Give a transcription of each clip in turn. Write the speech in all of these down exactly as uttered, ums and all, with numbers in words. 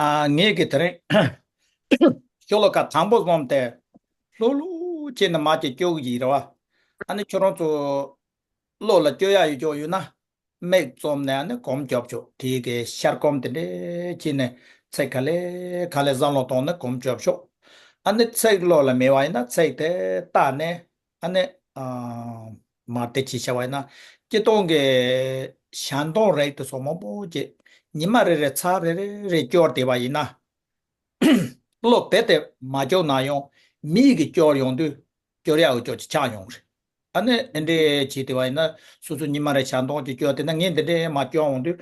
ཨ། ངས་གི་དེ་རིང་ཤོ་ལོ་ཀ་དང་པོ་བཟུང་སྟེ་ལྷུག་ལྷུག་བྱས་ནས་མར་ཅིག་སྐྱོར་གྱི་ཡིན་རེད་བ། ཨ་ནི་ཁྱོད་རང་ཚོ་བློ་ལ་སྐྱོར་ཡག་ཡོད་ཅོག་ཡོད་ན། མིག་བཙུམ་ནས་ཨ་ནི་སྒོམ་རྒྱོབ་ཤོག་དེའི་གི་ཤར་སྒོམ་དེ་འདྲས་བྱས་ནས་ཚིག་ག་ལེ་ག་ལེ་བསམ་བློ་གཏོང་ནས་སྒོམ་རྒྱོབ་ཤོག་ཨ་ནི་ཚིག་བློ་ལ་མེད་པ་ཡིན་ན་ཚིག་དེ་བལྟས་ནས། ཨ་ནི། ཨ། མར་དེ་ཅིག་བྱས་པ་ཡིན་ན། སྤྱིར་བཏང་གི་ཞལ་འདོན་རིགས་དེ་ཚོ་མང་པོ་ཅིག་ཉི་མ་རེ་རེ་ཚར་རེ་རེ་རེ་སྐྱོར་བསྡད་པ་ཡིན་ན། བློ་རྦད་དེ་མ་སྐྱོར་ན་ཡང་མིག་གིས་སྐྱོར་ཡོང་དུས་སྐྱོར་ཡག་ཡོད་ཅོག་ཅིག་ཆགས་ཡོང་རེད། ཨ་ནི་འདི་འདྲས་བྱས་བསྡད་པ་ཡིན་ན། སོ་སོ་ཉི་མ་རེ་ཞལ་འདོན་ཅིག་སྐྱོར་བསྡད་ན། ངས་འདི་འདྲས་མར་སྐྱོར་འོང་དུས།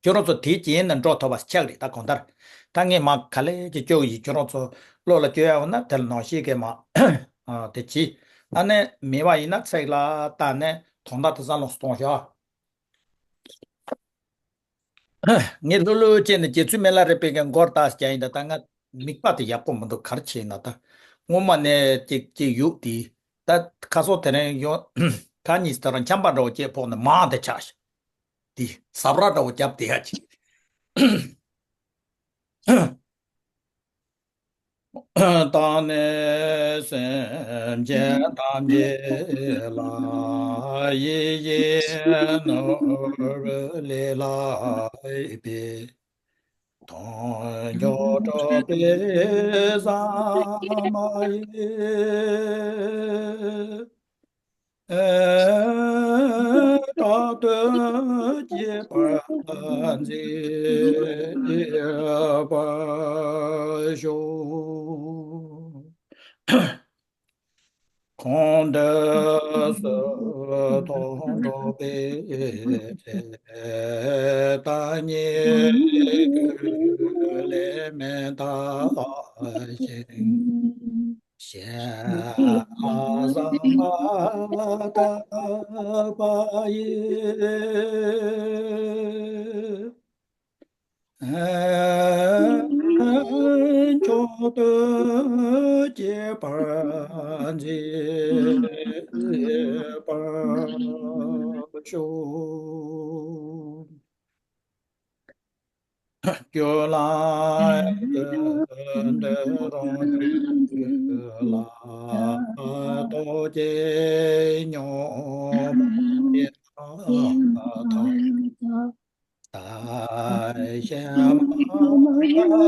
ཁྱོད་རང་ཚོ་དེའི་རྐྱེན་ནས་འགྲོ་ཐུབ་པ་ཆགས་རེད། ད་གང་ལྟར་ད་ངས་མར་ག་ལེ་ཅིག་སྐྱོར་གྱི་ཡིན། ཁྱོད་རང་ཚོ་བློ་ལ་སྐྱོར་ཡག་ཡོད་ན་དེ་ལ་ནང་བཞིན་གྱི་མར། ཨ། དེ་བྱས། ཨ་ནི་མེད་པ་ཡིན་ན་ཚིག་ལ་བལྟས་ནས་དོན་དག་དེ་བསམ་བློ་གཏོང་ཤོག་ངས་ལྷུག་ལྷུག་བྱས་ནས་རྗེ་བཙུན་མི་ལ་རས་པའི་གི་མགོར་བལྟས་ཀྱང་ཡིན། ད་ད་ང་མིག་པ་དེ་ཡག་པོ་མི་འདུག་ག་རེ་བྱས་ན། ད་སྔོན་མ་ནས་ཅིག་ཅིག་ཡུག་དེ། ད་ཁ་སང་དེ་རིང་ཡོང་། ཁ་གཉིས་དེ་རང་འཁྱམ་པ་འདྲ་བོ་ཅིག་ཕོག་ནས་མར་དེ་ཆགས་ཤག་དེ་ཟབ་ར་འདྲ་བོ་བརྒྱབ་བསྡད་ཡག་ཅིག་བརྟེན་ནས་སེམས་ཅན་ཐམས་ཅད་ལ་ཡིད་བཞིན་ནོར་བུ་ལས་ལྷག་པའི་དོན་མཆོག་སྒྲུབ་པའི་ཟབ་མོ་ཡི། རྟག་ཏུ་གཅེས་པར་མཛད་པར་ཤོག་གང་འདི་སུ་དང་འགྲོགས་པའི་ཚེ། བདག་ཉིད་ཀུན་ལས་མི་འདའ་ཞིང་། གཞན་ལ་བཟང་པོ་བསྟན་པ་ཡི། མཆོག་ཏུ་གཅེས་པར་མཛད་པར་ཤོག་སྐྱོབ་ལ་ཀུན་ཏུ་རང་རྒྱུད་ལ། རྟོག་གེ་ཉོན་མོངས་པའི་དག་ཐ། བདག་གཞན་མ་རུངས་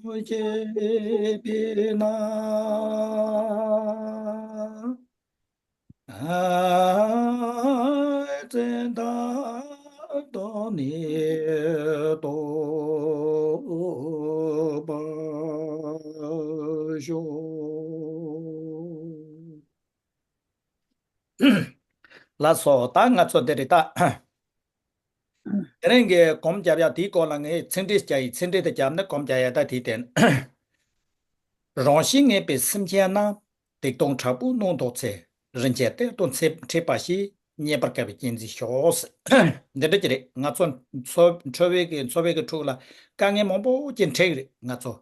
བྱེད་པས་ན། བཙན་དང་སྡང་ནི་བཟློག་པར་ཤོག་ལགས་སོ། ད་ང་ཚོ་འདི་རེད་ད། དེ་རིང་གི་སྒོམ་རྒྱབ་ཡག་དེའི་སྐོར་ལ་ངས་ཚིག་འགྲེལ་བརྒྱབ་ཡིན། ཚིག་འགྲེལ་དེ་བརྒྱབ་ནས་སྒོམ་རྒྱག་ཡག་ད་དེའི་སྟེང་། རང་བཞིན་ངེས་པའི་སེམས་ཅན་རྣམས། སྡིག་ལྟུང་དྲག་པོས་གནོད་དོ་ཚེ། རིན་ཆེན་གཏེར་དུ་འཁྲིད་པ་ཞིག་རྙེད་པར་དཀའ་བའི་གཅེས་འཛིན་ཤོག་འདི་འདྲ་ཅིག་རེད། ང་ཚོ་འཚོ་འཚོ་བའི་གི་འཚོ་བའི་གི་ཕྲུག་ལ་དཀའ་ངལ་མང་པོ་ཅིག་འཕྲད་ཀྱི་རེད། ང་ཚོ།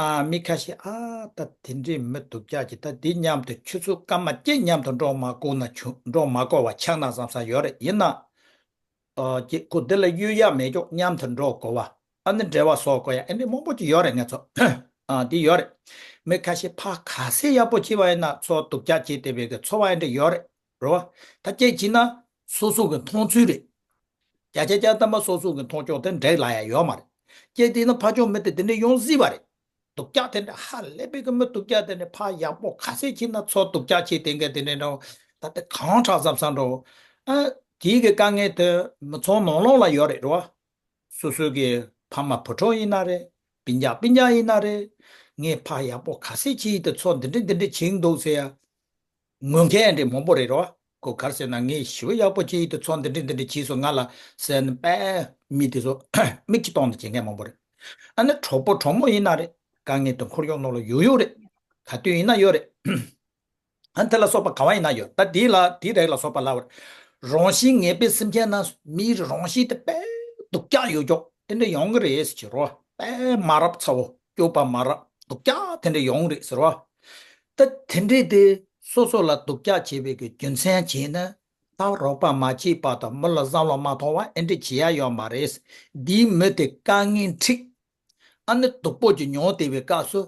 ཨ། མི་ཁ་ཤས། ཨ། ད་དེ་འདྲའི་མི་སྡུག་ཅག་ཅིག་ད་འདི་མཉམ་དུ་ཆུ་ཚོད་སྐར་མ་གཅིག་མཉམ་དུ་འགྲོ་མ་དགོས་ན་ཆུ་འགྲོ་མ་དགོས་པ་ཆགས་ན་བསམ་ས་ཡོད་རེད། ཡིན་ན། ཨ། ཅིག་ཁོ་འདི་ལ་གཡོལ་ཡག་མེད་ཀྱོག་མཉམ་དུ་འགྲོ་དགོས་པ། ཨ་ནི་འབྲེལ་བ་བཟོ་དགོས་ཡག་ཨ་འདྲ་མང་པོ་ཅིག་ཡོད་རེད། ང་ཚོ། ཨ། འདི་ཡོད་རེད། མི་ཁ་ཤས་ཕར་ག་ཚོད་ཡག་པོ་བྱས་པ་ཡིན་ན་ཚུར་སྡུག་ཅག་བྱས་བསྡད་པའི་གི་ཚོར་བ་ཨ་འདྲ་ཡོད་རེད། རེད་བ། ད་ཅིག་བྱས་ན་སོ་སོ་གི་མཐོང་ཚུལ་རེད། བརྒྱ་ཆ་བརྒྱ་ཐམ་པ་སོ་སོ་གི་མཐོང་ཕྱོགས་དེ་འགྲིག་ལ་ཡ་ཡོད་མ་རེད། ཀྱེ་དེ་ནི་ཕར་ཕྱོགས་མི་དེ་དེ་འདྲ་ཡོང་སྲིད་པ་རེད། སྡུག་ཅག་དེ་འདྲ་ཧ་ལས་པའི་གི་མི་སྡུག་ཅག་དེ་འདྲ་ཕར་ཡག་པོ་ག་ཚོད་བྱས་ན་ཚུར་སྡུག་ཅག་བྱས་དེ་འགའ་དེ་འདྲ་འདྲ་བོ། ད་དེ་གང་དྲག་བསམ་བསམ་འདྲ་བོ། ཨ། དེའི་གི་དཀའ་ངལ་དེ་མི་ཚང་ནང་ལོགས་ལ་ཡོད་རེད། རེད་བ། སོ་སོའི་གི་ཕ་མ་བུ་ཕྲུག་ཡིན་ན་རེད། སྤུན་ཀྱག་སྤུན་ཀྱག་ཡིན་ན་རེད། ངས་ཕར་ཡག་པོ་ག་ཚོད་བྱས་དེ་ཚུར་འདི་འདྲ་འདི་འདྲ་བྱས་འདུག་ཟེར་ཡ། ངུ་མཁན་འདྲ་མང་པོ་རེད་རོ། ཁོ་ག་རེ་ཟེར་ན་ངས་ཞེ་པོ་ཡག་པོ་བྱས་ཡིན་དེ་ཚོ་འདི་འདྲ་འདི་འདྲ་བྱས་སོང་ང་ལ་ཟེར་ནས་དཔེ་མི་དེ་ཚོ་མིག་ཆུ་གཏོང་ནས་བྱེད་མཁན་མང་པོ་རེད། ཨ་ནི་གྲོགས་པོ་གྲོགས་མོ་ཡིན་ན་རེད། དཀའ་ངལ་དེ་འཁོར་ཡོང་ནང་ལ་ཡོད་ཡོད་རེད། ག་དུས་ཡིན་ན་ཡོད་རེད། ཨ་ནི་དེ་ལ་སོགས་པ་ག་བ་ཡིན་ན་ཡོད། ད་དེ་ལ་དེ་རིགས་ལ་སོགས་པ་ལབ་པ་རེད། རང་བཞིན་ངེས་པའི་སེམས་ཅན་རྣམས། མིའི་རང་བཞིན་དེ་དཔེ་སྡུག་ཅག་ཡོད་ཀྱོག་དེ་འདྲ་ཡོང་གི་རེད་ཟེར་གྱི་རོ། དཔེ་མ་རབས་ཚ་བོ་སྐྱོ་པ་མ་རབས་སྡུག་ཅག་དེ་འདྲ་ཡོང་གི་རེད་ཟེར་རོ། ད་དེ་འདྲས་དེ་སོ་སོ་ལ་སྡུག་ཅག་བྱེད་པའི་གི་རྒྱུ་མཚན་བྱས་ན། ད་རོགས་པ་མ་བྱས་པ་དང་མི་ལ་བསམ་བློ་མ་ཐོངས་པ་ཨེ་འདྲ་བྱེད་ཡ་ཡོད་མ་རེད། འདིའི་མི་དེ་དཀའ་ངལ་འཕྲད། ཨ་ནི་སྡུག་པོ་ཅིག་མྱོང་བསྡད་པའི་སྐབས་སུ་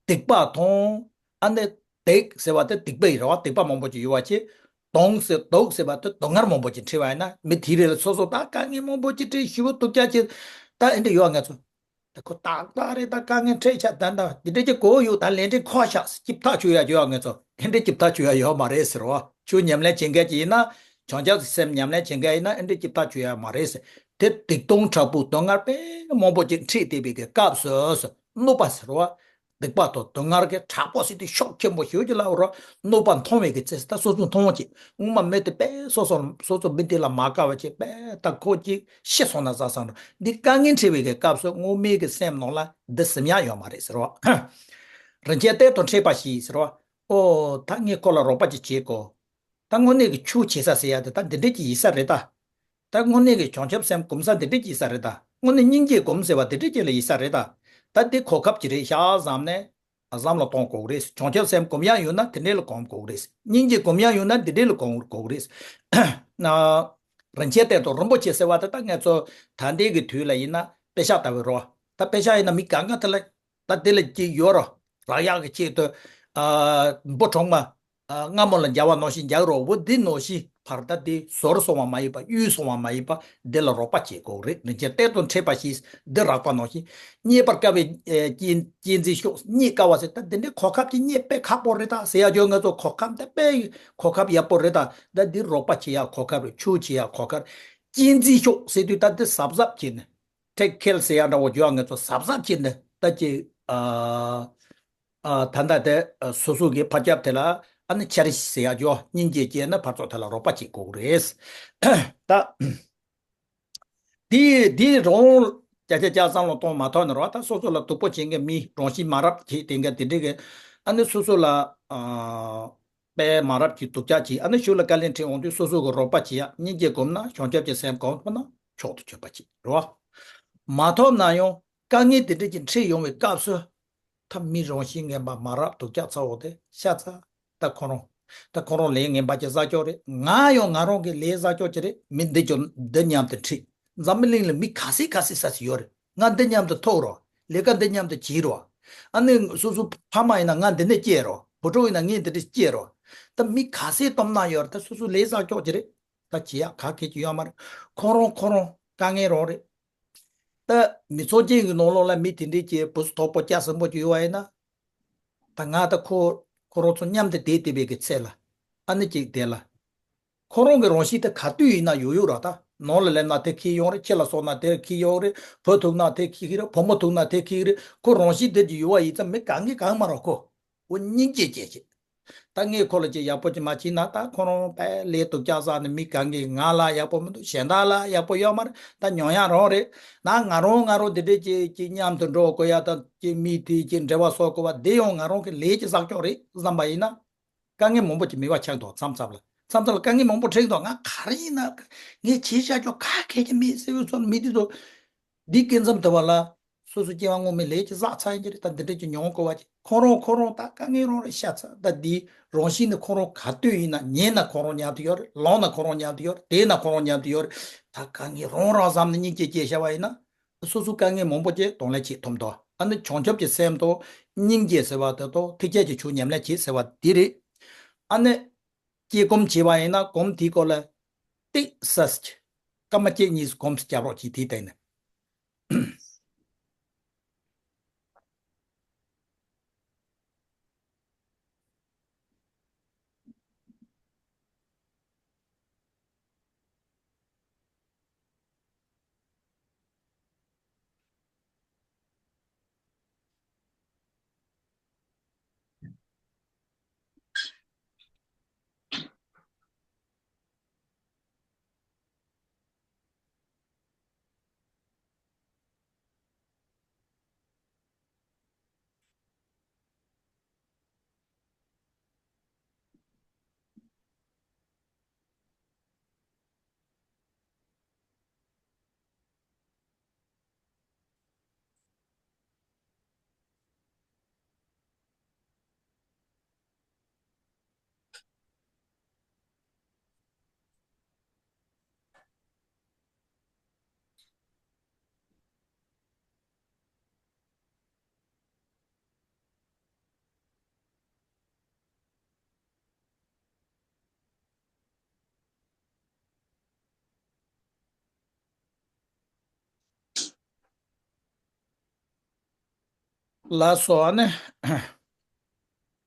སྡིག་པ་མཐོང་། ཨ་ནི་སྡིག་ཟེར་བ་དེ་སྡིག་པ་ཡིན་རེད་བ། སྡིག་པ་མང་པོ་ཅིག་ཡོད་པ་ཅིག་སྡུག་ཟེར་སྡུག་ཟེར་བ་དེ་སྡུག་བསྔལ་མང་པོ་ཅིག་འཕྲད་པ་ཡིན་ན། མི་དེའི་རིགས་ལ་སོ་སོ་ད་དཀའ་ངལ་མང་པོ་ཅིག་འཕྲད། ཞེ་པོ་སྡུག་ཅག་ཅིག་ད་ཨེ་འདྲ་ཡོད། ང་ཚོ་ད་ཁོ་ཏག་ཏག་རེད། ད་དཀའ་ངལ་འཕྲད་ཤག་ད་ད་འདི་འདྲ་ཅིག་གོ་ཡོད། ད་ལས་འབྲས་འཁོར་ཤག་ཅིག་ཐག་ཆོད་ཡ་ཡོད། ང་ཚོ་དེ་འདྲ་ཅིག་ཐག་ཆོད་ཡ་ཡོད་མ་རེད་ཟེར་བ། ཁྱོད་ཉམས་ལེན་བྱེད་མཁན་ཅིག་ཡིན་ན། བྱང་ཆུབ་སེམས་ཉམས་ལེན་བྱེད་མཁན་ཡིན་ན་ཨེ་འདྲ་ཅིག་ཐག་ཆོད་ཡ་མ་རེད་ཟེར། དེ་སྡིག་ལྟུང་དྲག་པོ་སྡུག་བསྔལ་དཔེ་མང་པོ་ཅིག་འཕྲད་བསྡད་པའི་གི་སྐབས་སུ་གནོད་པ་ཟེར་བ། སྡིག་པ་དང་སྡུག་བསྔལ་གྱི་དྲག་པོ་ཟེར་དུས་ཤུགས་ཆེན་པོ་ཞེ་པོ་ཅིག་ལབ་རོ། གནོད་པ་མཐོང་བའི་གི་ཚེ་ད་སོ་སོ་མཐོང་ཅིག་སྔོན་མ་མི་དེ་དཔེ་སོ་སོ་སོ་སོ་མི་དེ་ལ་མ་དགའ་བ་ཅིག་དཔེ་ད་ཁོ་ཅིག་ཤི་སོང་ན་བཟའ་བསམ་རོ། འདི་དཀའ་ངལ་འཕྲད་པའི་གི་སྐབས་སུ་སྔོན་མའི་གི་སེམས་ནང་ལ་འདི་ཟིན་ཡ་ཡོད་མ་རེད་ཟེར་བ། རིན་ཆེན་གཏེར་དང་འཕྲད་པ་ཞིག་ཟེར་བ། ཨོ་ད་ངས་ཁོ་ལ་རོགས་པ་ཅིག་བྱེད་དགོས། ད་དངོས་གནས་ཀྱི་ཆོས་བྱེད་ས་ཟེར་ཡ་དེ་ད་འདི་འདྲས་ཀྱི་ཡིན་ས་རེད་ད། ད་དངོས་གནས་ཀྱི་བྱང་ཆུབ་སེམས་སྒོམ་ས་འདི་འདྲས་ཀྱི་ཡིན་ས་རེད་ད། དངོས་གནས་སྙིང་རྗེ་སྒོམ་ཟེར་བ་འདི་འདྲས་ཀྱི་ལ་ཡིན་ས་རེད་ད། ད་འདི་གོ་སྐབས་ཅིག་རེད་ཤག་བསམ་ནས་བསམ་བློ་གཏོང་དགོས་རེད། བྱང་ཆུབ་སེམས་སྒོམ་ཡ་ཡོད་ན་དེ་འདྲས་ལ་སྒོམ་དགོས་རེད། སྙིང་རྗེ་སྒོམ་ཡ་ཡོད་ན་འདི་འདྲས་ལ་སྒོམ་དགོས་རེད། ན། རིན་ཆེན་གཏེར་དང་རིན་པོ་ཆེ་ཟེར་བ་དེ་ད་ང་ཚོ་ད་ལྟའི་གི་དུས་ལ་ཡིན་ན་པེ་ཤག་ལྟ་བུ་རོ། ད་པེ་ཤག་ཡིན་ན་མི་གང་ག་དེ་ལ་ད་དེ་ལ་སྐྱེས་ཡོད་རོ། རག་ཡག་གི་ཆེད་དུ། ཨ། འབུ་གྲོག་མ། ཨ། སྔ་མོ་ལ་འཇལ་བ་ནང་བཞིན་འཇལ་རོ། འོ་འདི་ནང་བཞིན་ཕར་ད་དེ་ཟོར་སོང་བ་མ་ཡིན་པ། གཡུལ་སོང་བ་མ་ཡིན་པ། འདི་ལ་རོགས་པ་བྱེད་དགོས་རེད། རིན་ཆེན་གཏེར་དང་འཕྲད་པ་ཞིག་འདི་རག་པ་ནང་བཞིན། རྙེད་པར་དཀའ་བའི་ཨེ་རྐྱེན་རྐྱེན་འཛིན་ཤོག་རྙེད་དཀའ་བ་ཟེར་ད་འདི་འདྲའི་གོ་སྐབས་ཅིག་རྙེད་དཔེ་ཁག་པོ་རེད་ད་ཟེར་ཡ་ཅོ། ང་ཚོ་གོ་སྐབས་འདི་དཔེ་གོ་སྐབས་ཡག་པོ་རེད་ད། ད་འདི་རོགས་པ་བྱེད་ཡ་གོ་སྐབས་རེད། ཆོས་བྱེད་ཡ་གོ་སྐབས་རེད། རྐྱེན་འཛིན་ཤོག་ཟེར་དུས་ད་འདི་གཟབ་གཟབ་བྱས་ནས་ཊེག་ཁེར་ཟེར་ཡ་འདྲ་བོ་ཅོ། ང་ཚོ་གཟབ་གཟབ་བྱས་ནས་ད་ཅིག་ཨ། ཨ། ད་ལྟ་དེ་ཨ་སོ་སོ་གི་ཕ་རྒྱབ་དེ་ལ་ཨ་ནི་ཆ་རེ་ཟེར་ཡ་ཅོ། སྙིང་རྗེ་སྐྱེས་ན་ཕར་ཚུར་དེ་ལ་རོགས་པ་བྱེད་དགོས་རེད། ད། དེ་དེ་རང་ཅ་ཅ་ཅ་བསམ་བློ་གཏོང་མ་ཐུབ་ན་རོ། ད་སོ་སོ་ལ་སྡུག་པོ་བྱེད་མཁན་མི་རང་བཞིན་མ་རབས་བྱེད་དེ་འགའ་དེ་འདྲ་གི་ཨ་ནི་སོ་སོ་ལ་ཨ་དཔེ་མ་རབས་ཀྱི་སྡུག་ཅག་བྱེད། ཨ་ནི་གཞུག་ལ་དཀའ་ལས་འཕྲད་འོང་དུས་སོ་སོ་གི་རོགས་པ་བྱེད་ཡ། སྙིང་རྗེ་སྒོམ་ན་བྱང་ཆུབ་ཀྱི་སེམས་སྒོམ་ཐུབ་ན་མཆོག་ཏུ་གྱུར་པ་བྱེད་རོ། མ་ཐུབ་ན་ཡང་དཀའ་ངལ་དེ་འདྲ་ཅིག་འཕྲད་ཡོང་བའི་སྐབས་སུ། ད་མི་རང་བཞིན་ངན་པ་མ་རབས་སྡུག་ཅག་ཚ་བོ་དེ་ཤ་ཚ། ད་ཁོ་རང་། ད་ཁོ་རང་ལས་ངན་པ་ཅིག་བསགས་ཀྱོག་རེད། ང་ཡང་ང་རང་གི་ལས་བསགས་ཀྱོག་ཅིག་རེད། མི་འདི་ཅོ་འདི་མཉམ་དུ་འཁྲིད། འཛམ་བུ་གླིང་ལ་མི་ག་ཚད་ག་ཚད་ས་ཞིག་ཡོད་རེད། ང་འདི་མཉམ་དུ་ཐུག་རོགས། ལས་ཀ་འདི་མཉམ་དུ་བྱེད་རོགས། ཨ་ནི་སོ་སོ་ཕ་མ་ཡིན་ན་ང་འདི་ནས་སྐྱེལ་རོགས། བུ་ཕྲུག་ཡིན་ན་ངས་འདི་འདྲ་སྐྱེལ་རོགས། ད་མི་ག་ཚད་སྟོབས་ན་ཡོད་རེད། ད་སོ་སོ་ལས་བསགས་ཀྱོག་ཅིག་རེད། ད་བྱེད་ཡག་ག་གེ་ཅིག་ཡོད་མ་རེད། ཁོ་རང་ཁོ་རང་དཀའ་ངལ་རང་རེད། ད་མི་ཚོགས་ཅན་གྱི་ནང་ལོགས་ལ་མི་དེ་འདྲའི་ཀྱི་བུ་སུ་དོག་པོ་སྐྱ་སེན་པོ་ཅིག་ཡོད་པ་ཡིན་ན། ད་ང་ད་ཁོ་ཁོ་རང་ཚོ་མཉམ་དུ་བསྡད་བསྡད་པའི་གི་ཚེ་ལ། ཨ་ནི་ཅིག་བསྡད་ལ། ཁོ་རང་གི་རང་བཞིན་དེ་ག་དུས་ཡིན་ན་ཡོད་ཡོད་ར། ད་ནང་ལ་སླེབས་ན་དེ་འཁྱེར་ཡོང་རེད། ཕྱི་ལ་སོང་ན་དེ་འཁྱེར་ཡོང་རེད། བུ་ཐུག་ན་དེ་འཁྱེར་གི་རེད། བུ་མོ་ཐུག་ན་དེ་འཁྱེར་གི་རེད། ཁོ་རང་བཞིན་དེ་ཅིག་ཡོད་པ་ཡིན་ཙང་མི་གང་གི་གང་མ་ར་ཁོ། འོ་སྙིང་རྗེ་སྐྱེ་བྱེད། ད་ངས་ཁོ་ལ་ཅིག་ཡག་པོ་ཅིག་མ་བྱས་ན་ད་ཁོ་རང་དཔེ་ལས་སྡུག་ཅག་བསགས་ནས་མི་གང་གིས་ང་ལ་ཡག་པོ་མི་འདུག་གཞན་དག་ལ་ཡག་པོ་ཡོད་མ་རེད། ད་མྱོང་ཡག་རང་རེད། ན་ང་རང་ང་རང་འདི་འདྲས་ཅིག་ཅིག་མཉམ་དུ་འགྲོ་དགོས་ཡ་ད་ཅིག་མི་དེ་ཅིག་འབྲེལ་བ་བཟོ་དགོས་པ་འདི་ཡང་ང་རང་གི་ལས་ཀྱི་བསགས་ཀྱོག་རེད་བསམ་པ་ཡིན་ན། དཀའ་ངལ་མང་པོ་ཅིག་མི་བ་ཆགས་འདུག་མཚམས་མཚམས་ལ། མཚམས་མཚམས་ལ་དཀའ་ངལ་མང་པོ་འཕྲད་འདུག་ང་ག་རེ་ཡིན་ན་ངས་བྱས་བཞག་ཀྱོག་ག་གེ་ཅིག་མེད་ཟེར་བའི་ཚོར་མི་དེ་ཚོ། འདི་སྐབས་མཚམས་དུ་བ་ལ། སོ་སོ་སྐྱེ་བ་སྔོན་མའི་ལས་ཀྱི་བསགས་ཚར་ཡིན་གྱི་རེད། ད་འདི་འདྲ་ཅིག་མྱོང་དགོས་པ་ཅིག་ཁོ་རང་ཁོ་རང་ད་དཀའ་ངལ་རང་རེད་ཤ་ཚ། ད་འདི་རང་བཞིན་ནི་ཁོ་རང་ག་དུས་ཡིན་ན་ཉལ་ན་ཁོ་རང་མཉམ་དུ་ཡོད་རེད། ལངས་ན་ཁོ་རང་མཉམ་དུ་ཡོད་རེད། བསྡད་ན་ཁོ་རང་མཉམ་དུ་ཡོད་རེད། ད་དཀའ་ངལ་རང་རང་བསམ་ནས་སྙིང་རྗེ་སྐྱེ་བྱ་བ་ཡིན་ན། སོ་སོ་དཀའ་ངལ་མང་པོ་ཅིག་གདོང་ལེན་བྱེད་ཐུབ་འདུག་ཨ་ནི་བྱང་ཆུབ་ཀྱི་སེམས་དང་སྙིང་རྗེ་ཟེར་བ་དེ་དང་ཐེག་ཆེན་གྱི་ཆོས་ཉམས་ལེན་བྱེད་ཟེར་བ་འདི་རེད། ཨ་ནི། སྐྱེ་སྒོམ་བྱེད་པ་ཡིན་ན་སྒོམ་དེའི་སྐོར་ལ། ཏིག་ས་ཅིག་སྐར་མ་གཅིག་གཉིས་སྒོམ་རྒྱབ་རོགས་གྱིས་དེའི་སྟེང་ནས། ལགས་སོ། ཨ་ནི།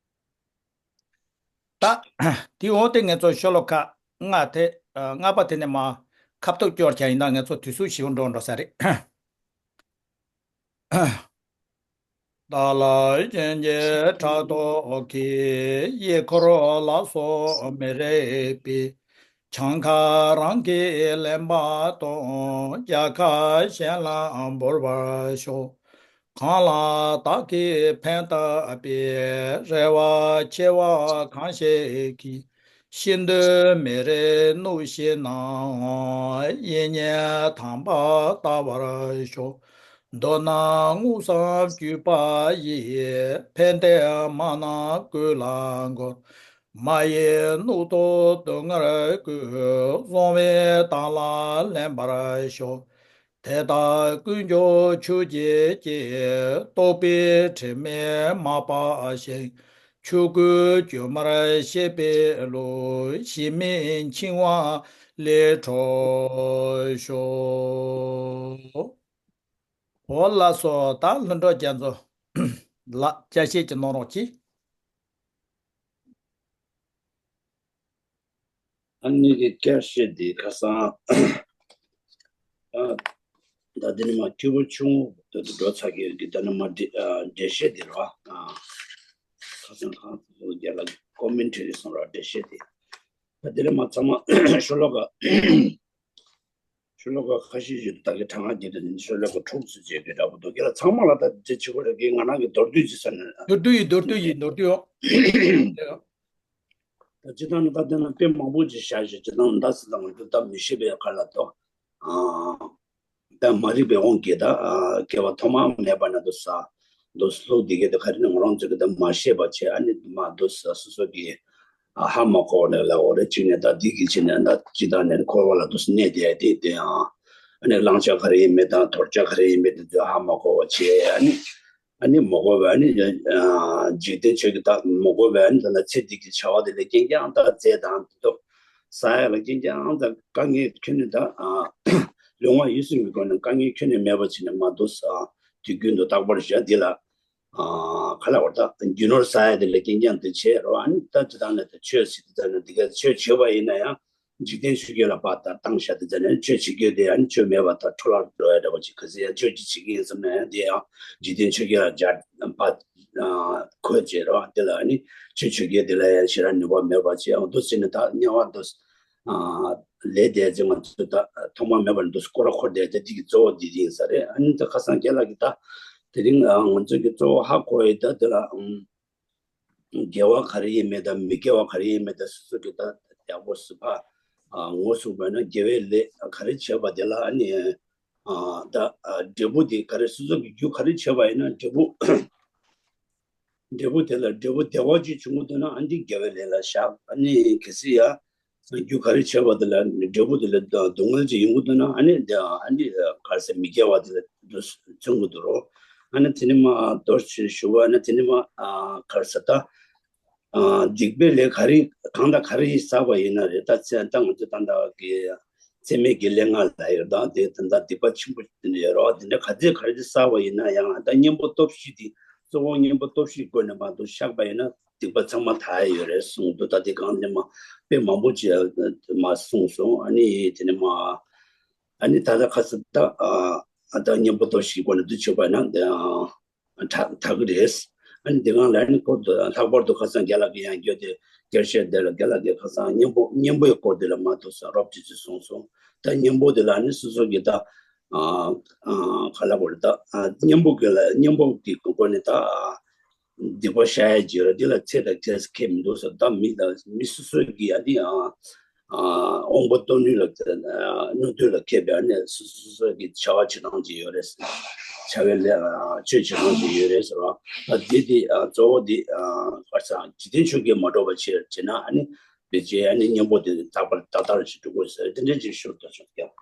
ད། དེའི་འོག་དེ་ངེད་ཚོ་ཤོ་ལོ་ཀ་ལྔ་དེ། ཨ། ལྔ་པ་དེ་ནས་མར་ཁ་ཐུག་སྐྱོར་བྱས་ཡིན་ན་ངེད་ཚོ་དུས་ཚོད་ཞིག་འགྲོ་འགྲོ་ས་རེད། བདག་ལ་སྦྱིན་གྱི་ཕྲག་དོག་གིས། གཡས་འཁོར་ལ་སོགས་མི་རིགས་པའི། གྱངས་ཁ་རང་གིས་ལེན་པ་དང་། རྒྱལ་ཁ་གཞན་ལ་འབུལ་བར་ཤོག་གང་ལ་བདག་གིས་ཕན་བཏགས་པའི། རེ་བ་ཆེ་བ་གང་ཞིག་གིས། ཤིན་ཏུ་མི་རིགས་གནོད་བྱེད་ན། གཡས་ཉལ་དམ་པ་བལྟ་བར་ཤོག་མདོར་ན་དངོས་སམ་བརྒྱུད་པ་ཡིས། ཕན་བདེ་མ་རྣམས་ཀུན་ལ་བསྔོ། མ་ཡིན་རྣོ་རྟུལ་སྡུག་བསྔལ་ཀུན། བཟང་བའི་དོན་ལ་ལེན་པར་ཤོག་དེ་དག་ཀུན་ཀྱང་ཆོས་ཀྱི་སྐྱེས། རྟོག་པའི་དྲི་མས་མ་སྦགས་ཤིང་། ཆོས་སྐུ་སྒྱུ་མར་ཤེས་པའི་བློ། གཞི་མེད་འཆིང་བ་ལས་གྲོལ་ཤོག་འོ་ལགས་སོ། ད་ལྷུན་གྲུབ་རྒྱ་མཚོ་ལགས་བསྐྱར་བཤད་ཅིག་གནང་རོགས་གྱིས། ཨ་ནི་གི་བསྐྱར་བཤད་འདི་ཁ་སང་། ཨ། ད་འདི་ནི་མ་ཁྱོད་པོ་ཆུང་ངུ་དུ་འགྲོ་ཚར་གི་ཡོད་ཀྱི། ད་ནི་མ་འགྲེལ་ཨ་འགྲེལ་བཤད་འདི་རོ། ཨ། ཁ་སང་ཁ་སང་རྒྱ་ལ་ཀོ་མེན་ཊ་རི་སོང་ར་འགྲེལ་བཤད་འདི། ད་འདི་ནི་མ་ཚང་མ་ཤོ་ལོ་ཀ་ཤོ་ལོ་ཀ་ཁ་ཤས་ཤིག་ད་གི་གྲངས་ཀ་བརྒྱད་དེ་ནི་ཤོ་ལོ་ཀ་དྲུག་ཙམ་བྱས་ཀྱི་འདྲ་པོ་འདུག་གི་ལ། ཚང་མ་ལ་ད་འདི་བྱེད་དགོས་རེད་གི། ང་རང་གི་མདོར་བསྡུས་ཅིག་ཟེར་ནས། མདོར་བསྡུས་ཡིན། མདོར་བསྡུས་ཡིན། མདོར་བསྡུས་ཡོང་། ད་སྤྱིར་བཏང་ནི་ད་ལྟ་ན་དཔེ་མང་པོ་ཅིག་བཞག་ཞིང་། སྤྱིར་བཏང་ད་སྲིད་དང་འདི་ད་མི་ཤེས་པའི་ཁ་ལ་ཏོ། ཨ། ད་མ་རིག་པའི་དབང་གིས་ད། ཨ། སྐྱེ་བ་ཐོག་མ་མེད་པ་ནས་དུ་ས་དུ་སློག་འདི་གས་དུ་ག་རེ་ནི་ང་རང་ཚོ་གི་ད་མ་ཤེས་པ་བྱས། ཨ་ནི་མ་དུ་ས་སོ་སོ་གི། ཨ། ཧ་མ་གོ་བ་ནས་ལ་འོ་རེ་གཅིག་ནས་ད་འདི་གི་ཕྱི་ནས་ད་སྤྱིར་བཏང་ནས་འཁོར་བ་ལ་དུ་གནས་བསྡད་དེ་དེ། ཨ། ཨ་ནི་བླང་བྱ་ག་རེ་ཡིན་མིན་དང་དོར་བྱ་ག་རེ་ཡིན་མིན་དེ་ཚོ་ཧ་མ་གོ་བ་བྱས། ཨ་ནི། ཨ་ནི་མ་གོ་བས། ཨ་ནི་འཇིག་རྟེན་ཆོས་ཀྱི་ད་མ་གོ་བས། ཨ་ནི་ད་ལྟ་ཚེ་འདི་གི་བྱ་བ་དེ་ལ་རྐྱང་རྐྱང་ད་རྫས་དང་དེ་ཚོ་ཟ་ཡ་ལ་རྐྱང་རྐྱང་ད་དཀའ་ངལ་ཁྱོན་ནས་ད། ཨ། ལུས་ངག་ཡིད་གསུམ་གྱི་སྒོ་ནས་དཀའ་ངལ་ཁྱོན་ནས་མེད་པ་བྱས་ནས་མ་འདུག་ས། དུས་རྒྱུན་དུ་རྟག་པར་བཞག་འདི་ལ། ཨ། ག་ལ་བར་ད་རྒྱུ་ནོར་ཟ་ཡ་དེ་ལ་རྐྱང་རྐྱང་དེ་བྱས་རོ། ཨ་ནི་ད་དེ་དང་ནས་ད་ཆོས་སྲིད་དེ་ད་ནས་འདི་ག་ཆོས་བྱེད་པ་ཡིན་ན་ཡང་། འཇིག་རྟེན་ཆོས་བརྒྱད་ལ་ཕར་ད་བཏང་བཞག་དེ་ཙ་ནས་ཆོས་བྱེད་རྒྱུ་དེ་ཡང་ཆོས་མེད་པ་ད་འཕྲོ་བརླག་འགྲོ་ཡ་འདྲ་པོ་ཅིག། གལ་སྲིད་ཡང་ཆོས་ཅིག་བྱེད་ཀྱི་ཡིན་བསམ་ན་ཡང་དེ་ཡང་འཇིག་རྟེན་ཆོས་བརྒྱད་ལ་སྦྱར་ཕར་འཁོད་བྱེད་རོགས། དེ་ལ་ནི་ཆོས་བྱེད་རྒྱུ་དེ་ལ་ཡང་ཞེ་དྲག་ནུས་པ་མེད་པ་བྱེད་ཡང་འདུག་ཟེར་ནས་ད་དམྱལ་བ་འདུག། ཨ། ལས་དེ་ཚེ་ང་ཚོ་ད་ཐོག་མ་མེད་པར་འདུག་སྐོར་ར་འཁོར་བསྡད་དེ་དེ་གི་གཙོ་བོ་འདི་ཡིན་ས་རེད། ཨ་ནི་ད་ཁ་སང་རྒན་ལགས་ཀྱིས་ད་དེ་རིང་ང་ཚོ་གི་གཙོ་བོ་ཧ་གོ་ཡི་ད་དེ་ལ། དགེ་བ་ག་རེ་ཡིན་མིན་དང་མི་དགེ་བ་ག་རེ་ཡིན་མིན་དང་སོ་སོ་གི་ད་ཡག་པོ་སུ་ཕ་ངོ་ཟུག་པ་ན་དགེ་བའི་ལས་ག་རེ་བྱས་པ་དེ་ལ་ཨ་ནི་ད་འབྲས་བུ་དེ་ག་རེ་སོ་སོ་གི་རྒྱུ་ག་རེ་བྱས་པ་ཡིན་ན་འབྲས་བུ་འབྲས་བུ་དེ་ལ་འབྲས་བུ་བདེ་བ་ཅིག་བྱུང་གི་འདུག་ན་ཨ་འདི་དགེ་བའི་ལས་ལ་བཞག་ཨ་ནི་གལ་སྲིད་ཡ། རྒྱུ་ག་རེ་བྱས་པ་དེ་ལ་འབྲས་བུ་དེ་ལ་སྡུག་བསྔལ་ཅིག་ཡོང་གི་འདུག་ན་ཨ་ནི་དེ་ཨ་ནི་ག་རེ་ཟེར་མི་དགེ་བ་དེ་ལ་མཚོན་གྱི་འདུག་རོ། ཨ་ནི་དེ་ནི་མ་མདོར་ཞུ་བ་ན་དེ་ནི་མ་ག་རེ་ཟེར་ད། སྡིག་པའི་ལས་ག་རེ་གང་དང་ག་རེ་བསགས་པ་ཡིན་ན་རེད། ད་ཚེ་ད་ང་ཚོ་ད་ལྟ་གི་ཚད་མེད་ཀྱི་ལས་ལྔ་ལ་ཡོད་ད་དེ་ད་ལྟ་སྡིག་པ་ཆེན་པོ་ཡོད་རོ། དེ་འདྲ་ག་ཚད་ག་རེ་བསགས་པ་ཡིན་ན་ཡང་ད་གཉེན་པོ་སྟོབས་བཞི་དེ་གཙོ་བོ་གཉེན་པོ་སྟོབས་བཞིའི་སྒོ་ནས་མ་གཏོགས་བཞག་པ་ཡིན་ན། སྡིག་པ་ཚང་མ་དག་ཡོད་རེད་གསུངས་འདུག་ད་དེ་གང་ནས་མ་དཔེ་མང་པོ་ཅིག་མ་གསུངས་སོང་། ཨ་ནི་དེ་ནས་མ་ཨ་ནི་ད་ལྟ་ཁ་སང་ད་ཨ་ད་གཉེན་པོ་སྟོབས་བཞིའི་སྒོ་ནས་འདི་ཆོས་པ་ན་ད་དག་གི་རེད། ཨ་ནི་དེ་གང་ལ་ཨ་ནི་སྐོར་དུ་ལྷག་པར་དུ་ཁ་སང་རྒན་ལགས་ཀྱིས་ཡང་བརྗོད་དེ་བསྐྱར་བཤད་དེ་ལ་རྒན་ལགས་ཀྱིས་ཁ་སང་གཉེན་པོ་གཉེན་པོའི་སྐོར་དེ་ལ་མ་ཐུག་ས་རོབ་ཅིག་ཅིག་གསུངས་སོང་། ད་གཉེན་པོ་དེ་ལ་ཨ་ནི་སོ་སོ་གི་ད་ཨ་ཨ་ག་ལ་བར་ད་ཨ་གཉེན་པོ་གི་ལ་གཉེན་པོ་གི་སྒོ་ནས་ད། སྡིག་པ་བཤགས་ཡ་ཅིག་ཡོད་རེད། འདི་ལ་ཚེ་དང་ཁྱད་ཁྱད་མི་འདུག་ཟེར། ད་མི་དང་མི་སོ་སོ་གི་ཨ་ནི་ཨ་ཨ་དབང་པོ་རྟོགས་ནུས་ལ་ཨ་ནུས་མཐུ་ལ་མཁས་པའི་ཨ་ནི་སོ་སོ་སོ་གི་བྱ་བ་བྱེད་སྟངས་ཅིག་ཡོད་རེད། བྱ་བའི་ལས་ཨ་ཆོས་བྱེད་སྟངས་ཅིག་ཡོད་རེད་ཟེར་བ། ཨ་འདི་འདི་ཨ་གཙོ་བོ་འདི་ཨ་ག་རེ་ཟེར་འཇིག་རྟེན་ཆོས་བརྒྱད་མ་འགྲོ་བ་བྱེད་བྱེད་ན་ཨ་ནི་དེ་རྗེས་ཨ་ནི་གཉེན་པོ་དེ་རྟག་པར་ཏག་ཏག་ཅིག་འགྲོ་དགོས་ཟེར་དེ་འདྲའི་ཅིག་ཤོད་ད་ཆོག་ཀྱང་།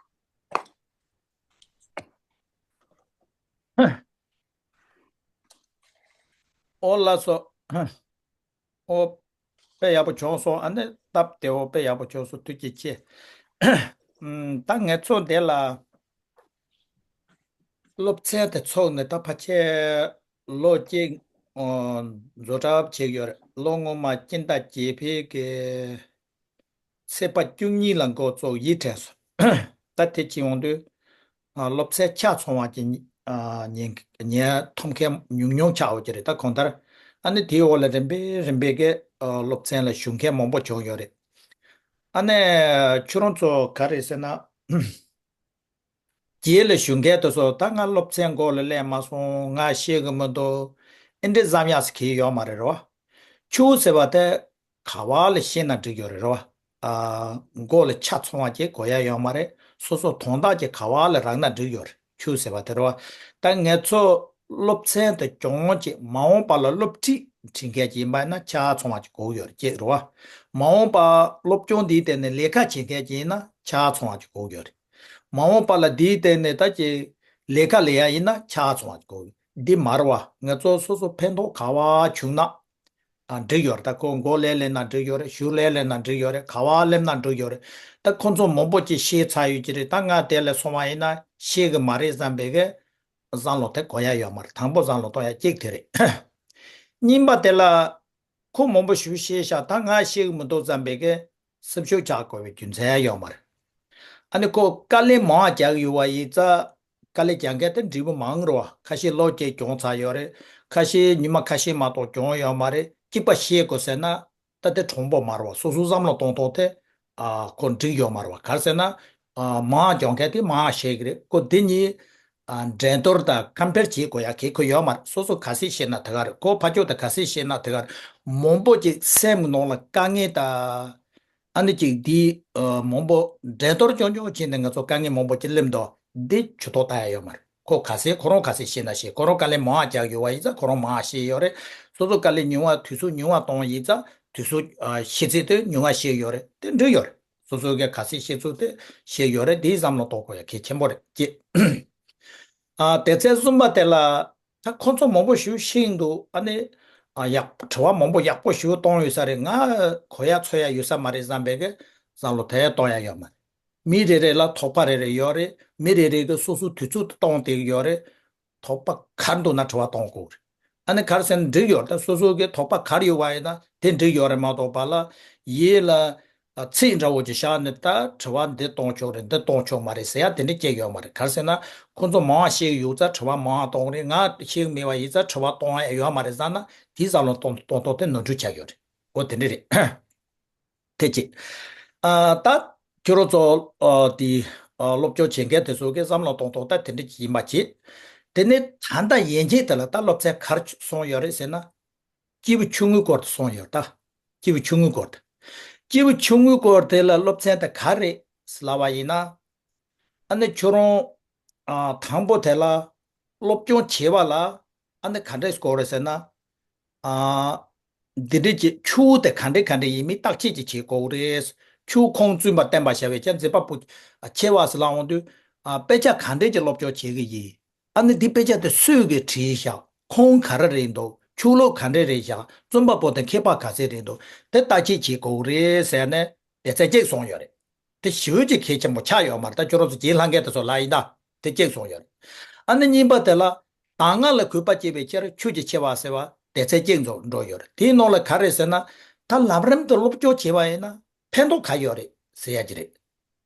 ཨོ་ལགས་སོ། ཨོ། དཔེ་ཡག་པོ་བྱུང་སོང་། ཨ་ནི་སྟབས་བདེ་བོ་དཔེ་ཡག་པོ་བྱུང་སོང་། ཐུགས་རྗེ་ཆེ། ཨམ། ད་ངེད་ཚོ་འདི་ལ་སློབ་ཚན་དེ་ཚོགས་ནས་ད་ཕལ་ཆེར་ ལོ་གཅིག་ཨ་བཟོ་གྲྭ་བྱེད་ཡོད་རེད། ལོ་སྔོན་མ་སྤྱི་ཟླ་བརྒྱད་པའི་གི་ཚེས་པ་བཅུ་གཉིས་ལ་འགོ་བཙུགས་ཡིག་ཕྲེང་སོང་། ད་དེ་ཕྱིན་ཡོང་དུས་ཨ་སློབ་ཚན་ཆ་ཚང་བ་ཅིག་ཨ་ཉན་ཉན་ཐུབ་མཁན་ཉུང་ཉུང་ཆགས་ཡོད་ཀྱི་རེད། ད་གང་ལྟར་ཨ་ནི་དེའི་འོག་ལ་རིམ་པས་རིམ་པས་གི་ཨ་སློབ་ཚན་ལ་ཞུགས་མཁན་མང་པོ་བྱུང་ཡོད་རེད། ཨ་ནི་ཁྱོད་རང་ཚོ་ག་རེ་ཟེར་ན། རྗེས་ལ་ཞུ་མཁན་དེ་ཚོ་ད་ང་སློབ་ཚན་འགོ་ལ་སླེབས་མ་སོང་། ང་ཤེས་གི་མི་འདུག་ཨེ་འདྲ་བསམ་ཡག་ཟེར་གྱི་ཡོད་མ་རེད་རོ། ཆུ་ཟེར་བ་དེ་ག་བ་ལ་ཤེས་ན་འགྲིག་ཡོད་རེད་རོ། ཨ་མགོ་ལ་ཆ་ཚང་བ་ཅིག་དགོས་ཡ་ཡོད་མ་རེད། སོ་སོ་དོན་དག་ཅིག་ག་བ་ལ་རག་ན་འགྲིག་ཡོད་རེད། ཆུ་ཟེར་བ་དེ་རོ། ད་ང་ཚོ་སློབ་ཚན་དེ་སྦྱོང་ཅིག་མ་འོངས་པ་ལ་སློབ་ཁྲིད་ཁྲིད་མཁན་ཅིག་ཡིན་པ་ཡིན་ན་ཆ་ཚང་བ་ཅིག་དགོས་ཡོད་རེད་ཅེས་རོ། མ་འོངས་པ་སློབ་སྦྱོང་འདིའི་སྟེང་ནས་ལས་ཀ་བྱེད་མཁན་ཅིག་ཡིན་ན་ཆ་ཚང་བ་ཅིག་དགོས་ཡོད་རེད། མ་འོངས་པ་ལ་འདིའི་སྟེང་ནས་ད་ཅིག་ལས་ཀ་ལས་ཡ་ཡིན་ན་ཆ་ཚང་བ་དགོས། འདི་མ་རེད་བ། ང་ཚོ་སོ་སོ་ཕན་ཐོགས་ག་བ་བྱུང་ན་ཨ་འགྲིག་ཡོད་རེད། ད་ཁོ་མགོ་ལས་སླེབས་ན་འགྲིག་ཡོད་རེད། གཞུག་ལས་སླེབས་ན་འགྲིག་ཡོད་རེད། ག་བ་སླེབས་ན་འགྲིག་ཡོད་རེད། ད་ཁོ་ཚོ་མང་པོ་ཅིག་ཤེས་ཚར་ཡོད་ཀྱི་རེད། ད་ང་དེ་ལ་སོང་བ་ཡིན་ན་ཤེས་གི་མ་རེད་བསམ་པའི་གི་བསམ་བློ་དེ་གོ་ཡ་ཡོད་མ་རེད། དང་པོ་བསམ་བློ་གཏོང་ཡ་གཅིག་དེ་རེད། གཉིས་པ་དེ་ལ། ཁོ་མང་པོ་ཞིག་ཤེས་ཤག་ད་ང་ཤེས་གི་མི་འདུག་བསམ་པའི་གི་སེམས་ཤུགས་ཆག་དགོས་པའི་རྒྱུ་མཚན་ཡོད་མ་རེད། ཨ་ནི་ཁོ་དཀའ་ལས་མང་བ་རྒྱག་ཡོད་བ་ཡིན་ཙང་། དཀའ་ལས་རྒྱག་མཁན་དེ་འབྲས་བུ་མང་རུ་བ། ཁ་ཤས་ལོ་གཅིག་གྱོང་ཚར་ཡོད་རེད། ཁ་ཤས་ཉི་མ་ཁ་ཤས་མ་གཏོགས་གྱོང་ཡོད་མ་རེད། གཅིག་པ་ཤེས་དགོས་ཟེར་ན། ད་དེ་གྲུང་པོ་མ་རེད་བ། སོ་སོ་བསམ་བློ་གཏོང་སྟངས་དེ་ཨ་ཁོ་འགྲིག་ཡོད་མ་རེད་བ། ག་རེ་ཟེར་ན། ཨ་མང་སྦྱོང་མཁན་དེ་མང་ཤེས་ཀྱི་རེད། ཁོ་དེ་གཉིས་ཨ་འགྲན་བསྡུར་དང་ཁམ་པེར་བྱེད་དགོས་ཡ་གི་ཁོ་ཡོད་མ་རེད། སོ་སོ་ག་ཚད་ཤེས་ན་དེ་ག་རེད། ཁོ་ཕར་ཕྱོགས་དེ་ག་ཚད་ཤེས་ན་དེ་ག་རེད། མང་པོ་ཅིག་སེམས་ཀྱི་ནང་ལ་དཀའ་ངལ་དང་། ཨ་ནི་ཅིག་འདི་ཨ་མང་པོ་འགྲན་བསྡུར་རྐྱང་རྐྱང་བྱས་ནས་ང་ཚོ་དཀའ་ངལ་མང་པོ་ཅིག་སླེབས་འདུག་འདི་ཇུས་གཏོགས་ལྟ་ཡ་ཡོད་མ་རེད། ཁོ་ག་ཚད་ཁོ་རང་ག་ཚད་ཤེས་ན་ཤེས། ཁོ་རང་དཀའ་ལས་མང་བ་རྒྱག་ཡོད་བ་ཡིན་ཙང་ཁོ་རང་མང་བ་ཤེས་ཡོད་རེད། སོ་སོ་དཀའ་ལས་ཉུང་བ་དུས་ཚོད་ཉུང་བ་གཏོང་ཡིན་ཙང་དུས་ཚོད་ཨ་ཤེས་ཚད་དེ་ཉུང་བ་ཤེས་ཡོད་རེད། དེ་འགྲིག་ཡོད་རེད། སོ་སོའི་ག་ཚད་ཤེས་ཚུལ་དེ་ཤེས་ཡོད་རེད། དེའི་བསམ་བློ་གཏོང་དགོས་ཡ་གལ་ཆེན་པོ་རེད་ཅེས། ཨ་སྡེ་ཚན་གསུམ་པ་དེ་ལ་ད་ཁོ་ཚོ་མང་པོ་ཞིག་ཤེས་འདུག་ཨ་ནི་ཨ་ཡག་དྲི་བ་མང་པོ་ཡག་པོ་ཞིག་གཏོང་ཡོད་ས་རེད། ང་གོ་ཡ་ཚོར་ཡ་ཡོད་ས་མ་རེད་བསམ་པའི་གི་བསམ་བློ་དེ་གཏོང་ཡ་ཡོད་མ་རེད། མི་རེ་རེ་ལ་དོགས་པ་རེ་རེ་ཡོད་རེད། མི་རེ་རེ་གི་སོ་སོའི་དུས་ཚོད་དུ་གཏོང་བསྡད་ཀྱི་ཡོད་རེད། དོགས་པ་ག་རེ་འདུག་ན་དྲི་བ་གཏོང་དགོས་རེད། ཨ་ནི་ག་རེ་ཟེར་ན་འགྲིག་ཡོད་རེད། ད་སོ་སོ་གི་དོགས་པ་ག་རེ་ཡོད་པ་ཡིན་ན་དེ་འགྲིག་ཡོད་རེད་མ་གཏོགས་པ་ལ་ཡིད་ལ་ཨ་ཚིག་འདྲ་བོ་ཅིག་བཞག་ནས་ད་དྲི་བ་འདི་གཏོང་ཆོག་རེད། འདི་གཏོང་ཆོག་མ་རེད་ཟེར་ཡ་དེ་འདྲ་སྐྱེ་ཡོད་མ་རེད། ག་རེ་ཟེར་ན་ཁོ་ཚོ་མང་བ་ཤེས་ཀྱི་ཡོད་ཙང་དྲི་བ་མང་བ་གཏོང་རེད། ང་ཤེས་ཀྱི་མེད་པ་ཡིན་ཙང་དྲི་བ་གཏོང་ཡ་ཡོད་མ་རེད་བསམ་ན་དེའི་བསམ་བློ་གཏོང་གཏོང་སྟངས་དེ་ནོར་འཁྲུལ་ཆགས་ཡོད་རེད། འོ་དེ་འདྲ་རེད། དེ་གཅིག་ཨ་ད་ཁྱོད་རང་ཚོ་ཨ་དེ་ཨ་སློབ་སྦྱོང་བྱེད་མཁན་དེ་ཚོ་གི་བསམ་བློ་གཏོང་སྟངས་ད་དེ་འདྲ་ཅིག་ཡིན་པ་བྱེད། དེ་ནས་ད་ལྟ་ཡན་ཆད་དེ་ལ་ད་སློབ་ཚན་ག་རེ་སོང་ཡོད་རེད་ཟེར་ན། སྐྱེས་བུ་ཆུང་ངུའི་སྐོར་དུ་སོང་ཡོད་ད། སྐྱེས་བུ་ཆུང་ངུའི་སྐོར་དུ། སྐྱེས་བུ་ཆུང་ངུའི་སྐོར་དེ་ལ་སློབ་ཚན་དེ་ག་རེ་རེད་ལབ་པ་ཡིན་ན། ཨ་ནི་ཁྱོད་རང་ཨ་དང་པོ་དེ་ལ་སློབ་སྦྱོང་བྱེད་པ་ལ་ཨ་ནི་ག་འདྲས་དགོས་རེད་ཟེར་ན། ཨ་འདི་འདྲས་ཀྱི་ཆུ་བོ་དེ་ག་འདྲས་ག་འདྲས་ཡིན་མིན་བརྟག་དཔྱད་ཅིག་བྱེད་དགོས་རེད། ཆུ་བོ་ཁོང་བཙུན་པར་བསྟན་པར་བྱ་བའི་ཕྱིར་མཛད་པ་པོ་ཆེ་བ་ཟེར་ལབ་འོང་དུས་ཨ་དཔེ་ཆ་ག་འདྲས་ཀྱི་སློབ་སྦྱོང་བྱེད་ཀྱི་ཡིན། ཨ་ནི་འདི་དཔེ་ཆ་དེ་སུས་ཀྱིས་བྲིས་ཤག་ཁོང་ག་རེ་རེད་འདུག་ཆུ་ལོག་ག་འདྲས་རེད་ཤག་རྩོམ་པ་པོ་དང་མཁས་པ་ག་ཚད་རེད་འདུག་དེ་བརྟག་དཔྱད་བྱེད་དགོས་རེད་ཟེར་ནས་སྡེ་ཚན་གཅིག་སོང་ཡོད་རེད། དེ་ཞེ་པོ་ཅིག་གལ་ཆེན་པོ་ཆགས་ཡོད་མ་རེད། ད་ཁྱོད་རང་ཚོ་རྗེས་ལྷང་མཁན་དེ་ཚོ་ལ་ཡིན་ད་དེ་གཅིག་སོང་ཡོད་རེད། ཨ་ནི་གཉིས་པ་དེ་ལ་གདམས་ངག་ལ་གུས་པ་བསྐྱེད་པའི་ཕྱིར་ཆོས་ཀྱི་ཆེ་བ་ཟེར་བ་སྡེ་ཚན་གཅིག་འགྲོ་ཡོད་རེད། དེའི་ནང་ལ་ག་རེ་ཟེར་ན་ད་ལམ་རིམ་དུ་སློབ་སྦྱོང་བྱས་པ་ཡིན་ན་ཕན་ཐོགས་ག་ཡོད་རེད་ཟེར་ཡ་ཅིག་རེད།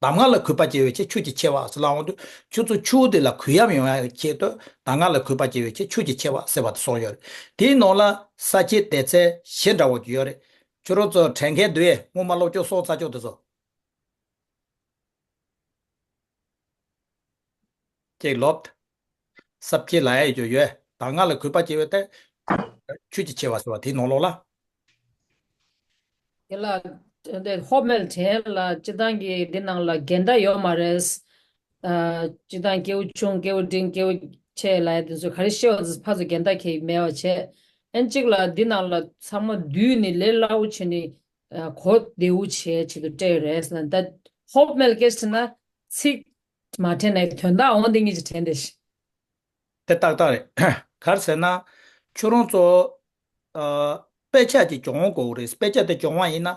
གདམས་ངག་ལ་གུས་པ་བསྐྱེད་པའི་ཕྱིར་ཆོས་ཀྱི་ཆེ་བ་ཟེར་ལབ་འོང་དུས་ཁྱོད་ཚོ་ཆུ་བོ་དེ་ལ་གུས་ཡམ་ཡོང་ཡ་ཆེད་དུ་གདམས་ངག་ལ་གུས་པ་བསྐྱེད་པའི་ཕྱིར་ཆོས་ཀྱི་ཆེ་བ་ཟེར་བ་དེ་གསུངས་ཡོད་རེད། དེའི་ནང་ལ་ས་བཅད་སྡེ་ཚན་བཞི་འདྲ་བོ་ཅིག་ཡོད་རེད། ཁྱོད་རང་ཚོ་དྲན་མཁན་འདུག་ཨེ། སྔོན་མ་སློབ་སྦྱོང་སོགས་ཚར་ཆོག་དེ་ཚོ། ཅིག་ལོབ། ས་བཅད་ལ་ཡ་ཡོད་ཡོད། གདམས་ངག་ལ་གུས་པ་བསྐྱེད་པའི་ཕྱིར་ཆོས་ཀྱི་ཆེ་བ་ཟེར་བ་དེའི་ནང་ལོགས་ལ། དེ་ལ་དེ་ཧོབ་མེལ་དྲན་ལ་སྤྱི་བཏང་གི་འདི་ནང་ལ་འགལ་ཟླ་ཡོད་མ་རེད། ཨ་སྤྱི་བཏང་སྐྱེས་བུ་ཆུང་སྐྱེས་བུ་འབྲིང་སྐྱེས་བུ་ཆེ་ལ་དེ་ཚོ་ག་རེ་བཤད་པ་དེ་ཚོ་ཕར་ཚུར་འགལ་ཟླ་གང་ཡང་མེད་པ་བྱས། ཨན་གཅིག་ལ་འདི་ནང་ལ་ཚང་མ་བསྡུས་ནས་ལས་སླ་བོ་བྱས་ནས་ཨ་གོ་བདེ་བོ་བྱས་ཆེད་དུ་སྤྲད་ཡོད་རེད་ཟེར་ན། ད་ཧོབ་མེལ་སྐད་ཆ་ན་ཚིག་མ་དྲན་ན་དོན་དག་འོང་དེ་ངེད་ཀྱིས་དྲན་བསྡད་ཤག་དེ་ཏག་ཏག་རེད། ག་རེ་ཟེར་ན། ཁྱོད་རང་ཚོ་ཨ་དཔེ་ཆ་དེ་སྦྱོང་དགོས་རེད། དཔེ་ཆ་དེ་སྦྱོང་བ་ཡིན་ན་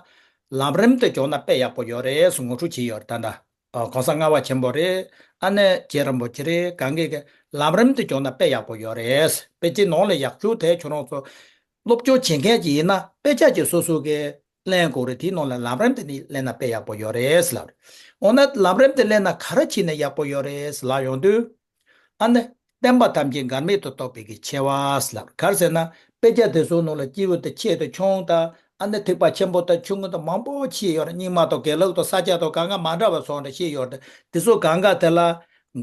ལམ་རིམ་དུ་སྦྱོང་ན་དཔེ་ཡག་པོ་ཡོད་རེད་ཟེར་ངོ་སྤྲོད་བྱས་ཡོད་རེད། ད་ལྟ་ ཨ་གོང་ས་ལྔ་པ་ཆེན་པོ་རེད། ཨ་ནི་རྗེ་རིན་པོ་ཆེ་རེད། གང་གས་གས་ལམ་རིམ་དེ་སྦྱོང་ན་དཔེ་ཡག་པོ་ཡོད་རེད། དཔེ་ཆའི་ནང་ལ་ཡག་ཤོས་དེ་ཁྱོད་རང་ཚོ་སློབ་སྦྱོང་བྱེད་མཁན་ཅིག་ཡིན་ན་དཔེ་ཆ་ཅིག་སོ་སོ་གས་ལེན་དགོས་རེད། དེའི་ནང་ལ་ལམ་རིམ་དེ་ནི་ལེན་ན་དཔེ་ཡག་པོ་ཡོད་རེད་ལབ་རེད། འོ་ན་ལམ་རིམ་དེ་ལེན་ན་ག་རེ་བྱས་ནས་ཡག་པོ་ཡོད་རེད་ལབ་ཡོང་དུས། ཨ་ནི། བསྟན་པ་ཐམས་ཅད་འགལ་མེད་དུ་རྟོགས་པའི་གི་ཆེ་བ་ལབ། ག་རེ་ཟེར་ན། དཔེ་ཆ་དེ་ཚོའི་ནང་ལ་སྐྱེས་བུ་དང་ཆེ་དང་ཆུང་དང་། ཨ་ནི་ཐེག་པ་ཆེན་པོ་དང་ཆུང་ངུ་དང་མང་པོ་ཕྱེ་ཡོད་རེད། རྙིང་མ་དང་དགེ་ལུགས་དང་ས་སྐྱ་དང་གང་ག་མ་འདྲ་བ་སོགས་འདྲ་ཕྱེ་ཡོད་རེད། དེ་ཚོ་གང་ག་དེ་ལ་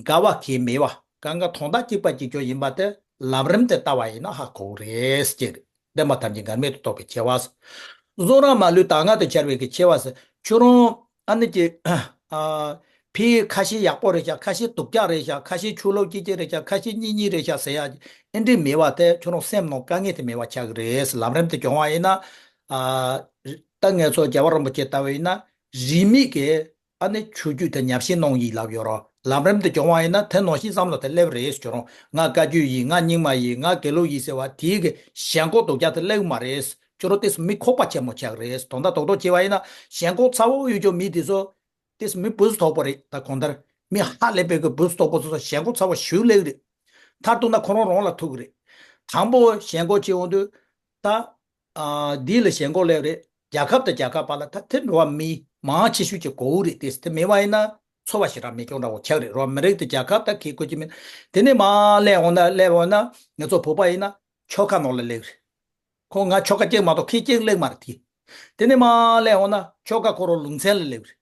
འགལ་བ་གང་མེད་པ། གང་ག་དོན་དག་གཅིག་པ་གཅིག་ཀྱང་ཡིན་པ་དེ་ལམ་རིམ་དེ་ལྟ་བ་ཡིན་ན་ཧ་གོ་གི་རེད་ཅེས་རེད། བསྟན་པ་ཐམས་ཅད་འགལ་མེད་དུ་རྟོགས་པའི་ཆེ་བ། གཟུགས་རང་མ་ལུས་ད་ང་དུ་འཆར་བའི་གི་ཆེ་བ་ཟེར། ཁྱོད་རང་ཨ་ནི་ཀྱི། ཨ། ཕའི་ཁ་ཤས་ཡག་པོ་རེད་ཤག་ཁ་ཤས་སྡུག་ཅག་རེད་ཤག་ཁ་ཤས་ཆུ་ལོག་སྐྱིད་སྐྱིད་རེད་ཤག་ཁ་ཤས་གཉིད་གཉིད་རེད་ཤག་ཟེར་ཡ། ཨེ་འདྲི་མེད་པ་དེ་ཁྱོད་རང་སེམས་ནང་དཀའ་ངལ་དེ་མེད་པ་ཆགས་ཀྱི་རེད། ལམ་རིམ་དེ་སྦྱོང་བ་ཡིན་ན། ཨ། ད་ངས་ཚོ་རྒྱལ་བ་རིན་པོ་ཆེ་ལྟ་བུ་ཡིན་ན། རིས་མེད་ཀྱི། ཨ་ནི་ཆོས་བརྒྱུད་དེ་ཉམས་ཞིབ་གནང་ཡིན་ལབ་ཡོད་རོགས། ལམ་རིམ་དེ་སྦྱོང་བ་ཡིན་ན་དེ་ནང་བཞིན་བསམ་བློ་དེ་སླེབས་རེད་ཁྱོད་རང་། ང་བཀའ་བརྒྱུད་ཡིན། ང་རྙིང་མ་ཡིན། ང་དགེ་ལུགས་ཡིན་ཟེར་བ་དེའི་གི་ཞེན་ཁོག་སྡུག་ཅག་དེ་སླེབས་མ་རེད། ཁྱོད་རང་ཏོག་ཙམ་མི་ཁོག་པ་ཆེན་མོ་ཆགས་རེད། དོན་དག་རྡོག་རྡོག་བྱས་པ་ཡིན་ན་ཞེན་ཁོག་ཚ་བོ་ཡོད་ཀྱང་མི་དེ་ཚོ་ཏོག་ཙམ་མི་བུ་སུ་དོག་པོ་རེད། ད་གང་ལྟར་མི་ཧ་ལས་པའི་གི་བུ་སུ་དོག་པོ་ཚོ་ཞེན་ཁོག་ཚ་བོ་ཞུ་ལེགས་རེད། མཐར་གཏུགས་ན་ཁོ་རང་རང་ལ་ཐུག་གི་རེད། དང་པོ་ཞེན་ཁོག་བྱེད་འོང་དུས་ད། ཨ། འདི་ལ་ཞེན་ཁོག་སླེབས་རེད། རྒྱལ་ཁབ་དང་རྒྱལ་ཁབ་བར་ལ་ད་དེ་འགྲོ་བ་མི་མང་ཆེ་ཤོས་ཀྱི་གོ་བོ་རེད་དེ། དེ་མེད་པ་ཡིན་ན་འཚོ་བ་ཞེ་དྲག་མེད་ཀྱང་འདྲ་བོ་ཆགས་རེད་རོ། མི་རིགས་དང་རྒྱལ་ཁབ་ད་གི་གོ་ཅི་མིན། དེ་ནས་མར་སླེབས་འོང་ན་སླེབས་འོང་ན་ང་ཚོ་བོད་པ་ཡིན་ན་ཆོལ་ཁ་ནང་ལ་སླེབས་རེད། ཁོ་ང་ཆོལ་ཁ་གཅིག་མ་གཏོགས་ཁྱེད་གཅིག་སླེབས་མ་རེད་དེ། དེ་ནས་མར་སླེབས་འོང་ན་ཆོལ་ཁ་ཁོ་རང་ལུང་ཚན་ལ་སླེབས་རེད།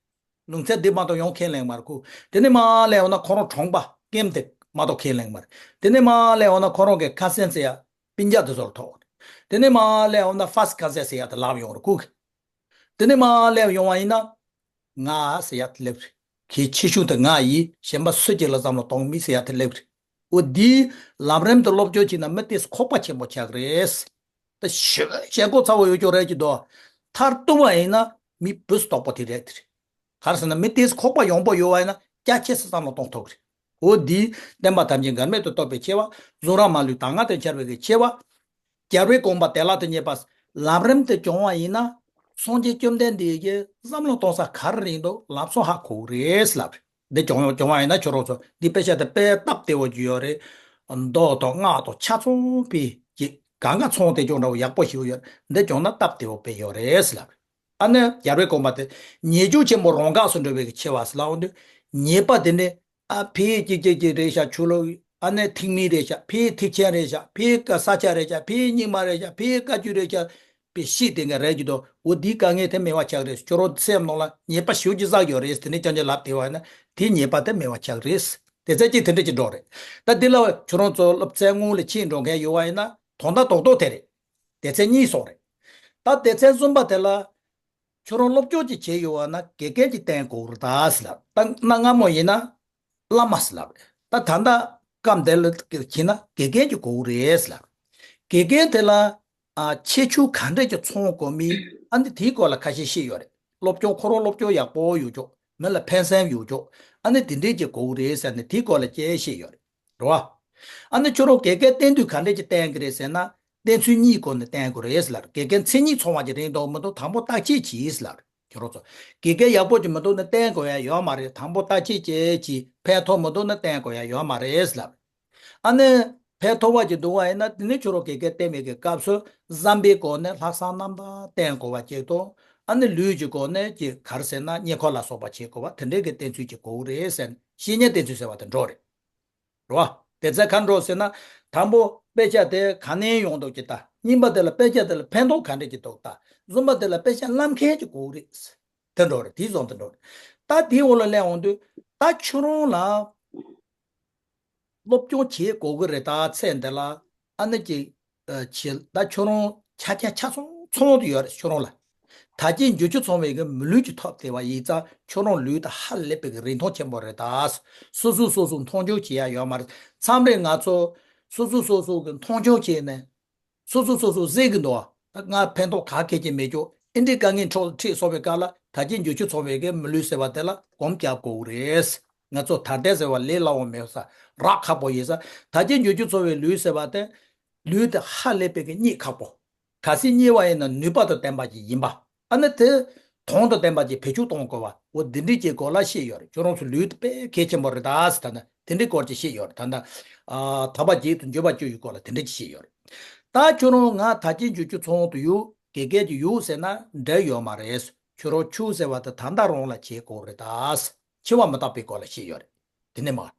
ལུང་ཚན་འདི་མ་གཏོགས་ཡང་ཁས་ལེན་མ་རེད་ཁོ། དེ་ནས་མར་སླེབས་འོང་ན་ཁོ་རང་གྲོང་པ་ཀེམ་དེ་མ་གཏོགས་ཁས་ལེན་མ་རེད། དེ་ནས་མར་སླེབས་འོང་ན་ཁོ་རང་གི་ཁ་སེམས་ཟེར་ཡ། སྤུན་ཀྱག་དེ་ཚོར་ཐོག་དེ་ནས་མར་སླེབས་འོང་ན་ཧྥ་སི་ཀ་ཟེ་ཟེར་ཡ་དེ་ལབ་ཡོང་རེད་ཁུག་དེ་ནས་མར་སླེབས་ཡོང་བ་ཡིན་ན། ང་ཟེར་ཡ་དེ་སླེབས་རེད། གལ་ཆེ་ཤོས་དེ་ང་ཡིན། གཞན་པ་སུ་གཅིག་ལ་བསམ་བློ་གཏོང་མི་ཟེར་ཡ་དེ་སླེབས་རེད། འོ་འདིའི་ལམ་རིམ་དུ་སློབ་སྦྱོང་བྱས་ན་མི་དེ་ཁོག་པ་ཆེན་པོ་ཆགས་རེད། ད་ཞེ་ཞེན་ཁོག་ཚ་བོ་ཡོད་ཀྱོག་རེད་ཀྱི་དོ། མཐར་གཏུགས་པ་ཡིན་ན་མི་བུ་སུ་དོག་པོ་དེ་རེད་དེ་རེད། ག་རེ་ཟེར་ན་མི་དེས་ཁོག་པ་ཡོང་པོ་ཡོད་བ་ཡིན་ན་རྒྱ་ཆེ་སེ་བསམ་བློ་གཏོང་ཐུབ་ཀྱི་རེད། འོ་འདིས་བསྟན་པ་ཐམས་ཅད་འགལ་མེད་དུ་རྟོགས་པའི་ཆེ་བ། གཟུགས་རང་མ་ལུས་ད་ང་དང་འཆར་བའི་གི་ཆེ་བ། རྒྱལ་བའི་དགོངས་པ་བདེ་བླག་ཏུ་རྙེད་པ། ལམ་རིམ་དེ་སྦྱོང་བ་ཡིན་ན། སངས་རྒྱས་བཅོམ་ལྡན་འདས་ཀྱིས་བསམ་བློ་གཏོང་ས་ག་རེ་རེད་འདུག་ལམ་སང་ཧ་གོ་གི་རེད་ལབ་རེད། འདི་སྦྱོང་སྦྱོང་བ་ཡིན་ན་ཁྱོད་རང་ཚོ་འདི་དཔེ་ཆ་དེ་དཔེ་སྟབས་བདེ་བོ་ཅིག་ཡོད་རེད། མདོ་དང་སྔགས་དང་ཆ་ཚང་པའི་ཀྱི་གང་ག་ཚང་དེ་ཅུང་འདྲ་བོ་ཡག་པོ་ཞིག་ཡོད། འདི་སྦྱོང་ན་སྟབས་བདེ་བོ་དཔེ་ཡོད་རེད་ལབ་རེད། ཨ་ནི་རྒྱལ་བའི་དགོངས་པ་དེ་ཉེས་སྤྱོད་ཆེན་པོ་རང་འགགས་སུ་འགྲོ་བའི་གི་ཆེ་བ་ཟེར་ལབ་འོང་དུས། ཉེས་པ་དེ་ནི་ཨ་ཕའི་ཀྱི་ཀྱི་ཀྱི་རེད་ཤག་ཆུ་ལོག་ཨ་ནི་ཐིག་མིག་རེད་ཤག་ཕའི་ཐིག་ཆེན་རེད་ཤག་ཕའི་ཀ་ས་ཆ་རེད་ཤག་ཕའི་རྙིང་མ་རེད་ཤག་ཕའི་བཀའ་བརྒྱུད་རེད་ཤག་པའི་ཤིག་དེ་འགའ་རེད་ཀྱི་དོ། འོ་འདིའི་དཀའ་ངལ་དེ་མེད་པ་ཆགས་རེད། ཁྱོད་རང་སེམས་ནང་ལ་ཉེས་པ་ཞེ་པོ་ཅིག་བསགས་ཡོད་རེད། དེ་ནས་ཅང་ཅང་ལབ་བསྡད་པ་ཡིན་ན་དེའི་ཉེས་པ་དེ་མེད་པ་ཆགས་རེད། དེ་ཚད་ཅིག་དེ་འདྲ་ཅིག་འགྲོ་རེད། ད་འདི་ལ་ཁྱོད་རང་ཚོ་སློབ་ཚན་སྔོན་ལ་ཕྱིན་འགྲོ་མཁན་ཡོད་པ་ཡིན་ན་དོན་དག་རྡོག་རྡོག་དེ་རེད། སྡེ་ཚན་གཉིས་སོགས་རེད། ད་སྡེ་ཚན་གསུམ་པ་དེ་ལ། ཁྱོད་རང་སློབ་སྦྱོང་ཅིག་བྱས་ཡོད་པ་ན་དགེ་རྒན་གྱིས་བསྟན་དགོས་རེད་ད་ཟེར་ལབ། ད་གནའ་སྔ་མོ་ཡིན་ན་བླ་མ་ཟེར་ལབ་རེད། ད་ད་ལྟ་སྐབས་འདི་ལ་བྱས་ན་དགེ་རྒན་གྱིས་དགོས་རེད་ཟེར་ལབ། དགེ་རྒན་དེ་ལ་ཨ་ཁྱད་ཆོས་ག་འདྲས་ཀྱི་ཚང་དགོས་མིན་ཨ་ནི་དེའི་སྐོར་ལ་ཁ་ཤས་བཤད་ཡོད་རེད། སློབ་སྦྱོང་ཁོ་རང་སློབ་སྦྱོང་ཡག་པོ་ཡོད་ཀྱོག་མི་ལ་ཕན་སེམས་ཡོད་ཀྱོག་ཨ་ནི་དེ་འདྲས་ཀྱི་དགོས་རེད་ཟེར་ནས་དེའི་སྐོར་ལ་ཅིག་བཤད་ཡོད་རེད། རེད་བ། ཨ་ནི་ཁྱོད་རང་དགེ་རྒན་བསྟེན་དུས་ག་འདྲས་ཀྱི་བསྟེན་གི་རེད་ཟེར་ན། བསྟེན་ཚུལ་གཉིས་སྒོ་ནས་བསྟེན་དགོས་རེད་ཟེར་ལབ། དགེ་རྒན་མཚན་ཉིད་ཚང་བ་ཅིག་རེད་འདུག་མི་འདུག་དང་པོ་བརྟག་དཔྱད་གྱིས་ཟེར་ལབ། ཁྱོད་རང་ཚོ། དགེ་རྒན་ཡག་པོ་ཅིག་མི་འདུག་ན་བསྟེན་དགོས་ཡ་ཡོད་མ་རེད། དང་པོ་བརྟག་དཔྱད་བྱས་ཀྱིས་ཕན་ཐོགས་མི་འདུག་ན་བསྟེན་དགོས་ཡ་ཡོད་མ་རེད་ཟེར་ལབ། ཨ་ནི། ཕན་ཐོགས་པ་ཅིག་འདུག་བ་ཡིན་ན་དེ་ནི་ཁྱོད་རང་དགེ་རྒན་བསྟེན་པའི་གི་སྐབས་སུ་བསམ་པའི་སྒོ་ནས་ལྷག་བསམ་རྣམ་དག་བསྟེན་དགོས་པ་ཅིག་དང་། ཨ་ནི་ལུས་ཀྱི་སྒོ་ནས་ཀྱི་ག་རེ་ཟེར་ན་བསྙེན་ཁོག་ལ་སོགས་པ་བྱེད་དགོས་པ་དེ་འདྲའི་གི་བསྟེན་ཚུལ་ཅིག་དགོས་རེད་ཟེར་ནས་བཤེས་གཉེན་བསྟེན་ཚུལ་ཟེར་བ་དེ་འགྲོ་རེད། རེད་བ། དེ་ཚད་ག་འགྲོ་ཟེར་ན། དང་པོ་དཔེ་ཆ་དེ་ག་ནས་ཡོང་འདུག་ཅེས་ལྟ། གཉིས་པ་དེ་ལ་དཔེ་ཆ་དེ་ལ་ཕན་ཐོགས་ག་འདྲས་ཀྱི་འདུག་ལྟ། གསུམ་པ་དེ་ལ་དཔེ་ཆ་བསླབ་མཁན་གྱི་དགོས་རེད། དེ་འགྲོ་རེད། དེའི་བཟོ་འདི་འགྲོ་རེད། ད་དེའི་འོག་ལ་སླེབས་འོང་དུས་ད་ཁྱོད་རང་ལ་སློབ་སྦྱོང་བྱེད་དགོས་ཀྱི་རེད། ད་ཚེ་འདི་ལ་ཨ་ནི་ཀྱི་ཨ་ཆེ་ད་ཁྱོད་རང་ཆ་རྐྱེན་ཆ་ཚང་ཚང་དུ་ཡོད་རེད་ཁྱོད་རང་ལ། ད་ཀྱི་འགྱུར་ཁྱོད་ཚང་བའི་གི་མི་ལུས་ཀྱི་ཐོབ་བདེ་བ་ཡིན་ཙང་ཁྱོད་རང་ལུས་ད་ཧ་ལས་པའི་གི་རིན་ཐང་ཆེན་པོ་རེད་ད། སོ་སོས་སོ་སོ་མཐོང་ཆུང་བྱེད་ཡ་ཡོད་མ་རེད། མཚམས་རེ་ང་ཚོ་སོ་སོས་སོ་སོ་གི་མཐོང་ཆུང་བྱས་ནས་སོ་སོས་སོ་སོ་ཟེར་གི་འདུག་ད་ང་ཕན་ཐོགས་ག་གེ་ཅིག་མེད་ཀྱོག་ཨེ་འདྲའི་དཀའ་ངལ་འཕྲོག་འཁྲིད་སོང་བའི་སྐབས་ལ་ད་ཀྱི་འགྱུར་ཁྱོད་ཚང་བའི་གི་མི་ལུས་ཟེར་བ་དེ་ལ་སྒོམ་རྒྱག་དགོས་རེད། ང་ཚོ་ད་ལྟའི་ཟེར་བ་ལས་སླ་བོ་མེད་ས། རག་ཁག་པོ་ཡིན་ས། ད་ཀྱི་འགྱུར་ཁྱོད་ཚང་བའི་ལུས་ཟེར་བ་དེ། ལུས་དེ་ཧ་ལས་པའི་གི་རྙེད་ཁག་པོ། གལ་སྲིད་རྙེད་པ་ཡིན་ན་ནུས་པ་དང་ལྡན་པ་ཞིག་ཡིན་པ། ཨ་ནི་དེ། དོན་དང་ལྡན་པ་ཅིག་བེད་སྤྱོད་གཏོང་དགོས་པ། འོ་འདི་འདྲའི་ཅིག་སྐོར་ལ་བཤད་ཡོད་རེད། ཁྱོད་རང་ཚོ་ལུས་དཔེ་གལ་ཆེན་པོ་རེད་ད་ཟེར། ད་ལྟ་དེ་འདྲའི་སྐོར་ཅིག་བཤད་ཡོད་རེད། ད་ལྟ་ཨ་དག་པ་བརྒྱད་དུ་འགྱུར་བ་བཅུ་ཡི་སྐོར་ལ་དེ་འདྲ་ཅིག་བཤད་ཡོད་རེད། ད་ཁྱོད་རང་ང་ད་ཅི་འཇུ་རྒྱུ་ཚོང་དུ་ཡོད། དགེ་རྒན་གྱི་ཡོད་ཟེར་ན་འབྲེལ་ཡོད་མ་རེད། ཁྱོད་རང་ཆོས་ཟེར་བ་དེ་ད་ལྟ་རང་ལ་བྱེད་དགོས་རེད་ད། འཆི་བ་མི་རྟག་པའི་སྐོར་ལ་བཤད་ཡོད་རེད། དེ་ནས་མ།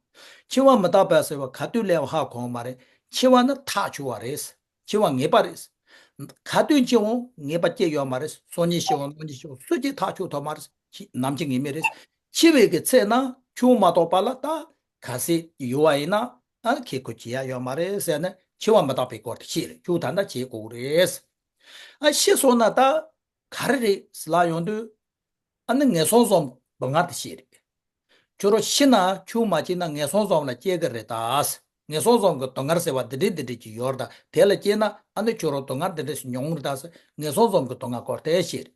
འཆི་བ་མི་རྟག་པ་ཟེར་བ་ག་དུས་སླེབས་ཧ་གོ་མ་རེད། འཆི་བ་ནི་ཐག་ཆོད་པ་རེད། འཆི་བ་ངེས་པ་རེད། ག་དུས་འཆི་འོང་ངེས་པ་ཅི་ཡོད་མ་རེད། སང་ཉིན་ཤི་འོང་གནངས་ཉིན་ཤི་འོང་སུ་གཅིག་ཐག་ཆོད་ཐུབ་མ་རེད། འཆི་ནམ་འཆི་ངེས་མེད་རེད། འཆི་བའི་གི་ཚེ་ན་ཁྱོད་མ་གཏོགས་པ་ལ་ད་གལ་སྲིད་ཡོད་པ་ཡིན་ན་ཨ་ཁྱེད་ཁོ་བྱེད་ཡ་ཡོད་མ་རེད་ཟེར་ནས་འཆི་བ་མི་རྟག་པའི་སྐོར་དེ་བཤད་རེད། ཁྱོད་ད་ལྟ་བྱེད་དགོས་རེད། ཨ་ཤི་སོང་ན་ད་ག་རེ་རེད་ཟེར་ལབ་ཡོང་དུས། ཨ་ནི་ངན་སོང་གསུམ་སྡུག་བསྔལ་དེ་བཤད་རེད། ཁྱོད་རང་ཤི་ན་ཁྱོད་མ་སྐྱེས་ན་ངན་སོང་གསུམ་ལ་སྐྱེ་གི་རེད་ད། ངན་སོང་གསུམ་གྱི་སྡུག་བསྔལ་ཟེར་བ་འདི་འདྲས་འདི་འདྲས་ཅིག་ཡོད་རེད་ད། དེ་ལ་སྐྱེས་ན་ཨ་ནི་ཁྱོད་རང་སྡུག་བསྔལ་འདི་འདྲས་ཤིག་མྱོང་གི་རེད་ད་ཟེར། ངན་སོང་གསུམ་གྱི་སྡུག་བསྔལ་སྐོར་དེ་བཤད་རེད།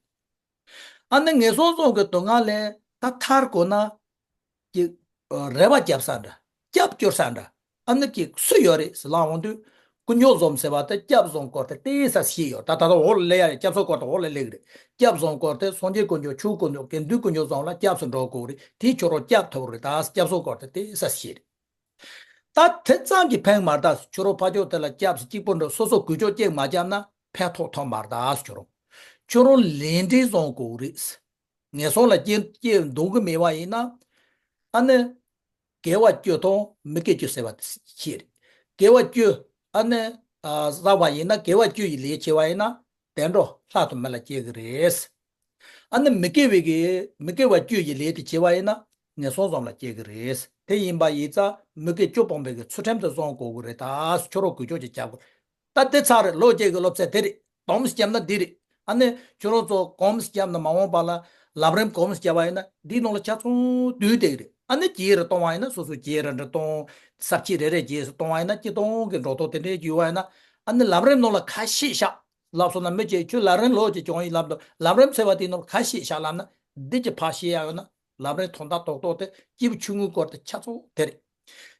ཨ་ནི་ངན་སོང་གསུམ་གྱི་སྡུག་བསྔལ་ལས་ད་ཐར་དགོས་ན། ཀྱི་རེ་བ་རྒྱབ་ས་འདྲ། སྐྱབས་བཅོལ་ས་འདྲ། ཨ་ནི་ཀྱི་སུ་ཡོད་རེད་ཟེར་ལབ་འོང་དུས། དཀོན་མཆོག་གསུམ་ཟེར་བ་དེ་སྐྱབས་གསུམ་སྐོར་དེ་ཏོག་ཙམ་ཤེས་ཡོད། ད་ད་ལྟ་འོག་ལ་སླེབས་ཡ་རེད། སྐྱབས་གསུམ་སྐོར་དེ་འོག་ལ་སླེབས་ཀྱི་རེད། སྐྱབས་གསུམ་སྐོར་དེ་སངས་རྒྱས་དཀོན་མཆོག་ཆོས་དཀོན་མཆོག་དགེ་འདུན་དཀོན་མཆོག་གསུམ་ལ་སྐྱབས་སུ་འགྲོ་དགོས་རེད། དེ་ཁྱོད་རང་སྐྱབས་ཐོབ་རེད་ད། སྐྱབས་གསུམ་སྐོར་དེ་ཏོག་ཙམ་ཤེས་རེད། ད་དེ་ཙམ་གྱིས་ཕན་མ་རེད་ད། ཁྱོད་རང་ཕར་ཕྱོགས་དེ་ལ་སྐྱབས་སུ་གཅིག་པུ་འགྲོ། སོ་སོ་འགུལ་སྐྱོད་ཅིག་མ་བརྒྱབ་ན་ཕན་ཐོགས་ཐོགས་མ་རེད་ད། ཁྱོད་རང་ཁྱོད་རང་ལས་འབྲས་བཟང་དགོས་རེད། ངན་སོང་ལ་སྐྱེ་སྐྱེ་འདོད་གི་མེད་པ་ཡིན་ན། ཨ་ནི། དགེ་བ་བཅུ་དང་མི་དགེ་བཅུ་ཟེར་བ་དེ་ཤེས་རེད། དགེ་བ་བཅུ་ཨ་ནི། ཨ་བསགས་པ་ཡིན་ན་དགེ་བ་བཅུ་ཡི་ལས་བྱས་པ་ཡིན་ན། བདེ་འགྲོ་ལྷ་དང་མི་ལ་སྐྱེ་གི་རེད། ཨ་ནི་མི་དགེ་བའི་གི་མི་དགེ་བ་བཅུ་ཡི་ལས་དེ་བྱས་པ་ཡིན་ན་ངན་སོང་གསུམ་ལ་སྐྱེ་གི་རེད། དེ་ཡིན་པ་ཡིན་ཙང་མི་དགེ་བཅུ་སྤོང་བའི་གི་ཚུལ་ཁྲིམས་དེ་བསྲུང་དགོས་གི་རེད་ད། ཁྱོད་རང་འགུལ་སྐྱོད་ཅིག་རྒྱག་དགོས། ད་དེ་ཚར་རེད། ལོ་གཅིག་གི་སློབ་ཚན་དེ་རེད། དུམ་བརྒྱབ་ན་འདི་རེད། ཨ་ནི་ཁྱོད་རང་ཚོ་གོམས་བརྒྱབ་ན་མ་འོངས་པ་ལ་ལམ་རིམ་གོམས་བརྒྱབ་པ་ཡིན་ན་འདིའི་ནང་ལ་ཆ་ཚང་འདུས་བསྡད་ཀྱི་རེད། ཨ་ནི་རྗེས་རུ་གཏོང་བ་ཡིན་ན་སོ་སོ་རྗེས་རུ་འདྲ་གཏོང་། ས་བཅད་རེ་རེ་རྗེས་སུ་གཏོང་བ་ཡིན་ན་སྤྱིར་བཏང་གི་འགྲོ་ལྡོག་དེ་འདྲའི་རྒྱུ་བ་ཡིན་ན། ཨ་ནི་ལམ་རིམ་ནང་ལ་ཁ་ཤས་བཞག་ལབ་སོང་ན། མི་གཅིག་ཁྱོད་ལམ་རིམ་ལོག་ཅིག་སྦྱོང་ཡིན་ལབ་འདུག་ལམ་རིམ་ཟེར་བ་དེའི་ནང་ལ་ཁ་ཤས་བཞག་ལབ་ན་འདི་ཅིག་ཕར་བཤད་ཡ་ཡོད་ན། ལམ་རིམ་དོན་དག་རྡོག་རྡོག་དེ་སྐྱེས་བུ་ཆུང་ངུའི་སྐོར་དེ་ཆ་ཚང་དེ་རེད།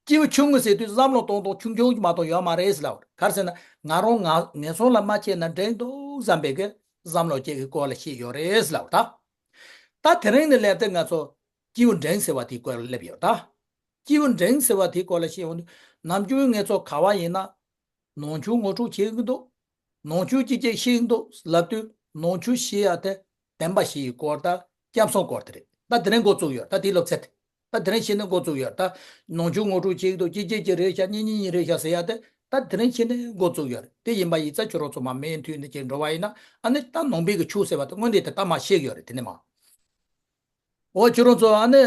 སྐྱེས་བུ་ཆུང་ངུ་ཟེར་དུས་བསམ་བློ་གཏོང་སྟངས་ཆུང་ཆུང་མ་གཏོགས་ཡོད་མ་རེད་ཟེར་ལབ། ག་རེ་ཟེར་ན་ང་རང་ང་ངན་སོང་ལ་མ་སྐྱེས་ན་འགྲིག་འདུག་བསམ་པའི་གི་བསམ་བློ་སྐྱེ་གི་སྐོར་ལ་བཤད་ཡོད་རེད་ཟེར་ལབ། ད་ད་དེ་རིང་ནས་སླེབས་ཏེ་ང་ཚོ་སྐྱེས་བུ་འབྲིང་ཟེར་བ་དེའི་སྐོར་ལ་སླེབས་ཡོད་ད། སྐྱེས་བུ་འབྲིང་ཟེར་བ་དེའི་སྐོར་ལ་བཤད་ཡོང་དུས་ནམ་རྒྱུན་ངེད་ཚོ་ག་བ་ཡིན་ན། ནང་ཆོས་ངོ་སྤྲོད་བྱེད་ཀྱི་འདུག་ནང་ཆོས་ཅི་ཅིག་ཤེས་ཀྱི་འདུག་ལབ་དུས་ནང་ཆོས་ཤེས་ཡ་དེ་བདེན་པ་བཞི་ཡི་སྐོར་དང་སྐྱབས་གསུམ་སྐོར་དེ་རེད། ད་དེ་རིང་འགོ་བཙུགས་ཡོད། ད་དེའི་སློབ་ཚན་དེ་ད་དེ་རིང་བཤད་ནས་འགོ་བཙུགས་ཡོད། ད་ནང་ཆོས་ངོ་སྤྲོད་བྱེད་ཀྱི་འདུག་ཅི་ཅི་ཅི་རེད་ཤག་གཉིས་གཉིས་གཉིས་རེད་ཤག་ཟེར་ཡ་དེ་ད་དེ་རིང་བཤད་ནས་འགོ་བཙུགས་ཡོད་རེད། དེ་ཡིན་པ་ཡིན་ཙང་ཁྱོད་རང་ཚོ་མ་མུ་མཐུད་ནས་ཅིག་འགྲོ་བ་ཡིན་ན། ཨ་ནི་ད་ནང་པའི་གི་ཆོས་ཟེར་བ་དེ་དངོས་གནས་དེ་ད་མ་ཤེས་ཀྱི་ཡོད་རེད། དེ་ནས་མ། འོ་ཁྱོད་རང་ཚོ་ཨ་ནི།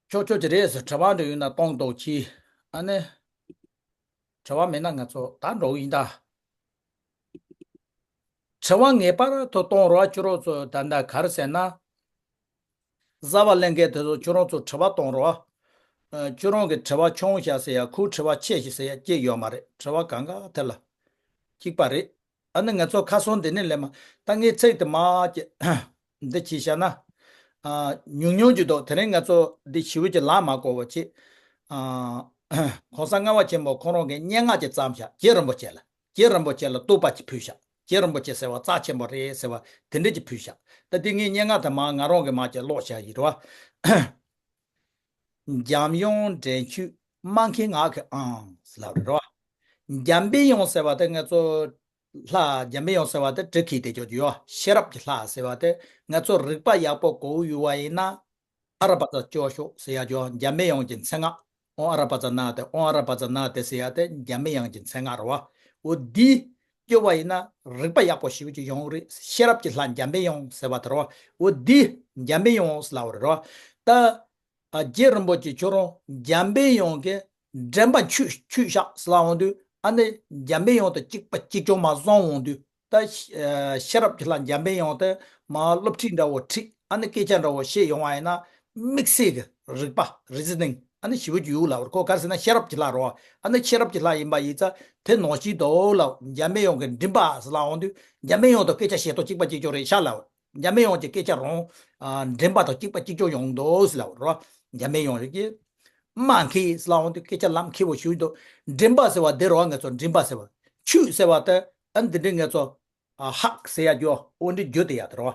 ཆོག་ཆོག་ཅིག་རེད་ཟེར། དྲི་བ་འདྲ་ཡོད་ན་གཏོང་རོགས་གྱིས། ཨ་ནི། དྲི་བ་མེད་ན་ང་ཚོ་ད་འགྲོ་གི་ཡིན་ད། དྲི་བ་ངེས་པར་དུ་གཏོང་རོགས། ཁྱོད་རང་ཚོ་ད་ལྟ་ག་རེ་ཟེར་ན། གཟའ་པ་ལྷན་རྒྱས་དེ་ཚོ་ཁྱོད་རང་ཚོ་དྲི་བ་གཏོང་རོགས། ཨ། ཁྱོད་རང་གི་དྲི་བ་ཆུང་ཤག་ཟེར་ཡ། ཁོའི་དྲི་བ་ཆེ་ཤག་ཟེར་ཡ་ཅིག་ཡོད་མ་རེད། དྲི་བ་གང་ག་དེ་ལ་གཅིག་པ་རེད། ཨ་ནི་ང་ཚོ་ཁ་སང་འདི་ནས་ལས་མ། ད་ངས་ཚིག་དེ་མ་ཅེ། འདི་ཅི་བྱ་ན། ཨ། ཉུང་ཉུང་ཅིག་འདུག་དེ་རིང་ང་ཚོ་འདི་ཞེ་པོ་ཅིག་ལབ་མ་དགོས་པ་ཅིག་ཨ། གོང་ས་ལྔ་པ་ཆེན་པོ་ཁོང་རང་གི་སྙན་ངག་ཅིག་བརྩམས་ཤག་རྗེ་རིན་པོ་ཆེ་ལ། རྗེ་རིན་པོ་ཆེ་ལ་བསྟོད་པ་ཅིག་ཕུལ་ཤག་རྗེ་རིན་པོ་ཆེ་ཟེར་བ་རྩ་ཆེན་པོ་རེད་ཟེར་བ་དེ་འདྲ་ཅིག་ཕུལ་ཤག་ད་འདི་ངས་སྙན་ངག་དེ་མ་ང་རང་གི་མ་ཅིག་ཀློག་བྱ་ཡི་རེད་བ། འཇམ་དབྱངས་འདྲེན་མཆོད་སྨྲ་མཁན་ངག་གི་ཨང་ལབ་རེད་བ། འཇམ་པའི་དབྱངས་ཟེར་བ་དེ་ང་ཚོ་ལྷ། འཇམ་པའི་དབྱངས་ཟེར་བ་དེ་བྲི་ཁི་དེ་ཅོ་ཅོ་ཡོད། ཤེས་རབ་ཀྱི་ལྷ་ཟེར་བ་དེ་ང་ཚོ་རིག་པ་ཡག་པོ་གོ་ཡོད་པ་ཡིན་ན། ཨ་ར་པ་ཙ་ཅོ་ཤོ་ཟེར་ཡ་ཅོ། འཇམ་པའི་དབྱངས་ཀྱི་མཚན་སྔགས། ཨོང་ཨ་ར་པ་ཙ་ན་དེ། ཨོང་ཨ་ར་པ་ཙ་ན་དེ་ཟེར་ཡ་དེ་འཇམ་པའི་དབྱངས་ཀྱི་མཚན་སྔགས་རེད་བ། འོ་འདི་སྐྱོ་བ་ཡིན་ན་རིག་པ་ཡག་པོ་ཞེ་པོ་ཅིག་ཡོང་གི་རེད། ཤེས་རབ་ཀྱི་ལྷ་འཇམ་པའི་དབྱངས་ཟེར་བ་དེ་རེད་བ། འོ་འདི་འཇམ་པའི་དབྱངས་ལབ་པ་རེད་བ། ད། ཨ། རྗེ་རིན་པོ་ཆེ་ཁྱོད་རང་འཇམ་པའི་དབྱངས་ཀྱི་འདྲེན་པ་མཆོད་མཆོད་བཞག་ཟེར་ལབ་འོང་དུས། ཨ་ནི་འཇམ་པའི་དབྱངས་དང་གཅིག་པ་གཅིག་རྐྱང་མར་བཟུང་འོང་དུས། ད་ཤེས་རབ་ཀྱི་ལྷ་འཇམ་པའི་དབྱངས་དེ་མར་སློབ་ཁྲིད་འདྲ་བོ་ཁྲིད། ཨ་ནི་སྐད་ཆ་འདྲ་བོ་བཤད་ཡོང་བ་ཡིན་ན། དམིགས་བསལ་གྱི་རིག་པ་རི་ཛི་ནིང་ཨ་ནི་ཞེ་པོ་ཅིག་ཡོད་ལབ་པ་རེད། ཁོ་ག་རེ་ཟེར་ན་ཤེས་རབ་ཀྱི་ལྷ་རེད་བ། ཨ་ནི་ཤེས་རབ་ཀྱི་ལྷ་ཡིན་པ་ཡིན་ཙང་དེ་ནང་བཞིན་དུ་ལབ། འཇམ་པའི་དབྱངས་ཀྱི་མགྲིན་པ་ཟེར་ལབ་འོང་དུས། འཇམ་པའི་དབྱངས་དང་སྐད་ཆ་བཤད་སྟངས་གཅིག་པ་གཅིག་རྐྱང་རེད་ཤག་ལབ། འཇམ་པའི་དབྱངས་ཀྱི་སྐད་ཆ་རང་། ཨ། མགྲིན་པ་དང་གཅིག་པ་གཅིག་རྐྱང་ཡོང་འདུག་ཟེར་ལབ་རོ། འཇམ་པའི་དབྱངས་ཀྱི་སྨྲ་མཁས་ཟེར་ལབ་འོང་དུས་སྐད་ཆ་ལམ་མཁས་པོ་ཞིག་འདུག་མགྲིན་པ་ཟེར་བ་འདི་རོ། ང་ཚོ་མགྲིན་པ་ཟེར་བ། མཆོད་ཟེར་བ་དེ་ཨ་འདི་འདྲའི་ང་ཚོ། ཨ། ཧག་ཟེར་ཡ་རྒྱུ་འོ་འདི་རྒྱུ་དེ་ཡ་དེ་རོ།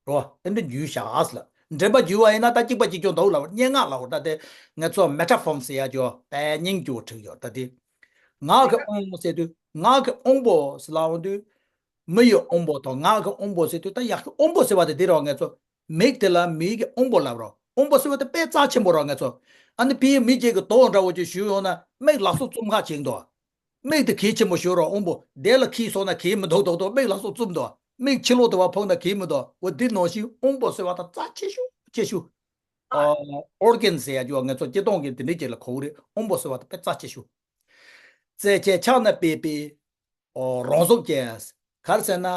རོ། ཨེ་འདྲ་འཇུས་བཞག་ཨ་ལ། འདྲེན་པ་འཇུས་པ་ཡིན་ན་ད་གཅིག་པ་གཅིག་རྐྱང་འདུག་ལ། སྙན་ངག་ལ་འོ་ད་དེ་ང་ཚོ་མེ་ཊ་ཕོར་ཟེར་ཡ་ཅོ་པའི་སྙིང་རྗེ་བོ་ཁྲིག་ཡོད་ད་དེ། ངག་གི་དབང་པོ་ཟེར་དུས་ངག་གི་དབང་པོ་ཟེར་ལ་འོང་དུས། མི་ཡི་དབང་པོ་དང་ངག་གི་དབང་པོ་ཟེར་དུས་ད་ཡག་གི་དབང་པོ་ཟེར་བ་དེ་དེ་རོ་ང་ཚོ། མིག་དེ་ལ་མིག་གི་དབང་པོ་ལབ་རོ། དབང་པོ་ཟེར་བ་དེ་དཔེ་རྩ་ཆེན་པོ་རོ་ང་ཚོ། ཨ་ནི་ཕིའི་མི་གཅིག་གི་དོགས་འདྲ་བོ་ཅིག་ཞུས་ཡོང་ན་མིག་ལག་སོགས་བཙུམ་ཁ་ཆེན་འདུག་མིག་དེ་གལ་ཆེན་པོ་ཞུ་རོགས་དབང་པོ་དེ་ལ་ཁྱི་སོང་ན་གལ་མི་འདུག་འདུག་འདུག་མིག་ལ་སོགས་བཙུམ་འདུག་མིག་ཕྱི་ལོག་ཏུ་བ་ཕོག་ན་གལ་མི་འདུག་འོ་འདི་ནང་བཞིན་དབང་པོ་ཟེར་བ་དང་རྩ་ཆེ་ཤོས་ཆེ་ཤོས། ཨོར་གན་ཟེར་ཡ་ཅོ་ང་ཚོ་སྤྱི་སྟངས་ཀྱི་དེ་འདྲའི་ཅིག་ལ་གོ་གི་རེད། དབང་པོ་ཟེར་བ་དང་དཔེ་རྩ་ཆེ་ཤོས། རྩེད་ཆས་ཕྱག་ན་པའི་པའི་རང་སོགས་ཀྱི་གར་ཟེར་ན།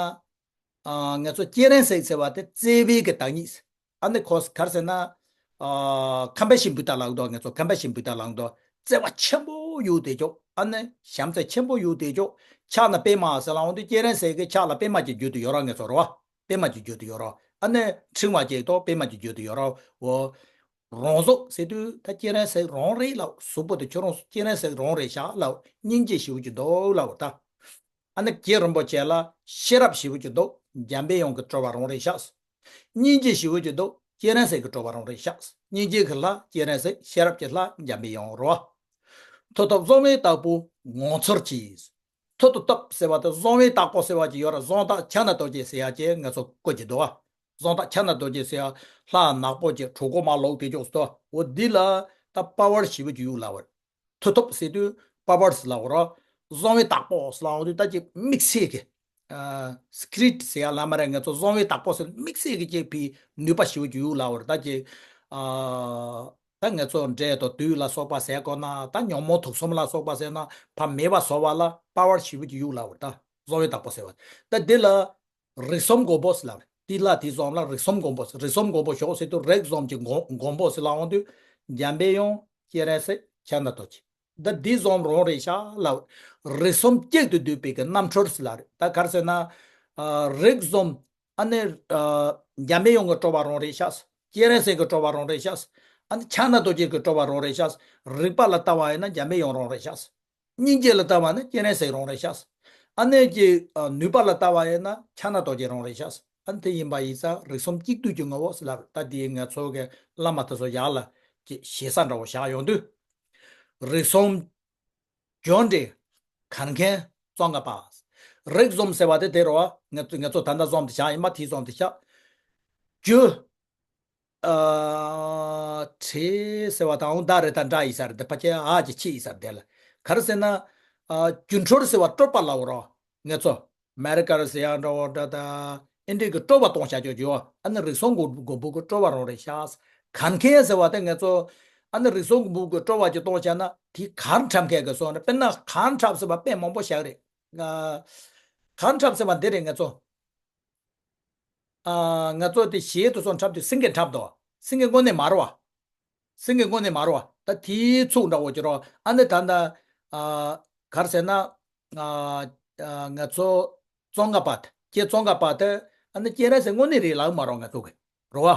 ང་ཚོ་སྤྱན་རས་གཟིགས་ཟེར་བ་དེ་བརྩེ་བའི་གི་བདག་ཉིད། ཨ་ནི་ཁོ་གར་ཟེར་ན། ཨ་ཁམས་པའི་ཤིང་བུ་དག་ལགས་དོ། ང་ཚོ་ཁམས་པའི་ཤིང་བུ་དག་ལགས་དོ། བརྩེ་བ་ཆེན་པོ་ཡོད་དེ་ཅོག་ཨ་ནི་བྱམས་བརྩེ་ཆེན་པོ་ཡོད་དེ་ཅོག་ཕྱག་ན་པདྨ་ཟེར་ལ་འོང་དུས་སྤྱན་རས་གཟིགས་ཀྱི་ཕྱག་ལ་པདྨ་གྱི་རྒྱུད་དུ་ཡོད་ར། ང་ཚོ་རོ། པདྨ་གྱི་རྒྱུད་དུ་ཡོད་ར། ཨ་ནི་ཕྲེང་བ་གཅིག་དང་པདྨ་གྱི་རྒྱུད་དུ་ཡོད་ར། འོ། རང་གཟུགས་ཟེར་དུས་ད་སྤྱན་རས་གཟིགས་རང་རེད་ལབ། གཟུགས་པོ་དེ་ཁྱོད་རང་སྤྱན་རས་གཟིགས་རང་རེད་ཤག་ལབ། སྙིང་རྗེ་ཞེ་པོ་ཅིག་འདུག་ལབ་ད། ཨ་ནི་རྗེ་རིན་པོ་ཆེ་ལ་ཤེས་རབ་ཞེ་པོ་ཅིག་འདུག་འཇམ་པའི་དབྱངས་ཀྱི་སྤྲུལ་པ་རང་རེད་ཤག་སྙིང་རྗེ་ཞེ་པོ་ཅིག་འདུག་སྤྱན་རས་གཟིགས་ཀྱི་སྤྲུལ་པ་རང་རེད་ཤག་སྙིང་རྗེ་གི་ལྷ་སྤྱན་རས་གཟིགས། ཤེས་རབ་ཀྱི་ལྷ་འཇམ་པའི་དབྱངས་རོ། མཐུ་སྟོབས་བཟང་བའི་བདག་པོ་ངང་ཚུལ་གྱིས། མཐུ་དང་སྟོབས་ཟེར་བ་དེ་བཟང་བའི་བདག་པོ་ཟེར་བ་ཅིག་ཡོད་ར། བཟང་རྟགས་ཕྱག་ན་རྡོ་རྗེ་ཟེར་ཡ་ཅིག་ང་ཚོ་བཀོད་ཀྱི་འདུག་བ། བཟང་རྟགས་ཕྱག་ན་རྡོ་རྗེ་ཟེར་ཡ་ལྷ་ནག་པོ་ཅིག་གྲོད་ཁོག་མ་ལོག་དེ་ཅོག་སྟོ། འོ་འདི་ལ་ད་པ་ཝར་ཞེ་པོ་ཅིག་ཡོད་ལབ་པ་རེད། མཐུ་སྟོབས་ཟེར་དུས་པ་ཝར་ཟེར་ལབ་པ་ར། བཟང་བའི་བདག་པོ་ཟེར་ལབ་པ་དུས་ད་ཅིག་དམིགས་བསལ་གྱི། ཨ་སི་ཀྲིཊ་ཟེར་ཡ་ལ་མ་རེད། ང་ཚོ་བཟང་བའི་བདག་པོ་ཟེར་དམིགས་བསལ་གྱི་ཅིག་ཕིའི་ནུས་པ་ཞེ་པོ་ཅིག་ཡོད་ལབ་པ་རེད། ད་ཅིག་ཨ་ད་ང་ཚོ་འདྲེ་དང་བདུད་ལ་སོགས་པ་ཟེར་དགོས་ན། ད་ཉོན་མོངས་དུག་གསུམ་ལ་སོགས་པ་ཟེར་ན་ཕ་མེད་པ་བཟོ་བ་ལ་པ་ཝར་ཞེ་པོ་ཅིག་ཡོད་ལབ་པ་རེད། ད་བཟང་བའི་བདག་པོ་ཟེར་བ་ད་འདི་ལ། རིགས་གསུམ་མགོན་པོ་ཟེར་ལབ་རེད། དེ་ལ་དེ་གསུམ་ལ་རིགས་གསུམ་མགོན་པོ་ཟེར། རིགས་གསུམ་མགོན་པོ་ཞོག་ཟེར་དུས་རིགས་གསུམ་གྱི་མགོན་མགོན་པོ་ཟེར་ལབ་པ་དུས་འཇམ་པའི་དབྱངས། སྤྱན་རས་གཟིགས། ཕྱག་ན་རྡོ་རྗེ། འདི་འདི་གསུམ་རང་རེད་ཤག་ལབ། རིགས་གསུམ་གཅིག་ཏུ་བསྡུས་པའི་གི་རྣམ་འཕྲུལ་ཟེར་ལབ་རེད། ད་ག་རེ་ཟེར་ན། ཨ་རིགས་གསུམ། ཨ་ནི་ཨ་འཇམ་པའི་དབྱངས་ཀྱི་སྤྲུལ་པ་རང་རེད་ཤག་སྤྱན་རས་གཟིགས་ཀྱི་སྤྲུལ་པ་རང་རེད་ཤག་ཨ་ནི་ཕྱག་ན་རྡོ་རྗེ་གི་སྤྲུལ་པ་རང་རེད་ཤག་རིག་པ་ལ་ལྟ་བ་ཡིན་ན་འཇམ་པའི་དབྱངས་རང་རེད་ཤག་སྙིང་རྗེ་ལ་ལྟ་བ་ནི་སྤྱན་རས་གཟིགས་རང་རེད་ཤག་ཨ་ནི་ཀྱི་ཨ་ནུས་པ་ལ་ལྟ་བ་ཡིན་ན་ཕྱག་ན་རྡོ་རྗེ་རང་རེད་ཤག་ཨ་ནི་དེ་ཡིན་པ་ཡིན་ཙང་རིགས་གསུམ་གཅིག་བསྡུས་ཀྱི་ངོ་བོ་ཟེར་ལབ། ད་དེ་ང་ཚོ་གི་བླ་མ་དེ་ཚོ་ཡག་ལ་ཀྱི་ཞེ་ས་འདྲ་བོ་བཞག་ཡོང་དུས། རིགས་གསུམ། འབྱོར་འབྲིང་། གར་མཁན། ཙོང་ཁ་པ། རིགས་གསུམ་ཟེར་བ་དེ་དེ་རེད་བ། ང་ཚོ་ང་ཚོ་ད་ལྟ་གསུམ་དེ་བཞག་ཡིན་པ་དེ་གསུམ་དེ་བཞག་རྒྱུ། ཨ་བྲེ་ཟེར་བ་དང་འོང་ད་རེད། ད་འདྲ་ཡིན་ས་རེད། དེ་ཕ་ཁྱེད་ཨ་ཅེ་ཆི་ཡིན་ས་རེད། དེ་ལ་ག་རེ་ཟེར་ན། ཨ་སྒྱུ་འཕྲུལ་ཟེར་བ་སྤྲུལ་པ་ལབ་རོ། ང་ཚོ་མེ་རི་ཀར་ཟེར་ཡང་འདྲ་བོ་འདྲ་ད་ཨིན་ཌི་གི་སྤྲུལ་པ་གཏོང་བྱ་ཆོག་རྒྱུ་ཨ་ནི་རིགས་གསུམ་མགོན་པོ་གི་སྤྲུལ་པ་རང་རེད་ཤག་གར་མཁན་ཟེར་བ་དེ་ང་ཚོ་ཨ་ནི་རིགས་གསུམ་མགོན་པོ་གི་སྤྲུལ་པ་ཅིག་གཏོང་བྱ་ན་དེ་གར་འཁྲབ་མཁན་གི་སོང་ན། དཔེར་ན་གར་འཁྲབ་ཟེར་བ་དཔེ་མང་པོ་བཞག་རེད། ཨ་གར་འཁྲབ་ཟེར་བ་འདི་རེད། ང་ཚོ། ཨ་ང་ཚོ་དེ་གཞས་དེ་ཚོ་འཁྲབ་དུས་སེང་གེ་འཁྲབ་དོ། སེང་གེ་དངོས་གནས་མ་རེད་བ། སེང་གེ་དངོས་གནས་མ་རེད་བ། ད་དེའི་ཚུགས་འདྲ་བོ་ཅིག་རོ། ཨ་ནི་ད་ལྟ་ཨ་ག་རེ་ཟེར་ན། ཨ་ཨ་ང་ཚོ་ཙོང་ཁ་པ་དེ་ཀྱེ་ཙོང་ཁ་པ་དེ་ཨ་ནི་སྤྱན་རས་གཟིགས་དངོས་གནས་རེད་ལབ་མ་རེད་བ། ང་ཚོ་གི་རེད་བ།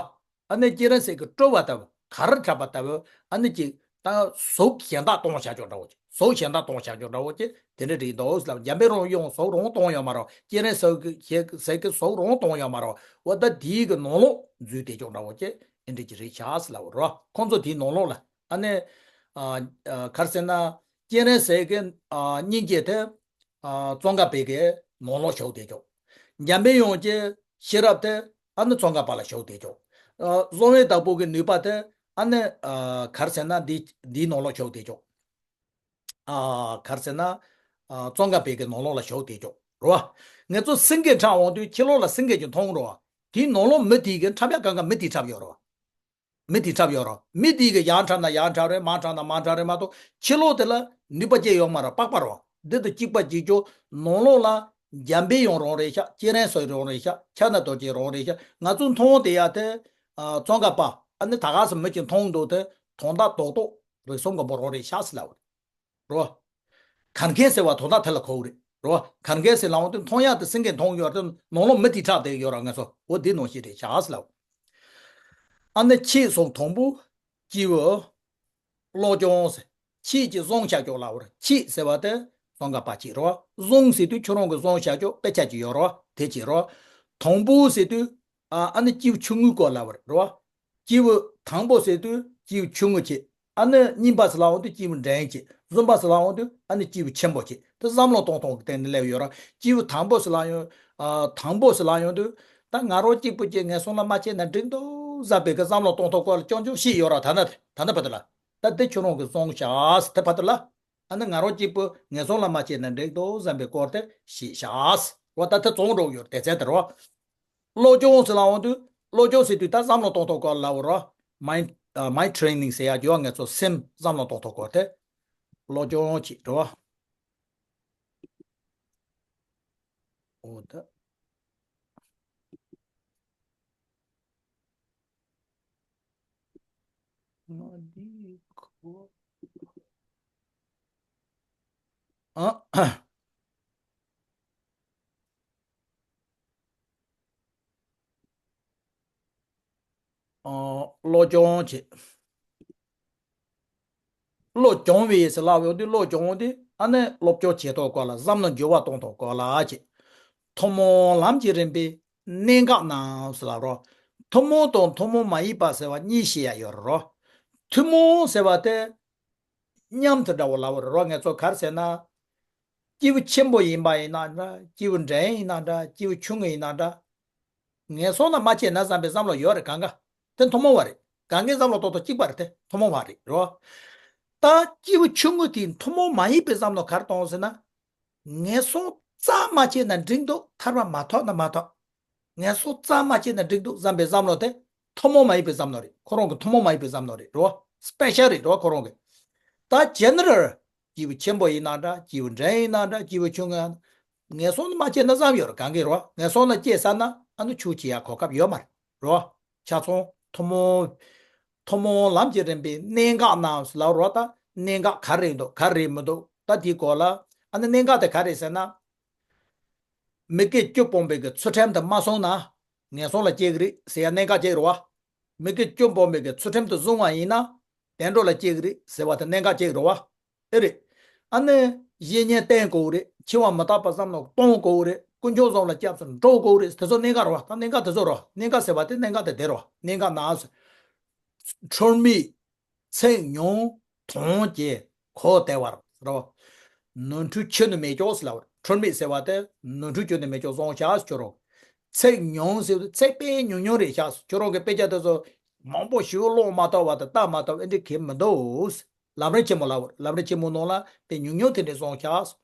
ཨ་ནི་སྤྱན་རས་གཟིགས་ཀྱི་སྤྲུལ་པ་ལྟ་བུ་གར་འཁྲབ་པ་ལྟ་བུ་ཨ་ནི་ཅིག་ད་གཟུགས་གཞན་དག་གཏོང་བྱ་ཆོག་འདྲ་བོ་ཅིག་གཟུགས་གཞན་དག་གཏོང་བྱ་ཆོག་འདྲ་བོ་ཅིག་དེ་འདྲ་རེད་འདུག་ལབ། འཇམ་པའི་རང་དབྱངས་གཟུགས་རང་གཏོང་ཡོད་མ་རེད། སྤྱན་རས་གཟིགས་ཀྱི་གཟིགས་ཀྱི་གཟུགས་རང་གཏོང་ཡོད་མ་རེད། འོ་ད་དེའི་གི་ནང་ལོགས་འཛུལ་བསྡད་ཆོག་འདྲ་བོ་ཅིག་ཨེ་འདྲ་ཅིག་རེད་ཤག་ཟེར་ལབ་རེད་བ། ཁོང་ཚོ་དེའི་ནང་ལོགས་ལ་ཨ་ནི་ཨ་ག་རེ་ཟེར་ན། སྤྱན་རས་གཟིགས་ཀྱི་ཨ་སྙིང་རྗེ་དེ་ཨ་ཙོང་ཁ་པའི་གི་ནང་ལོགས་ཞུགས་བསྡད་ཆོག་འཇམ་པའི་དབྱངས་ཀྱི་ཤེས་རབ་དེ་ཨ་ནི་ཙོང་ཁ་པ་ལ་ཞུགས་བསྡད་ཆོག་ཨ་བཟང་བའི་བདག་པོ་གི་ནུས་པ་དེ་ཨ་ནི་ཨ་ག་རེ་ཟེར་ན་འདི་འདིའི་ནང་ལོགས་ཞུགས་བསྡད་ཆོག་ཨ་ག་རེ་ཟེར་ན། ཨ་ཙོང་ཁ་པའི་གི་ནང་ལོགས་ལ་ཞུགས་བསྡད་ཆོག་རེད་བ། ང་ཚོ་སེང་གེ་འཁྲབ་འོང་དུས་ཕྱི་ལོགས་ལ་སེང་གེ་ཅིག་མཐོང་རེད་བ། དེའི་ནང་ལོགས་མི་དེའི་གི་འཁྲབ་ཡག་གང་ག་མི་དེའི་འཁྲབ་ཡོད་རེད་བ། མི་དེའི་འཁྲབ་ཡོད་རེད་བ། མི་དེའི་གི་ཡར་འཁྲབ་ན་ཡར་འཁྲབ་རེད། མར་འཁྲབ་ན་མར་འཁྲབ་རེད་མ་གཏོགས་ཕྱི་ལོགས་དེ་ལ་ནུས་པ་ཅི་ཡོད་མ་རེད། པགས་པ་རེད་བ། འདི་དང་གཅིག་པ་གཅིག་རྐྱང་། ནང་ལོགས་ལ་འཇམ་པའི་དབྱངས་རང་རེད་ཤག་སྤྱན་རས་གཟིགས་རང་རེད་ཤག་ཕྱག་ན་རྡོ་རྗེ་རང་རེད་ཤག་ང་ཚོ་མཐོང་བསྡད་ཡག་དེ་ཨ་ཙོང་ཁ་པ་ཨ་ནི་ད་ག་སེ་མི་ཅིག་མཐོང་འདུག་དེ་དོན་དག་རྡོག་རྡོག་རིགས་གསུམ་མགོན་པོ་རང་རེད་ཤག་ཟེར་ལབ་པ་རེད། རོ། གར་མཁན་ཟེར་བ་དོན་དག་དེ་ལ་གོ་གི་རེད། རོ། གར་མཁན་ཟེར་ལབ་འོང་དུས་མཐོང་ཡག་དེ་སེང་གེ་མཐོང་ཡོད་དེ་ནང་ལོགས་མི་དེ་འཁྲབ་བསྡད་ཡོད་ར། ང་ཚོ་འོ་དེ་ནང་བཞིན་རེད་ཤག་ཟེར་ལབ། ཨ་ནི་ཁྱེད་སོང་དང་པོ་སྐྱེས་བུ་བློ་སྦྱོང་ཟེར། ཁྱེད་ཀྱིས་བཟང་བྱ་ཆོག་ལབ་པ་རེད། ཁྱེད་ཟེར་བ་དེ་ཙོང་ཁ་པ་ཅིག་རོ། བཟང་ཟེར་དུས་ཁྱོད་རང་གི་བཟང་བྱ་ཆོག་དཔེ་ཆ་ཅིག་ཡོད་རོ། དེ་ཅིག་རོ། དང་པོ་ཟེར་དུས་ ཨ་ཨ་ནི་སྐྱེས་བུ་ཆུང་ངུའི་སྐོར་ལབ་པ་རེད་རོ། སྐྱེས་བུ་དང་པོ་ཟེར་དུས་སྐྱེས་བུ་ཆུང་ངུ་བྱས། ཨ་ནི་གཉིས་པ་ཟེར་ལབ་འོང་དུས་སྐྱེས་བུ་འབྲིང་བྱས། གསུམ་པ་ཟེར་ལབ་འོང་དུས་ཨ་ནི་སྐྱེས་བུ་ཆེན་པོ་བྱས། དེ་བསམ་བློ་གཏོང་སྟངས་ཀྱི་སྟེང་ནས་སླེབས་ཡོད་ར། སྐྱེས་བུ་དང་པོ་ཟེར་ལབ་ཡོང་། ཨ་དང་པོ་ཟེར་ལབ་ཡོང་དུས་ད་ང་རང་གཅིག་པུ་གྱིས་ངན་སོང་ལ་མ་སྐྱེས་ན་འགྲིག་འདུག་བསམ་པའི་གི་བསམ་བློ་གཏོང་སྟངས་སྐོར་ལ་རྐྱང་རྐྱང་བཤད་ཡོད་ར། ད་ནི་ད་ནི་བར་དུ་ལ། ད་དེ་ཁྱོད་རང་གིས་བཟུང་བྱས་དེ་བར་དུ་ལ། ཨ་ནི་ང་རང་གཅིག་པུ་ངན་སོང་ལ་མ་སྐྱེས་ན་འགྲིག་འདུག་བསམ་པའི་སྐོར་དེ་ཞིག་བཞག་རོ། ད་དེ་བཙོང་འགྲོ་གི་ཡོད་རེད། དེ་ཚད་དེ་རོ། བློ་སྦྱོང་ཟེར་ལབ་འོང་དུས་བློ་སྦྱོང་ཟེར་དུས་ད་བསམ་བློ་གཏོང་ཐོག་སྐོར་ལབ་རོ། mind mind training ཟེར་ཡག་ཡོད། ང་ཚོ་སེམས་བསམ་བློ་གཏོང་ཐོག་སྐོར་དེ་བློ་སྦྱོང་བྱེད་རོ། འོ་ད། ང་འདི་གོ། ཨ། ཨ། བློ་སྦྱོང་བྱེད། བློ་སྦྱོང་བའི་ཟེར་ལབ་ཡོང་དུས་བློ་སྦྱོང་དེ་ཨ་ནི་སློབ་སྦྱོང་བྱེད་ཐོག་སྐོར་ལ་བསམ་བློ་འགྱུར་བ་གཏོང་ཐོག་སྐོར་ལ་བྱེད། ཐུན་མོང་ལམ་གྱི་རིམ་པའི་གནད་འགག་རྣམས་ལབ་རོ། ཐུན་མོང་དང་ཐུན་མོང་མ་ཡིན་པ་ཟེར་བ་གཉིས་བཤད་ཡ་ཡོད་རོ། ཐུན་མོང་ཟེར་བ་དེ་མཉམ་དུ་འདྲ་བོ་ལབ་རོ། ང་ཚོ་ག་རེ་ཟེར་ན། སྐྱེས་བུ་ཆེན་པོ་ཡིན་པ་ཡིན་ན་འདྲ། སྐྱེས་བུ་འབྲིང་ཡིན་ན་འདྲ། སྐྱེས་བུ་ཆུང་ངུ་ཡིན་ན་འདྲ། ངན་སོང་ལ་མ་སྐྱེས་ན་བསམ་པའི་བསམ་བློ་ཡོད་རེད་གང་ག། དེ་ཐུན་མོང་བ་རེད། གང་གའི་བསམ་བློ་ཏོག་ཏོག་གཅིག་པ་རེད། དེ་ཐུན་མོང་བ་རེད་རོ། ད་སྐྱེས་བུ་ཆུང་ངུ་དེས་ཐུན་མོང་མ་ཡིན་པའི་བསམ་བློ་ག་རེ་གཏོང་ཟེར་ན། ངན་སོང་རྩ་མ་སྐྱེས་ན་འགྲིག་འདུག་ཐར་པ་མ་ཐོབ་ན་མ་ཐོབ། ངན་སོང་རྩ་མ་སྐྱེས་ན་འགྲིག་འདུག་བསམ་པའི་བསམ་བློ་དེ་ཐུན་མོང་མ་ཡིན་པའི་བསམ་བློ་རེད། ཁོ་རང་གི་ཐུན་མོང་མ་ཡིན་པའི་བསམ་བློ་རེད་རོ། སྤེ་ཤལ་རེད་རོ་ཁོ་རང་གི། ད་ཇེ་ནེ་རལ། སྐྱེས་བུ་ཆེན་པོ་ཡིན་ན་འདྲ། སྐྱེས་བུ་འབྲིང་ཡིན་ན་འདྲ། སྐྱེས་བུ་ཆུང་ངུ་ཡིན་ན། ངན་སོང་ལ་མ་སྐྱེས་ན་བསམ་ཡོད་རེད་གང་གི་རོ། ངན་སོང་ལ་སྐྱེས་ཚར་ན་ཨ་ནི་ཆོས་བྱེད་ཡ་གོ་སྐབས་ཡོད་མ་རེད་རོ། ཆ་ཚང་ཐུན་མོང་། ཐུན་མོང་ལམ་གྱི་རིམ་པའི་གནད་འགག་རྣམས་ལབ་རོ། ད་གནད་འགག་ག་རེ་འདུག་ག་རེ་མི་འདུག་ད་དེའི་སྐོར་ལ་ཨ་ནི་གནད་འགག་དེ་ག་རེ་ཟེར་ན། མི་དགེ་བཅུ་སྤོང་བའི་གི་ཚུལ་ཁྲིམས་དེ་མ་བསྲུངས་ན་ངན་སོང་ལ་སྐྱེ་གི་རེད་ཟེར་ཡ་གནད་འགག་ཅིག་རེད་བ། མི་དགེ་བཅུ་སྤོང་བའི་གི་ཚུལ་ཁྲིམས་དེ་བསྲུང་བ་ཡིན་ན་བདེ་འགྲོ་ལ་སྐྱེ་གི་རེད་ཟེར་བ་དེ་གནད་འགག་ཅིག་རེད་བ། ཨེ་རེད། ཨ་ནི། གཞན་ཉོན་བསྟེན་དགོས་རེད། འཆི་བ་མི་རྟག་པ་བསམ་བློ་གཏོང་དགོས་རེད། དཀོན་མཆོག་གསུམ་ལ་སྐྱབས་སུ་འགྲོ་དགོས་རེད། དེ་ཚོ་གནད་འགག་རེད་བ། ད་གནད་འགག་དེ་ཚོ་རེད་བ། གནད་འགག་ཟེར་བ་དེ་གནད་འགག་དེ་དེ་རེད་བ། གནད་འགག་ན། འཁྲུལ་མེད་ཚིག་ཉུང་དོན་ཆེ་གོ་བདེ་བར་རོ། ནོར་འཁྲུལ་ཁྱོན་ནས་མེད་ཀྱོག་ཟེར་ལབ་པ་རེད། འཁྲུལ་མེད་ཟེར་བ་དེ་ནོར་འཁྲུལ་ཁྱོན་ནས་མེད་ཀྱོག་བཟོ་བཞག་ཁྱོད་རང་། ཚིག་ཉུང་ཟེར་བ་དེ་ཚིག་དཔེ་ཉུང་ཉུང་རེད་བཞག་ཁྱོད་རང་གི་དཔེ་ཆ་དེ་ཚོ་མང་པོ་ཞིག་ཀློག་མ་ཐུབ་པ་དང་ལྟ་མ་ཐུབ་ཨེ་འདྲ་གང་མི་འདུག་ལམ་རིམ་ཆེན་མོ་ལབ་པ་རེད། ལམ་རིམ་ཆེན་མོ་ནང་ལ་དཔེ་ཉུང་ཉུང་དེ་འདྲ་བཟོ་བཞག་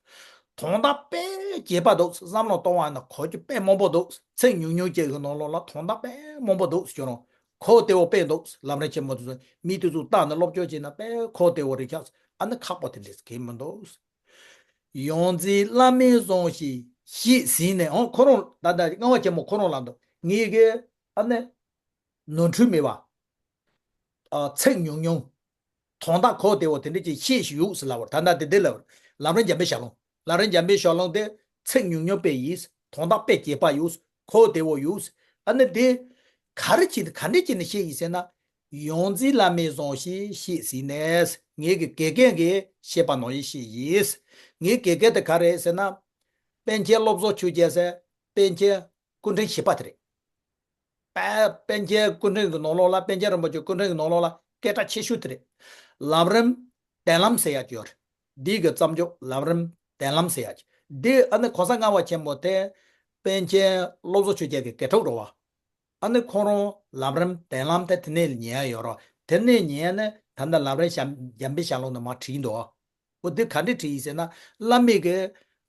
དོན་དག་དཔེ་རྒྱས་པ་འདུག་བསམ་བློ་གཏོང་བ་ན་གོ་རྒྱུ་དཔེ་མང་པོ་འདུག་ཚིག་ཉུང་ཉུང་ཅིག་གི་ནང་ལོགས་ལ་དོན་དག་དཔེ་མང་པོ་འདུག་ཟེར་ཀྱང་རུང་། གོ་བདེ་བོ་དཔེ་འདུག་ལམ་རིམ་ཆེན་མོ་དེ་ཚོ་མི་དེ་ཚོ་བལྟས་ནས་སློབ་སྦྱོང་བྱས་ན་དཔེ་གོ་བདེ་བོ་རེད་ཤག་ཨ་ནི་ཁག་པོ་དེ་འདྲས་གང་མི་འདུག་ཡོངས་འཛིན་བླ་མའི་གསུང་ཞིག་ཤེས་ཟིན་ནས། ཨོ་ཁོ་རང་ད་ལྟ་ལྔ་བ་ཆེན་མོ་ཁོ་རང་ལ་འདུག་ངེད་ཀྱི་ཨ་ནི། ནོར་འཁྲུལ་མེད་པ། ཨ། ཚིག་ཉུང་ཉུང་། དོན་དག་གོ་བདེ་བོ་དེ་འདྲ་ཅིག་ཤེས་ཤིག་ཡོད་ཟེར་ལབ་པ་རེད། ད་ལྟ་དེ་འདི་ལབ་པ་རེད། ལམ་རིམ་འཇམ་པའི་ཞལ་ལུང་། ལམ་རིམ་འཇམ་པའི་ཞལ་ལུང་དེ་ཚིག་ཉུང་ཉུང་དཔེ་ཡིན། དོན་དག་དཔེ་རྒྱས་པ་ཡོད། གོ་བདེ་བོ་ཡོད། ཨ་ནི་དེ་ག་རེ་བྱས་ནས་ག་འདྲ་བྱས་ནས་ཤེས་ཡིན་ཟེར་ན། ཡོངས་འཛིན་བླ་མའི་གསུང་ཞིག་ཤེས་ཟིན་ནས། ངེད་ཀྱི་དགེ་རྒན་གྱིས་བཤད་པ་ནང་བཞིན་ཤེས་ཡིན། ངའི་དགེ་རྒན་དེ་ག་རེད་ཟེར་ན། པཎ་ཆེན་བློ་བཟང་ཆོས་རྒྱལ་ཟེར། པཎ་ཆེན་སྐུ་ཕྲེང་བཞི་པ་དེ་རེད། པ། པཎ་ཆེན་སྐུ་ཕྲེང་གི་ནང་ལོགས་ལ། པཎ་ཆེན་རིན་པོ་ཆེ་སྐུ་ཕྲེང་གི་ནང་ལོགས་ལ་སྐད་གྲགས་ཆེ་ཤོས་དེ་རེད། ལམ་རིམ་གདན་ལམ་ཟེར་ཡག་ཅིག་ཡོད་རེད། འདི་གི་བརྩམས་ཆོས་ལམ་རིམ་གདན་ལམ་ཟེར་ཡག་ཅིག་འདི་ཨ་ནི་གོང་ས་ལྔ་པ་ཆེན་པོ་དེ་པཎ་ཆེན་བློ་བཟང་ཆོས་རྒྱལ་གྱི་དགེ་ཕྲུག་རེད་བ། ཨ་ནི་ཁོ་རང་ལམ་རིམ་གདན་ལམ་དེ་དེ་ནས་ཉན་ཡོད་རེད། དེ་ནས་ཉན་ནས་ད་ལྟ་ལམ་རིམ་འཇམ་འཇམ་པའི་ཞལ་ལུང་ནས་མར་བྲིས་འདུག་འོ་འདི་ག་འདྲས་བྲིས་ཡིན་ཟེར་ན། བླ་མའི་གི་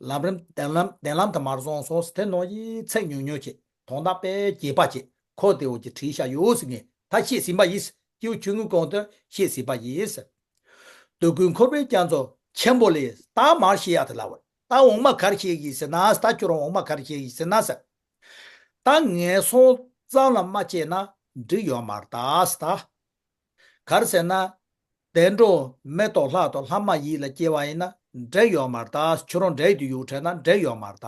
ལམ་རིམ་གདན་ལམ་གདན་ལམ་དུ་མར་སོང་སོང་དེ་ནང་བཞིན་ཚིག་ཉུང་ཉུང་བྱས། དོན་དག་དཔེ་རྒྱས་པ་བྱས། གོ་བདེ་བོ་ཅིག་བྲིས་བཞག་ཡོད་ཟེར། ངས་ད་ཤེས་ཟིན་པ་ཡིན། སྐྱེས་བུ་ཆུང་ངུའི་གོང་དུ་ཤེས་ཟིན་པ་ཡིན། དུས་ཀུན་འཁོར་བའི་རྒྱ་མཚོ་ཆེན་པོ་ལས། ད་མར་བཤད་ཡག་དེ་ལབ་པ་རེད། ད་འོག་མ་ག་རེ་བཤད་ཡིན་ཟེར་ན། ད་ཁྱོད་རང་འོག་མ་ག་རེ་བཤད་ཡིན་ཟེར་ན་ཟེར། ད་ངན་སོང་ཙམ་ལ་མ་སྐྱེས་ན་འགྲིག་ཡོད་མ་རེད་ད་ཟེར་ད། ག་རེ་ཟེར་ན། བདེ་འགྲོ་མི་དང་ལྷ་དང་ལྷ་མ་ཡིན་ལ་སྐྱེ་བ་ཡིན་ན་འགྲིག་ཡོད་མ་རེད་ད། ཁྱོད་རང་འགྲིག་རྒྱུ་ཡོད་དྲན་ན་འགྲིག་ཡོད་མ་རེད་ད།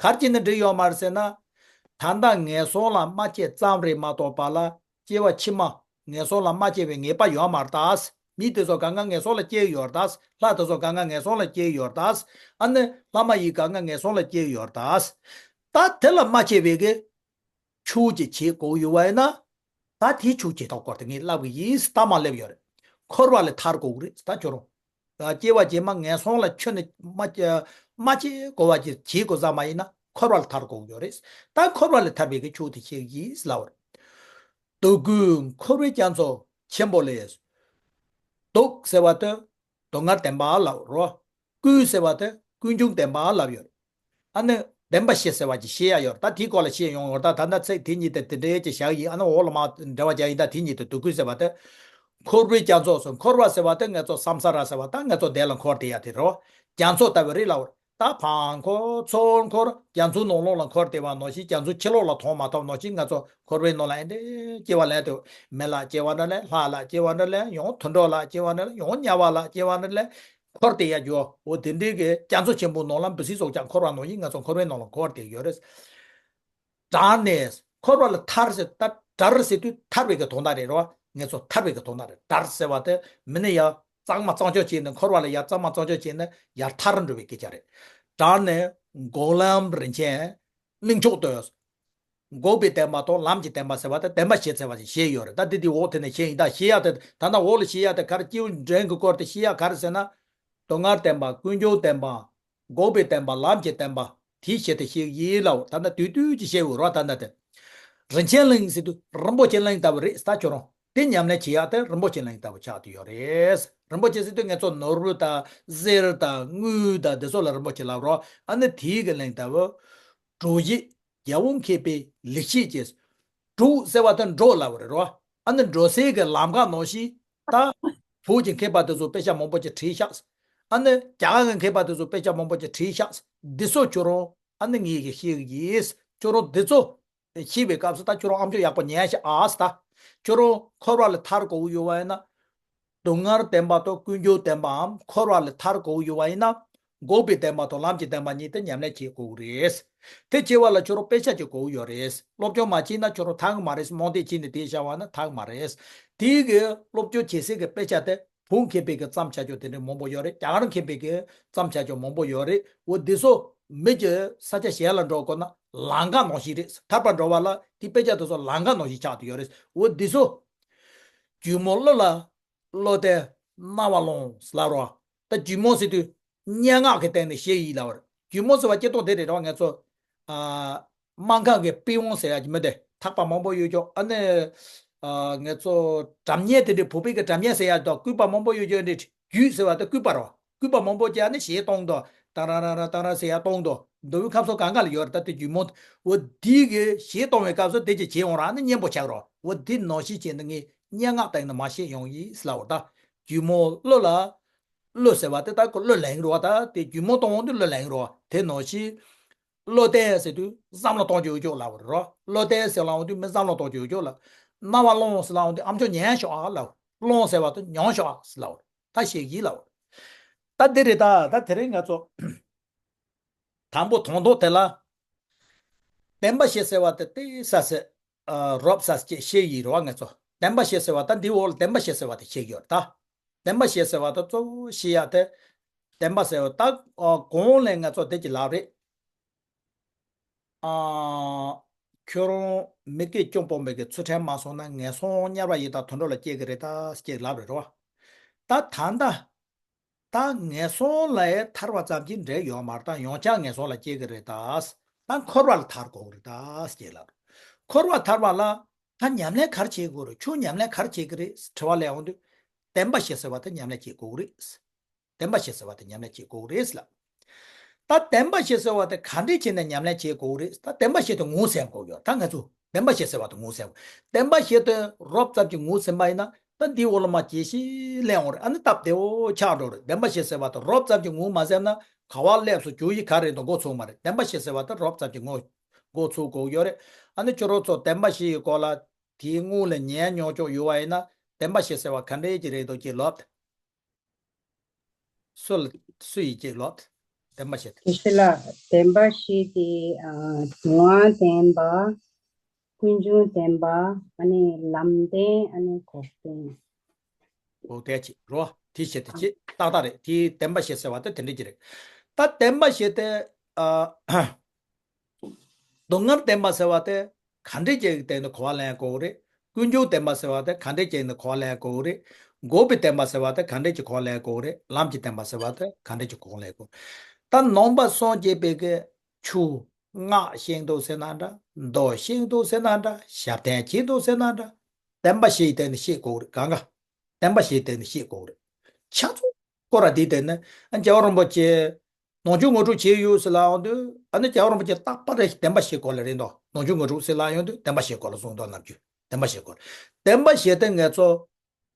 ག་རེ་བྱས་ནས་འགྲིག་ཡོད་མ་རེད་ཟེར་ན། ད་ལྟ་ངན་སོང་ལ་མ་སྐྱེས་ཙམ་རེད་མ་གཏོགས་པ་ལ་སྐྱེ་བ་ཕྱི་མ་ངན་སོང་ལ་མ་སྐྱེ་བའི་ངེས་པ་ཡོད་མ་རེད་ད། མི་དེ་ཚོ་གང་ག་ངན་སོང་ལ་སྐྱེ་གི་ཡོད་རེད་ད། ལྷ་དེ་ཚོ་གང་ག་ངན་སོང་ལ་སྐྱེ་གི་ཡོད་རེད་ད། ཨ་ནི་ལྷ་མ་ཡིན་གང་ག་ངན་སོང་ལ་སྐྱེ་གི་ཡོད་རེད་ད། ད་དེ་ལ་མ་སྐྱེ་བའི་གི་ཆོས་ཅིག་བྱེད་དགོས་ཡོད་པ་ཡིན་ན། ད་དེའི་ཆོས་བྱེད་ཐབས་སྐོར་དེ་ངས་ལབ་གི་ཡིན། ད་མ་སླེབས་ཡོད་རེད། འཁོར་བ་ལས་ཐར་དགོས་ཀྱི་རེད་ད་ཁྱོད་རང་། སྐྱེ་བ་རྗེས་མ་ངན་སོང་ལ་ཁྱོན་ནས་མ་སྐྱེ་མ་སྐྱེ་དགོས་པ་ཅིག་བྱེད་དགོས་ས་མ་ཡིན་ན་འཁོར་བ་ལས་ཐར་དགོས་ཀྱི་ཡོད་རེད། ད་འཁོར་བ་ལས་ཐར་བའི་གི་ཆོས་དེ་བཤད་ཀྱི་ཡིན་ལབ་པ་རེད། སྡུག་ཀུན་འཁོར་བའི་རྒྱ་མཚོ་ཆེན་པོ་ལས། སྡུག་ཟེར་བ་དེ་སྡུག་བསྔལ་བདེན་པ་ལབ་རོ། ཀུན་ཟེར་བ་དེ་ཀུན་འབྱུང་བདེན་པ་ལབ་ཡོད། ཨ་ནི་བདེན་པ་བཞི་ཟེར་བ་ཅིག་བཤད་ཡ་ཡོད། ད་དེའི་སྐོར་ལ་བཤད་ཡོང་བར་ད་ད་ལྟ་ཚིག་དེ་གཉིས་དེ་དེ་འདྲའི་ཅིག་བཞག་ཡིན། ཨ་ནི་འོག་ལ་མ་འབྲེལ་བ་རྒྱག་ཡིན། ད་དེ་གཉིས་དེ་སྡུག་ཀུན་ཟེར་བ་དེ། འཁོར་བའི་རྒྱ་མཚོ་སོ། འཁོར་བ་ཟེར་བ་དེ་ང་ཚོ་སམ་ས་ར་ཟེར་བ་ད་ང་ཚོ་བདེ་ལ་འཁོར་བསྡད་ཡ་དེ་རོ། རྒྱ་མཚོ་ལྟ་བུ་རེད་ལབ། ད་བར་འཁོར་ཚུར་འཁོར་རྒྱ་མཚོའི་ནང་ལོགས་ལ་འཁོར་བསྡད་པ་ནང་བཞིན་རྒྱ་མཚོ་ཕྱི་ལོགས་ལ་མཐོང་མ་ཐུབ་ནང་བཞིན་ང་ཚོ་འཁོར་བའི་ནང་ལ་ཨེ་འདྲའི་སྐྱེ་བ་ལེན་དུ། མི་ལ་སྐྱེ་བ་འདྲ་ལེན། ལྷ་ལ་སྐྱེ་བ་འདྲ་ལེན། ཡང་དུད་འགྲོ་ལ་སྐྱེ་བ་འདྲ་ལེན། ཡང་དམྱལ་བ་ལ་སྐྱེ་བ་འདྲ་ལེན། འཁོར་བསྡད་ཡ་རྒྱུ་འོ་དེ་འདྲའི་གི་རྒྱ་མཚོ་ཆེན་པོའི་ནང་ལ་འབུ་སྲིན་སོགས་ཀྱང་འཁོར་བ་ནང་བཞིན་ང་ཚོ་འཁོར་བའི་ནང་ལ་འཁོར་བསྡད་ཡོད་རེད། དྲང་ནས་འཁོར་བ་ལས་ཐར་ཟེར་ད་དྲར་ཟེར་དུས་ཐར་བའི་གི་དོན་དག་རེད་རོ། ངེད་ཚོ་ཐར་བའི་གི་དོན་དག་རེད། དྲར་ཟེར་བ་དེ་མི་ནི་ཡར་གཙང་མ་གཙང་སྐྱོང་བྱས་ནས་འཁོར་བ་ལས་ཡར་གཙང་མ་གཙང་སྐྱོང་བྱས་ནས་ཡར་ཐར་འགྲོ་བའི་སྐད་ཆ་རེད། དྲང་ནས་འགོག་ལམ་རིན་ཆེན་གླིང་མཆོག་ཏུ། འགོག་པའི་བདེན་པ་དང་ལམ་གྱི་བདེན་པ་ཟེར་བ་དེ་བདེན་པ་བཞི་ཟེར་བ་ཞིག་བཤད་ཡོད་རེད། ད་དེ་དེ་འོག་དེ་ནས་བཤད་ཡིན། ད་བཤད་ཡག་དེ་ད་ནི་འོག་ལ་བཤད་ཡག་དེ་ག་རེ་སྐྱེས་བུ་འདྲེན་གྱི་སྐོར་དེ་བཤད་ཡག་ག་རེ་ཟེར་ན། སྡུག་བསྔལ་བདེན་པ། ཀུན་འབྱུང་བདེན་པ། འགོག་པའི་བདེན་པ། ལམ་གྱི་བདེན་པ། དེའི་ཆེད་དུ་བཤད་ཡིན་ལབ། ད་ནི་དུས་དུས་ཀྱི་བཤད་འོས་རོགས་ད་ནི་དེ། རིན་ཆེན་གླིང་ཟེར་དུས་རིན་པོ་ཆེ་གླིང་ལྟ་བུ་རེད་ད་ཁྱོད་རང་། དེ་ཉམས་ལེན་བྱེད་ཡག་དེ་རིན་པོ་ཆེ་གླིང་ལྟ་བུ་ཆགས་བསྡད་ཡོད་རེད། རིན་པོ་ཆེ་ཟེར་དུས་ངེད་ཚོ་ནོར་བུ་དང་གསེར་དང་དངུལ་དང་དེ་ཚོ་ལ་རིན་པོ་ཆེ་ལབ་རོགས། ཨ་ནི་དེའི་གི་གླིང་ལྟ་བུ། གྲོགས་ཞེས་རྒྱལ་པོ་མཁས་པའི་ལེགས་བཤད་ཀྱི། གྲོགས་ཟེར་བ་དེ་འགྲོ་ལབ་པ་རེད་རོ། ཨ་ནི་འགྲོ་སའི་གི་ལམ་ཁ་ནང་བཞིན་ད། བོད་ཀྱི་མཁས་པ་དེ་ཚོ་དཔེ་ཆ་མང་པོ་ཅིག་བྲིས་ཤག་ཨ་ནི་རྒྱ་གར་གྱི་མཁས་པ་དེ་ཚོ་དཔེ་ཆ་མང་པོ་ཅིག་བྲིས་ཤག་འདི་ཚོ་ཁྱོད་རང་ཨ་ནི་ངས་གི་ཤེས་གི་ཡིན། ཁྱོད་རང་འདི་ཚོ་ཤེས་པའི་སྐབས་སུ་ད་ཁྱོད་རང་ཨམ་ཅོག་ཡག་པོ་ཉན་ཤག་ཨ་སི་ད། ཁྱོད་རང་འཁོར་བ་ལས་ཐར་དགོས་ཡོད་པ་ཡིན་ན། སྡུག་བསྔལ་བདེན་པ་དང་ཀུན་འབྱུང་བདེན་པའམ་འཁོར་བ་ལས་ཐར་དགོས་ཡོད་པ་ཡིན་ན། འགོག་པའི་བདེན་པ་དང་ལམ་གྱི་བདེན་པ་གཉིས་དེ་ཉམས་ལེན་བྱེད་དགོས་ཀྱི་རེད། དེ་བྱེད་པ་ལ་ཁྱོད་རང་དཔེ་ཆ་ཅིག་དགོས་ཀྱི་ཡོད་རེད། སློབ་སྦྱོང་མ་བྱས་ན་ཁྱོད་རང་ཐར་གི་མ་རེད། རྨོངས་དད་བྱས་ནས་དེ་བྱ་བ་ན་ཐར་གི་མ་རེད། དེའི་གི་སློབ་སྦྱོང་བྱེད་སའི་གི་དཔེ་ཆ་དེ་བོད་མཁས་པའི་གི་བརྩམས་བྱ་ཆོག་དེ་འདྲ་མང་པོ་ཡོད་རེད། རྒྱ་གར་མཁས་པའི་གི་བརྩམས་བྱ་ཆོག་མང་པོ་ཡོད་རེད། འོ་འདི་ཚོ་མི་གི་ས་ཆ་གཞན་ལ་འགྲོ་དགོས་ན་ལམ་ཁ་ནང་བཞིན་རེད། ཐར་པ་འགྲོ་བ་ལ་དེ་དཔེ་ཆ་དེ་ཚོ་ལམ་ཁ་ནང་བཞིན་ཆགས་བསྡད་ཡོད་རེད། འོ་འདི་ཚོ། རྒྱུད་མང་བློ་ལ། བློ་གཏད་རྣ་བ་ལོངས་ལབ་རོ། ད་རྒྱུད་མང་ཟེར་དུས་སྙན་ངག་གི་སྟེང་ནས་བཤད་ཡིན་ལབ་རེད། རྒྱུད་མང་ཟེར་བ་སྐྱེ་སྟོང་དེ་རེད་རོ། ངེད་ཚོ་ཨ། སྨར་ཁམས་ཀྱི་པི་ཝང་ཟེར་ཡ་གི་མི་དེ་ཐག་པ་མང་པོ་ཡོད་ཀྱོག་ཨ་ནི་ཨ། ངེད་ཚོ་སྒྲ་སྙན་དེ་འདྲའི་བོད་པའི་གི་སྒྲ་སྙན་ཟེར་ཡ་དང་སྐུད་པ་མང་པོ་ཡོད་ཀྱོག་འདི་རྒྱུད་ཟེར་བ་དེ་སྐུད་པ་རོ། སྐུད་པ་མང་པོ་བརྒྱབ་ནས་གཞས་གཏོང་དོ། ཏང་ར་ར་ར་ཏང་ར་ཟེར་ཡ་གཏོང་དོ། མདོ་དབུས་ཁམས་གསུམ་གང་ག་ལ་ཡོད་རེད། ད་དེ་རྒྱུད་མང་འོ་དེ་གི་གཞས་གཏོང་བའི་སྐབས་སུ་དེ་གི་གཞས་འོང་ར་ནི་སྙན་པོ་ཆགས་རོ། འོ་དེ་ནང་བཞིན་བྱས་ནས་ངས་སྙན་ངག་སྟེང་ནས་མར་བཤད་ཡོང་ཡིན་ལབ་པ་ད། རྒྱུད་མང་བློ་ལ། བློ་ཟེར་བ་དེ་ད་ཁོ་བློ་ལེན་རོ། ད་དེ་རྒྱུད་མང་གཏོང་འོང་དུས་བློ་ལེན་རོ། དེ་ནང་བཞིན། བློ་གཏད་ཟེར་དུས་བསམ་བློ་གཏོང་རྒྱུ་ཡོད་ཀྱོག་ལབ་པ་རེད་རོ། བློ་གཏད་ཟེར་ལབ་འོང་དུས་མི་བསམ་བློ་གཏོང་རྒྱུ་ཡོད་ཀྱོག་ལ། རྣ་བ་ལོངས་ཟེར་ལབ་འོང་དུས་ཨམ་ཅོག་ཉན་ཤོག་ཨ་ལབ། ལོངས་ཟེར་བ་དེ་མྱོང་ཤོག་ཨ་ལབ། ད་ཤེས་ཀྱི་ལབ། ད་འདི་རེད་ད། ད་དེ་རིང་ང་ཚོ་དང་པོ་དོན་ཐོག་དེ་ལ་བདེན་པ་བཞི་ཟེར་བ་དེ་ཏོག་ཙམ་ཨ། རོབ་ཙམ་ཅིག་བཤད་ཡིན་རོ། ངེད་ཚོ་བདེན་པ་བཞི་ཟེར་བ་ད་འདི་འོག་ལ་བདེན་པ་བཞི་ཟེར་བ་དེ་བཤད་ཡོད་ད། བདེན་པ་བཞི་ཟེར་བ་ད་གཙོ་བོ་བཤད་ཡ་དེ་བདེན་པ་ཟེར་བ་ད་ཨ། གོང་ལ་ངེད་ཚོ་དེ་ཅིག་ལབ་རེད། ཨ། ཁྱོད་རང་མི་སྐད་སྐྱོན་སྤོང་བའི་གི་ཚུལ་ཁྲིམས་མ་སྲུང་ན་ངན་སོང་དམྱལ་བ་ཡི་དྭགས་དུད་འགྲོ་ལ་སྐྱེ་གི་རེད་ད་ཅེས་ལབ་རེད་རོ། ད་ད་ལྟ་ད་ངན་སོང་ལ་ཡང་ཐར་བ་ཙམ་གྱིས་འབྲས་ཡོད་མ་རེད། ད་ཡང་བསྐྱར་ངན་སོང་ལ་སྐྱེ་གི་རེད་ད། ད་འཁོར་བ་ལ་ཐར་དགོས་གི་རེད་ད་ཅེས་ལབ། འཁོར་བ་ཐར་བ་ལ་ད་ཉམས་ལེན་ག་རེ་བྱེད་དགོས་རེད། ཁྱོད་ཉམས་ལེན་ག་རེ་བྱེད་གི་རེད་དྲི་བ་སླེབས་འོང་དུས་བདེན་པ་བཞི་ཟེར་བ་དེ་ཉམས་ལེན་བྱེད་དགོས་གི་རེད། བདེན་པ་བཞི་ཟེར་བ་དེ་ཉམས་ལེན་བྱེད་དགོས་རེད་ལ། ད་བདེན་པ་བཞི་ཟེར་བ་དེ་ག་འདྲས་བྱས་ནས་ཉམས་ལེན་བྱེད་དགོས་རེད། ད་བདེན་པ་བཞི་དེ་ངོས་ཟིན་དགོས་ཡོད། ད་ང་ཚོ་བདེན་པ་བཞི་ཟེར་བ་དེ་ངོས་ཟིན་དགོས། བདེན་པ་བཞི་དེ་རོབ་ཙམ་གྱིས་ངོས་ཟིན་པ་ཡིན་ན་ད་འདི་འོག་ལ་མ་ཇེ་ཞིག་གླེང་འོང་རེད། ཨ་ནི་སྟབས་བདེ་བོ་ཆགས་འགྲོ་རེད། བདེན་པ་བཞི་ཟེར་བ་དེ་རོབ་ཙམ་གྱིས་ངོས་མ་ཟིན་ན་ག་བ་སླེབས་སོང་རྒྱུ་ཡི་ག་རེད་འདུག་མགོ་ཚོས་མ་རེད། བདེན་པ་བཞི་ཟེར་བ་དེ་རོབ་ཙམ་གྱིས་ངོས་མགོ་ཚོས་དགོས་ཡོད་རེད། ཨ་ནི་ཁྱོད་རང་ཚོ་བདེན་པ་བཞི་ཡི་སྐོར་ལ་དེའི་སྔོན་ལ་ཉན་མྱོང་ཀྱོག་ཡོད་པ་ཡིན་ན་བདེན་པ་བཞི་ཟེར་བ་ག་འདྲས་ཀྱི་རེད་འདུག་ཅེས་ལབ། སུ་ལ་སུ་ཡིས་ཅེས་ལབ། བདེན་པ་བཞི་དེ། དེ་ཤེས་ལ་བདེན་པ་བཞི་དེ་ཨ། སྡུག་བསྔལ་བདེན་པ། ཀུན་འབྱུང་བདེན་པ། ཨ་ནི་ལམ་བདེན། ཨ་ནི་འགོག་བདེན། འགོག་བདེན་ཅེས་རོ། དེ་བཞི་དེ་ཅེས་ཏག་ཏག་རེད། དེ་བདེན་པ་བཞི་ཟེར་བ་དེ་དེ་འདྲས་ཀྱི་རེད། ད་བདེན་པ་བཞི་དེ་ཨ། སྡུག་བསྔལ་བདེན་པ་ཟེར་བ་དེ། ག་འདྲས་ཅིག་སྟེང་ནས་གོ་བ་ལེན་དགོས་རེད། ཀུན་འབྱུང་བདེན་པ་ཟེར་བ་དེ་ག་འདྲས་ཅིག་ནས་གོ་བ་ལེན་དགོས་རེད། འགོག་པའི་བདེན་པ་ཟེར་བ་དེ་ག་འདྲས་ཅིག་གོ་བ་ལེན་དགོས་རེད། ལམ་གྱི་བདེན་པ་ཟེར་བ་དེ་ག་འདྲས་ཅིག་གོ་བ་ལེན་དགོས། ད་ནང་པ་སངས་རྒྱས་པའི་གི་ཆོས་སྔགས་ཤེས་འདུག་ཟེར་ན་འདྲ། མདོ་ཤེས་འདུག་ཟེར་ན་འདྲ། ཞབས་བརྟན་བྱེད་འདུག་ཟེར་ན་འདྲ། བདེན་པ་བཞིའི་སྟེང་ནས་ཤེས་དགོས་རེད། གང་ག་བདེན་པ་བཞིའི་སྟེང་ནས་ཤེས་དགོས་རེད། ཆ་ཚང་སྐོར་ར་དེའི་སྟེང་ནས་ཨ་རྒྱལ་བ་རིན་པོ་ཆེ་ནང་ཆོས་ངོ་སྤྲོད་བྱས་ཡོད་ཟེར་ལབ་ཡོང་དུས། ཨ་ནི་རྒྱལ་བ་རིན་པོ་ཆེ་རྟག་པར་རེ་བདེན་པ་བཞིའི་སྐོར་ལ་རེད་འདུག་ནང་ཆོས་ངོ་སྤྲོད་ཟེར་ལབ་ཡོང་དུས་བདེན་པ་བཞིའི་སྐོར་ལ་གསུངས་འདུག་ནམ་རྒྱུན་བདེན་པ་བཞིའི་སྐོར། བདེན་པ་བཞི་དེ་ང་ཚོ་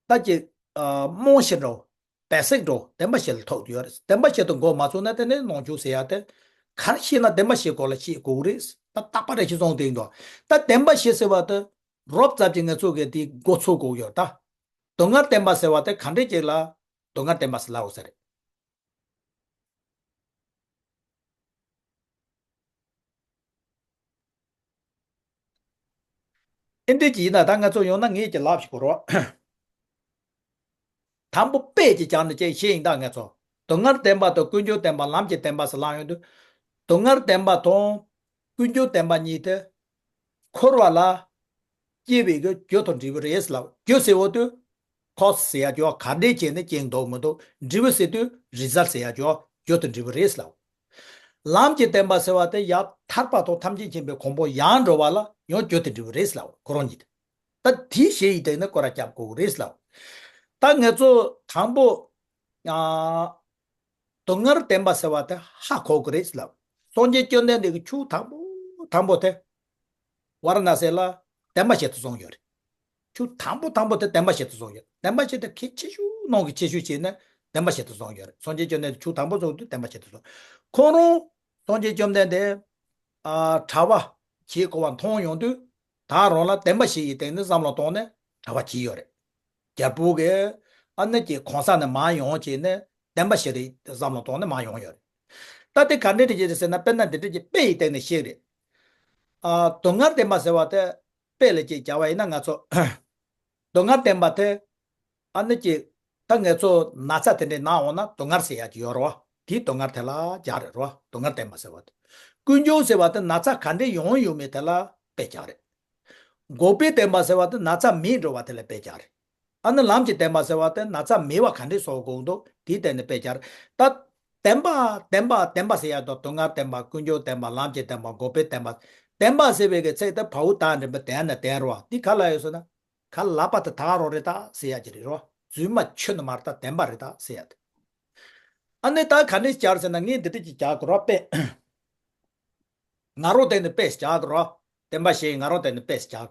ད་ཅིག་ཨ་རྨང་གཞི་འདྲ་བོ། བེ་སིག་འདྲ་བོ། བདེན་པ་བཞི་ལ་ཐུག་ཡོད་རེད། བདེན་པ་བཞི་དེ་འགོག་མ་ཚུགས་ན་དེ་ནས་ནང་ཆོས་ཟེར་ཡ་དེ་ག་རེ་ཤེས་ན་བདེན་པ་བཞིའི་སྐོར་ལ་ཤེས་དགོས་རེད། ད་རྟག་པར་རེ་ཤེས་སོང་དེ་ཡིན་འདུག་ད་བདེན་པ་བཞི་ཟེར་བ་དེ་རོབ་ཙམ་གྱིས་ང་ཚོ་གིས་དེ་འགོ་ཚུགས་དགོས་ཡོད་ད། སྡུག་བསྔལ་བདེན་པ་ཟེར་བ་དེ་ག་འདྲས་ཅིག་ལ་སྡུག་བསྔལ་བདེན་པ་ཟེར་ལབ་ཡོད་ས་རེད། ཨེ་འདྲས་ཅིག་ཡིན་ན་ད་ང་ཚོ་ཡང་ན་ངེད་ཀྱི་ལབ་ཞིག་གོ་རོགས། དང་པོ་དཔེ་ཅིག་སྦྱར་ནས་ཅིག་བཤད་ཡིན་ད་ང་ཚོ། སྡུག་བསྔལ་བདེན་པ་དང་ཀུན་འབྱུང་བདེན་པ་ལམ་གྱི་བདེན་པ་ཟེར་ལབ་ཡོང་དུས། སྡུག་བསྔལ་བདེན་པ་དང་ཀུན་འབྱུང་བདེན་པ་གཉིས་དེ། འཁོར་བ་ལ་སྐྱེ་བའི་གི་རྒྱུ་དང་འབྲས་བུ་རེད་ཟེར་ལབ། རྒྱུ་ཟེར་བ་དུས། ཁོ་ཟེར་ཡ་རྒྱུ་ག་འདྲས་བྱས་ནས་སྐྱེ་འདུག་མི་འདུག་འབྲས་བུ་ཟེར་དུས་རི་ཛལ་ཊི་ཟེར་ཡ་རྒྱུ་རྒྱུ་དང་འབྲས་བུ་རེད་ཟེར་ལབ། ལམ་གྱི་བདེན་པ་ཟེར་བ་དེ་ཡང་ཐར་པ་དང་ཐམས་ཅད་མཁྱེན་པའི་གོ་འཕང་ཡང་འགྲོ་བ་ལ་ཡང་རྒྱུ་དང་འབྲས་བུ་རེད་ཟེར་ལབ་ཁོ་རང་ཉིད། ད་དེའི་བཤད་ཡིག་དེ་ནི་སྐོར་ར་རྒྱབ་དགོས་རེད་ལབ། ད་ང་ཚོ་དང་པོ། ཨ། སྡུག་བསྔལ་བདེན་པ་ཟེར་བ་དེ་ཧ་གོ་དགོས་རེད་ལབ། སངས་རྒྱས་བཅོམ་ལྡན་འདས་ཀྱི་ཆོས་དང་པོ་དང་པོ་དེ། ཝཱ་ར་ཎ་སི་ལ་བདེན་པ་བཞི་དེ་གསུངས་ཡོད་རེད། ཆོས་དང་པོ་དང་པོ་དེ་བདེན་པ་བཞི་དེ་གསུངས་ཡོད། བདེན་པ་བཞི་དེ་གལ་ཆེ་ཤོས་ནང་གི་ཆེ་ཤོས་བྱས་ནས་བདེན་པ་བཞི་དེ་གསུངས་ཡོད་རེད། སངས་རྒྱས་བཅོམ་ལྡན་འདས་ཆོས་དང་པོ་གསུངས་དུས་བདེན་པ་བཞི་དེ་གསུངས། ཁོང་རང་སངས་རྒྱས་བཅོམ་ལྡན་འདས། ཨ། གྲྭ་པ་བྱེད་དགོས་པ་མཐོང་ཡོང་དུས། ད་རང་ལ་བདེན་པ་བཞི་ཡི་སྟེང་ནས་བསམ་བློ་བཏང་ནས་གྲྭ་པ་བྱས་ཡོད་རེད། རྒྱལ་པོ་གིས་ཨ་ནི་ཀྱི་གང་ཟག་ནས་མར་ཡོང་བྱས་ནས་བདེན་པ་བཞི་རེད་བསམ་བློ་བཏང་ནས་མར་ཡོང་ཡོད་རེད། ད་དེ་ག་འདྲས་རེད་ཟེར་ན་དཔེར་ན་འདི་འདྲས་ཀྱི་དཔེ་ཡི་སྟེང་ནས་བཤད་རེད། ཨ། སྡུག་བསྔལ་བདེན་པ་ཟེར་བ་དེ་དཔེ་ལ་ཅིག་བྱ་བ་ཡིན་ན་ང་ཚོ། སྡུག་བསྔལ་བདེན་པ་དེ། ཨ་ནི་ཅིག་ད་ང་ཚོ་ན་ཚ་དེ་འདྲས་ན་འོང་ན་སྡུག་བསྔལ་ཟེར་ཡ་ཅིག་ཡོད་རེད་བ། དེའི་སྡུག་བསྔལ་དེ་ལ་སྦྱར་རེད་རོ། སྡུག་བསྔལ་བདེན་པ་ཟེར་བ་དེ། ཀུན་འབྱུང་ཟེར་བ་དེ་ན་ཚ་ག་འདྲས་ཡོང་ཡོང་མེད་དེ་ལ་དཔེ་སྦྱར་རེད། འགོག་པའི་བདེན་པ་ཟེར་བ་དེ་ན་ཚ་མེད་འགྲོ་བ་དེ་ལ་དཔེ་སྦྱར་རེད། ཨ་ནི་ལམ་གྱི་བདེན་པ་ཟེར་བ་དེ་ན་ཚ་མེད་པ་ག་འདྲས་བཟོ་དགོས་འདུག་དེའི་སྟེང་ནས་དཔེ་སྦྱར། ད་བདེན་པ་བདེན་པ་བདེན་པ་ཟེར་ཡ་དང་སྡུག་བསྔལ་བདེན་པ་ཀུན་འབྱུང་བདེན་པ་ལམ་གྱི་བདེན་པ་འགོག་པའི་བདེན་པ། བདེན་པ་ཟེར་བའི་གི་ཚིག་དེ་བའུ་ད་འདྲེན་པ་བདེན་ན་བདེན་རོ། འདི་ག་ལ་ཡོད་ཟེར་ན། ག་ལ་པ་དེ་ད་རོ་རེད་ད་ཟེར་ཡ་ཅིག་རེད་རོ། རྫུན་མ་ཆོས་ནི་མ་རེད་ད་བདེན་པ་རེད་ད་ཟེར་ཡ་དེ། ཨ་ནི་ད་ག་འདྲས་སྦྱར་ཟེར་ན་ངས་འདི་འདྲས་ཅིག་སྦྱར་དགོས་རོ་དཔེ། ང་རོ་དེ་ནི་དཔེ་སྦྱར་དགོས་རོ། བདེན་པ་ཞེས་ང་རོ་དེ་ནི་དཔེ་སྦྱར།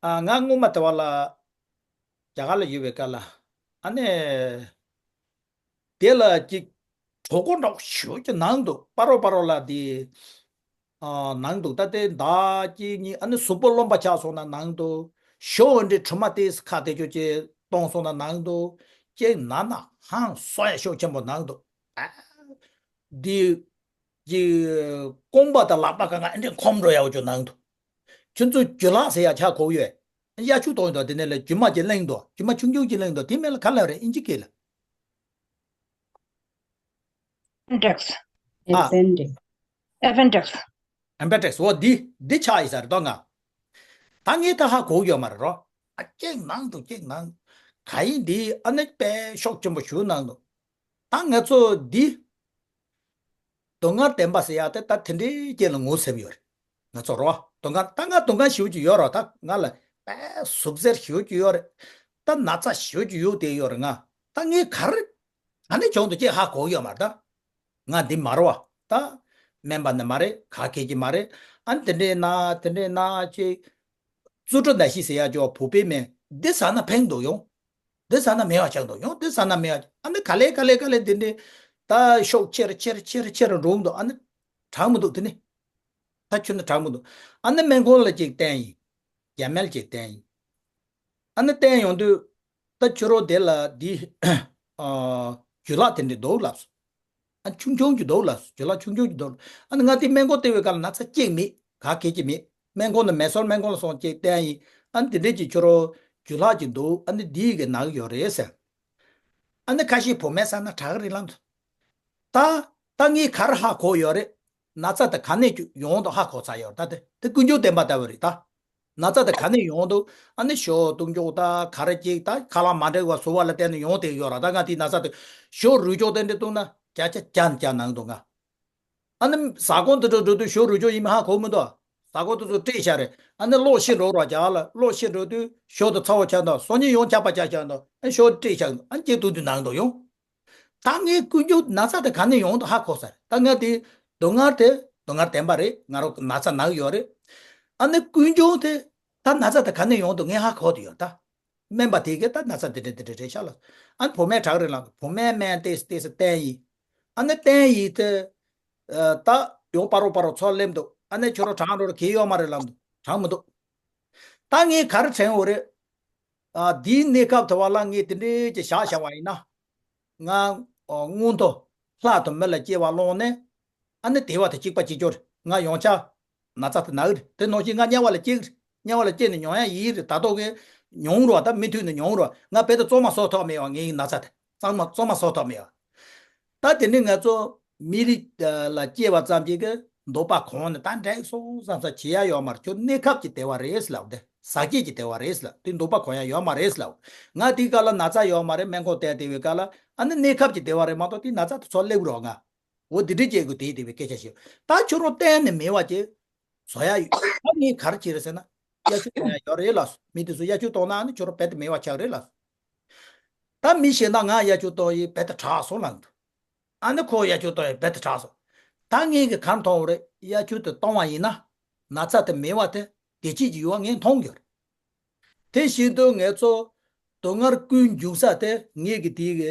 ཨ། ང་སྔོན་མ་དེ་བ་ལ། རྒྱ་གར་ལ་ཡོད་པའི་སྐབས་ལ། ཨ་ནི། དེ་ལ་ཅིག་གྲོད་ཁོག་འདྲ་བོ་ཞེ་པོ་ཅིག་ན་གི་འདུག་པ་རོ་པ་རོ་ལ་དེ། ཨ། ན་གི་འདུག་ད་དེ་ཟླ་གཅིག་གཉིས་ཨ་ནི་གཟུགས་པོ་རློན་པ་ཆགས་སོང་ན་ན་གི་འདུག་ཞོ་འོ་འདྲའི་དྲི་མ་དེ་ཁ་དེ་ཅོ་ཅེ་གཏོང་སོང་ན་ན་གི་འདུག་ཅིག་ན་ན་ཧང་སོ་ཡ་ཤུགས་ཆེན་པོ་ན་གི་འདུག་ཨ། དེ། དེ། རྐང་པ་དང་ལག་པ་གང་ག་ཨ་འདྲའི་འཁོམ་འགྲོ་ཡ་བོ་ཅོ་ན་གི་འདུག་ཁྱོད་ཚོ་རྒྱུ་ལག་ཟེར་ཡ་ཆ་གོ་ཡོད། གཡའ་ཆུ་གཏོང་ཡོད་དོ་དེ་ནས་ལ་རྒྱུ་མ་ཅིག་གླེང་དོ་རྒྱུ་མ་ཆུང་ཆུང་ཅིག་གླེང་དོ་དེ་མིང་ལ་ག་ལབ་རེད་ཨིན་ཇི་སྐད་ལ། Appendix. ཨ། Appendix. Appendix. Appendix འོ་འདི་འདི་ཆགས་ཡིན་ས་རེད་དོ་ང་། ད་ངས་ད་ཧ་གོ་ཡོད་མ་རེད་རོ། ཨ་ཅེག་ནང་དུ་ཅེག་ནང་། ག་ཡིན་འདི་ཨ་ནི་དཔེ་ཤུགས་ཆེན་པོ་ཞུ་ནང་དུ། ད་ང་ཚོ་འདི། སྡུག་བསྔལ་བདེན་པ་ཟེར་ཡ་དེ་ད་དེ་འདྲའི་རྐྱེན་ལ་ངོ་སེམས་ཡོད་རེད། ང་ཚོ་རོ། སྡུག་བསྔལ་ད་ང་སྡུག་བསྔལ་ཞེ་པོ་ཅིག་ཡོད་རོ་ད་ང་ལ་དཔེ་ཟུག་གཟེར་ཞེ་པོ་ཅིག་ཡོད་རེད། ད་ན་ཚ་ཞེ་པོ་ཅིག་ཡོད་དེ་ཡོད་རེད་ང་། ད་ངས་ག་རེ། ག་ནས་བྱུང་འདུག་ཅེས་ཧ་གོ་ཡོད་མ་རེད་ད། ང་འདི་མ་རེད་བ། ད། སྨན་པ་ནི་མ་རེད་ག་གེ་ཅི་མ་རེད། ཨ་ནི་དེ་འདྲས་ན་དེ་འདྲས་ན་ཅེས། རྩུབ་སྒྲོ་ནད་གཞི་ཟེར་ཡ་ཅོ་བུ་པའི་སྨན་འདི་ཟ་ན་ཕན་འདུག་ཡོང་། འདི་ཟ་ན་མེད་པ་ཆགས་འདུག་ཡོང་འདི་ཟ་ན་མེད་པ་ཨ་ནི་ག་ལེ་ག་ལེ་ག་ལེ་འདི་འདྲས། ད་ཤུགས་ཆེར་ཆེར་ཆེར་ཆེར་འགྲོ་འདུག་ཨ་ནི། དྲག་མི་འདུག་དེ་ནི། ད་ཁྱོད་ནི་དྲག་མི་འདུག་ཨ་ནི་སྨན་ཁང་ལ་ཅིག་བསྟན་ཡིན། ཡ་མལ་ཅིག་བསྟན་ཡིན། ཨ་ནི་བསྟན་ཡོང་དུས། ད་ཁྱོད་རོ་དེ་ལ་འདི། ཨ། རྒྱུ་ལག་དེ་འདྲས་འདུག་ལབ་སོང་། ཨ་ཆུང་ཆུང་གི་འདུག་ལ་རྒྱུ་ལག་ཆུང་ཆུང་གི་འདུག་ཨ་ནི་ང་དེ་སྨན་ཁང་བལྟས་པའི་སྐབས་ལ་ན་ཚ་གཅིག་མེད་ག་གེ་གཅིག་མེད། སྨན་ཁང་ནས་མེ་སོར་སྨན་ཁང་ལ་སོང་གཅིག་བསྟན་ཡིན། ཨ་ནི་དེ་འདྲས་ཀྱི་ཁྱོད་རོ་རྒྱུ་ལག་གཅིག་འདུག་ཨ་ནི་འདི་གི་ནག་ཡོད་རེད་ཟེར། ཨ་ནི་ཁ་ཤས་བུད་མེད་ཟ་ན་དྲག་གི་རེད་ལབ་འདུག་ད་ད་ངས་ག་རེ་ཧ་གོ་ཡོད་རེད། ན་ཚ་དེ་ག་ནས་ཡོང་དུ་ཧ་གོ་ཚར་ཡོད་རེད། ད་དེ་དེ་ཀུན་འབྱུང་བདེན་པ་ལྟ་བུ་རེད་ད། ན་ཚ་དེ་ག་ནས་ཡོང་དུ་ཨ་ནི་ཞོ་བཏུང་འཇོག་ད་ག་རེ་ཅིག་ད་ཁ་ལག་མ་འདྲ་བ་བཟོ་བ་ལ་བརྟེན་ནས་ཡོང་དེ་ཡོད་ར། ད་ང་དེའི་ན་ཚ་དེ་ཞོ་རུལ་འཇོག་དེ་འདྲ་བཏུང་ན་བརྒྱ་ཆ་བརྒྱ་ནང་དུ་ང་། ཨ་ནི་ཟ་ཁང་དུ་འགྲོ་འགྲོ་དུས་ཞོ་རུལ་འཇོག་ཡིན་མིན་ཧ་གོ་མི་འདུག་ཟ་ཁང་དུ་ཚོ་སྤྲད་བཞག་རེད། ཨ་ནི་གློག་ཤི་འགྲོ་ར་རྒྱ་ལ་གློག་ཤི་འགྲོ་དུས་ཞོ་དེ་ཚ་བོ་ཆགས་འདུག་སོ་ཉི་ཡོང་ཆགས་པ་ཆགས་ཆགས་འདུག་ཨ་ཞོ་སྤྲད་བཞག་འདུག་ཨ་ནི་སྐྱེ་དུས་དུས་ནང་དུ་ཡོང་། ད་ངའི་ཀུན་འབྱུང་ན་ཚ་དེ་ག་ནས་ཡོང་དུ་ཧ་གོ་ས་རེད། ད་ང་དེ་སྡུག་བསྔལ་དེ་སྡུག་བསྔལ་བདེན་པ་རེད། ང་རང་ན་ཚ་ན་གི་ཡོད་རེད། ཨ་ནི་ཀུན་འབྱུང་དེ་ད་ན་ཚ་དེ་ག་ནས་ཡོང་དུ་ངས་ཧ་གོ་དུ་ཡོད་ད། སྨན་པ་དེ་གས་ད་ན་ཚ་དེ་འདྲ་དེ་འདྲ་རེད་ཤག་ལ། ཨ་ནི་བུད་མེད་དྲག་རེད་ལ། བུད་མེད་སྨན་ཏེས་ཏེས་བསྟེན་ཡིན། ཨ་ནི་བསྟེན་ཡིན་དེ། ད་ཡོང་པ་རོ་པ་རོ་ཚོ་སླེབས་འདུག་ཨ་ནི་ཁྱོད་རང་གྲང་རོ་གས་ཡོད་མ་རེད་ལབ་འདུག་གྲང་མི་འདུག་ད་ངས་ག་རེ་དྲན་འོ་རེད། ཨ་འདིའི་གནས་སྐབས་དུ་བ་ལ་ངས་དེ་འདྲའི་ཅིག་བཞག་བཞག་པ་ཡིན་ན། ང་ཨ་མངོན་མཐོ་ལྷ་དང་མི་ལ་སྐྱེ་བ་བླངས་ནས། ཨ་ནི་དེ་བ་དང་གཅིག་པ་གཅིག་གྱུར་ང་ཡོང་ཆ་ན་ཚ་དེ་ན་གི་རེད། དེ་ནང་བཞིན་ང་དམྱལ་བ་ལ་སྐྱེ་གི་རེད། དམྱལ་བ་ལ་སྐྱེ་ནས་མྱོང་ཡ་ཡིན་རེད། ད་ལྟོ་གི་མྱོང་རོགས་ད་མི་མཐུན་ནས་མྱོང་རོགས་ང་བེད་དུ་བཙོང་མ་བཟོ་ཐུབ་མེད་བ། ངའི་ན་ཚ་དེ་གཙང་མ་བཙོང་མ་བཟོ་ཐུབ་མེད་བ། ད་དེ་ནི་ང་ཚོ་མི་རིགས་ལ་སྐྱེས་པ་ཙམ་གྱིས་ཀྱི་འདོད་པ་གང་ནས་ད་འགྲིག་སོང་བསམ་ས་བྱེད་ཡ་ཡོད་མ་རེད། ཁྱོད་གནས་སྐབས་ཀྱི་བདེ་བ་རེད་ལབ་དེ། ཟག་བཅས་ཀྱི་བདེ་བ་རེད་ལབ་དེ། འདོད་པ་གང་ཡང་ཡོད་མ་རེད་ལབ། ང་དེའི་སྐབས་ལ་ན་ཚ་ཡོད་མ་རེད། སྨན་ཁང་བསྡད་བསྡད་པའི་སྐབས་ལ་ཨ་ནི་གནས་སྐབས་ཀྱི་བདེ་བ་རེད་མ་གཏོགས་དེ་ན་ཚ་དེ་ཚོ་སླེབས་རོགས་ང་། འོ་འདི་འདྲའི་སྐྱེ་དགོས་དེ་དེ་བའི་སྐད་ཆ་ཞིག་ད་ཁྱོད་རང་གཏན་ནས་མེད་པ་ཅིག་བཟོ་ཡ་ཡོད། ད་ངས་ག་རེ་བྱེད་རེད་ཟེར་ན། དབྱར་ཆུ་གཏོང་ཡ་ཡོད་རེད་ལབ་སོང་། མི་དེ་ཚོ་དབྱར་ཆུ་གཏོང་ན་ཨ་ནི་ཁྱོད་རང་རྦད་དེ་མེད་པ་ཆགས་རེད་ལབ་སོང་། ད་མི་ཞིག་ན་ང་དབྱར་ཆུ་གཏོང་ཡིན་རྦད་དེ་དྲག་སོང་ལབ་འདུག་ཨ་ནི་ཁོ་དབྱར་ཆུ་གཏོང་ཡིན་རྦད་དེ་དྲག་སོང་། ད་ངས་གི་ག་རེ་མཐོང་བ་རེད། དབྱར་ཆུ་དེ་གཏོང་བ་ཡིན་ན་ན་ཚ་དེ་མེད་པ་དེ་བདེ་སྐྱིད་ཀྱི་ཡུལ་བ་ངས་མཐོང་ཡོད་རེད། དེ་བཞིན་དུ་ངེད་ཚོ་སྡུག་བསྔལ་ཀུན་འབྱུང་ས་དེ་ངེད་ཀྱི་དེའི་གི་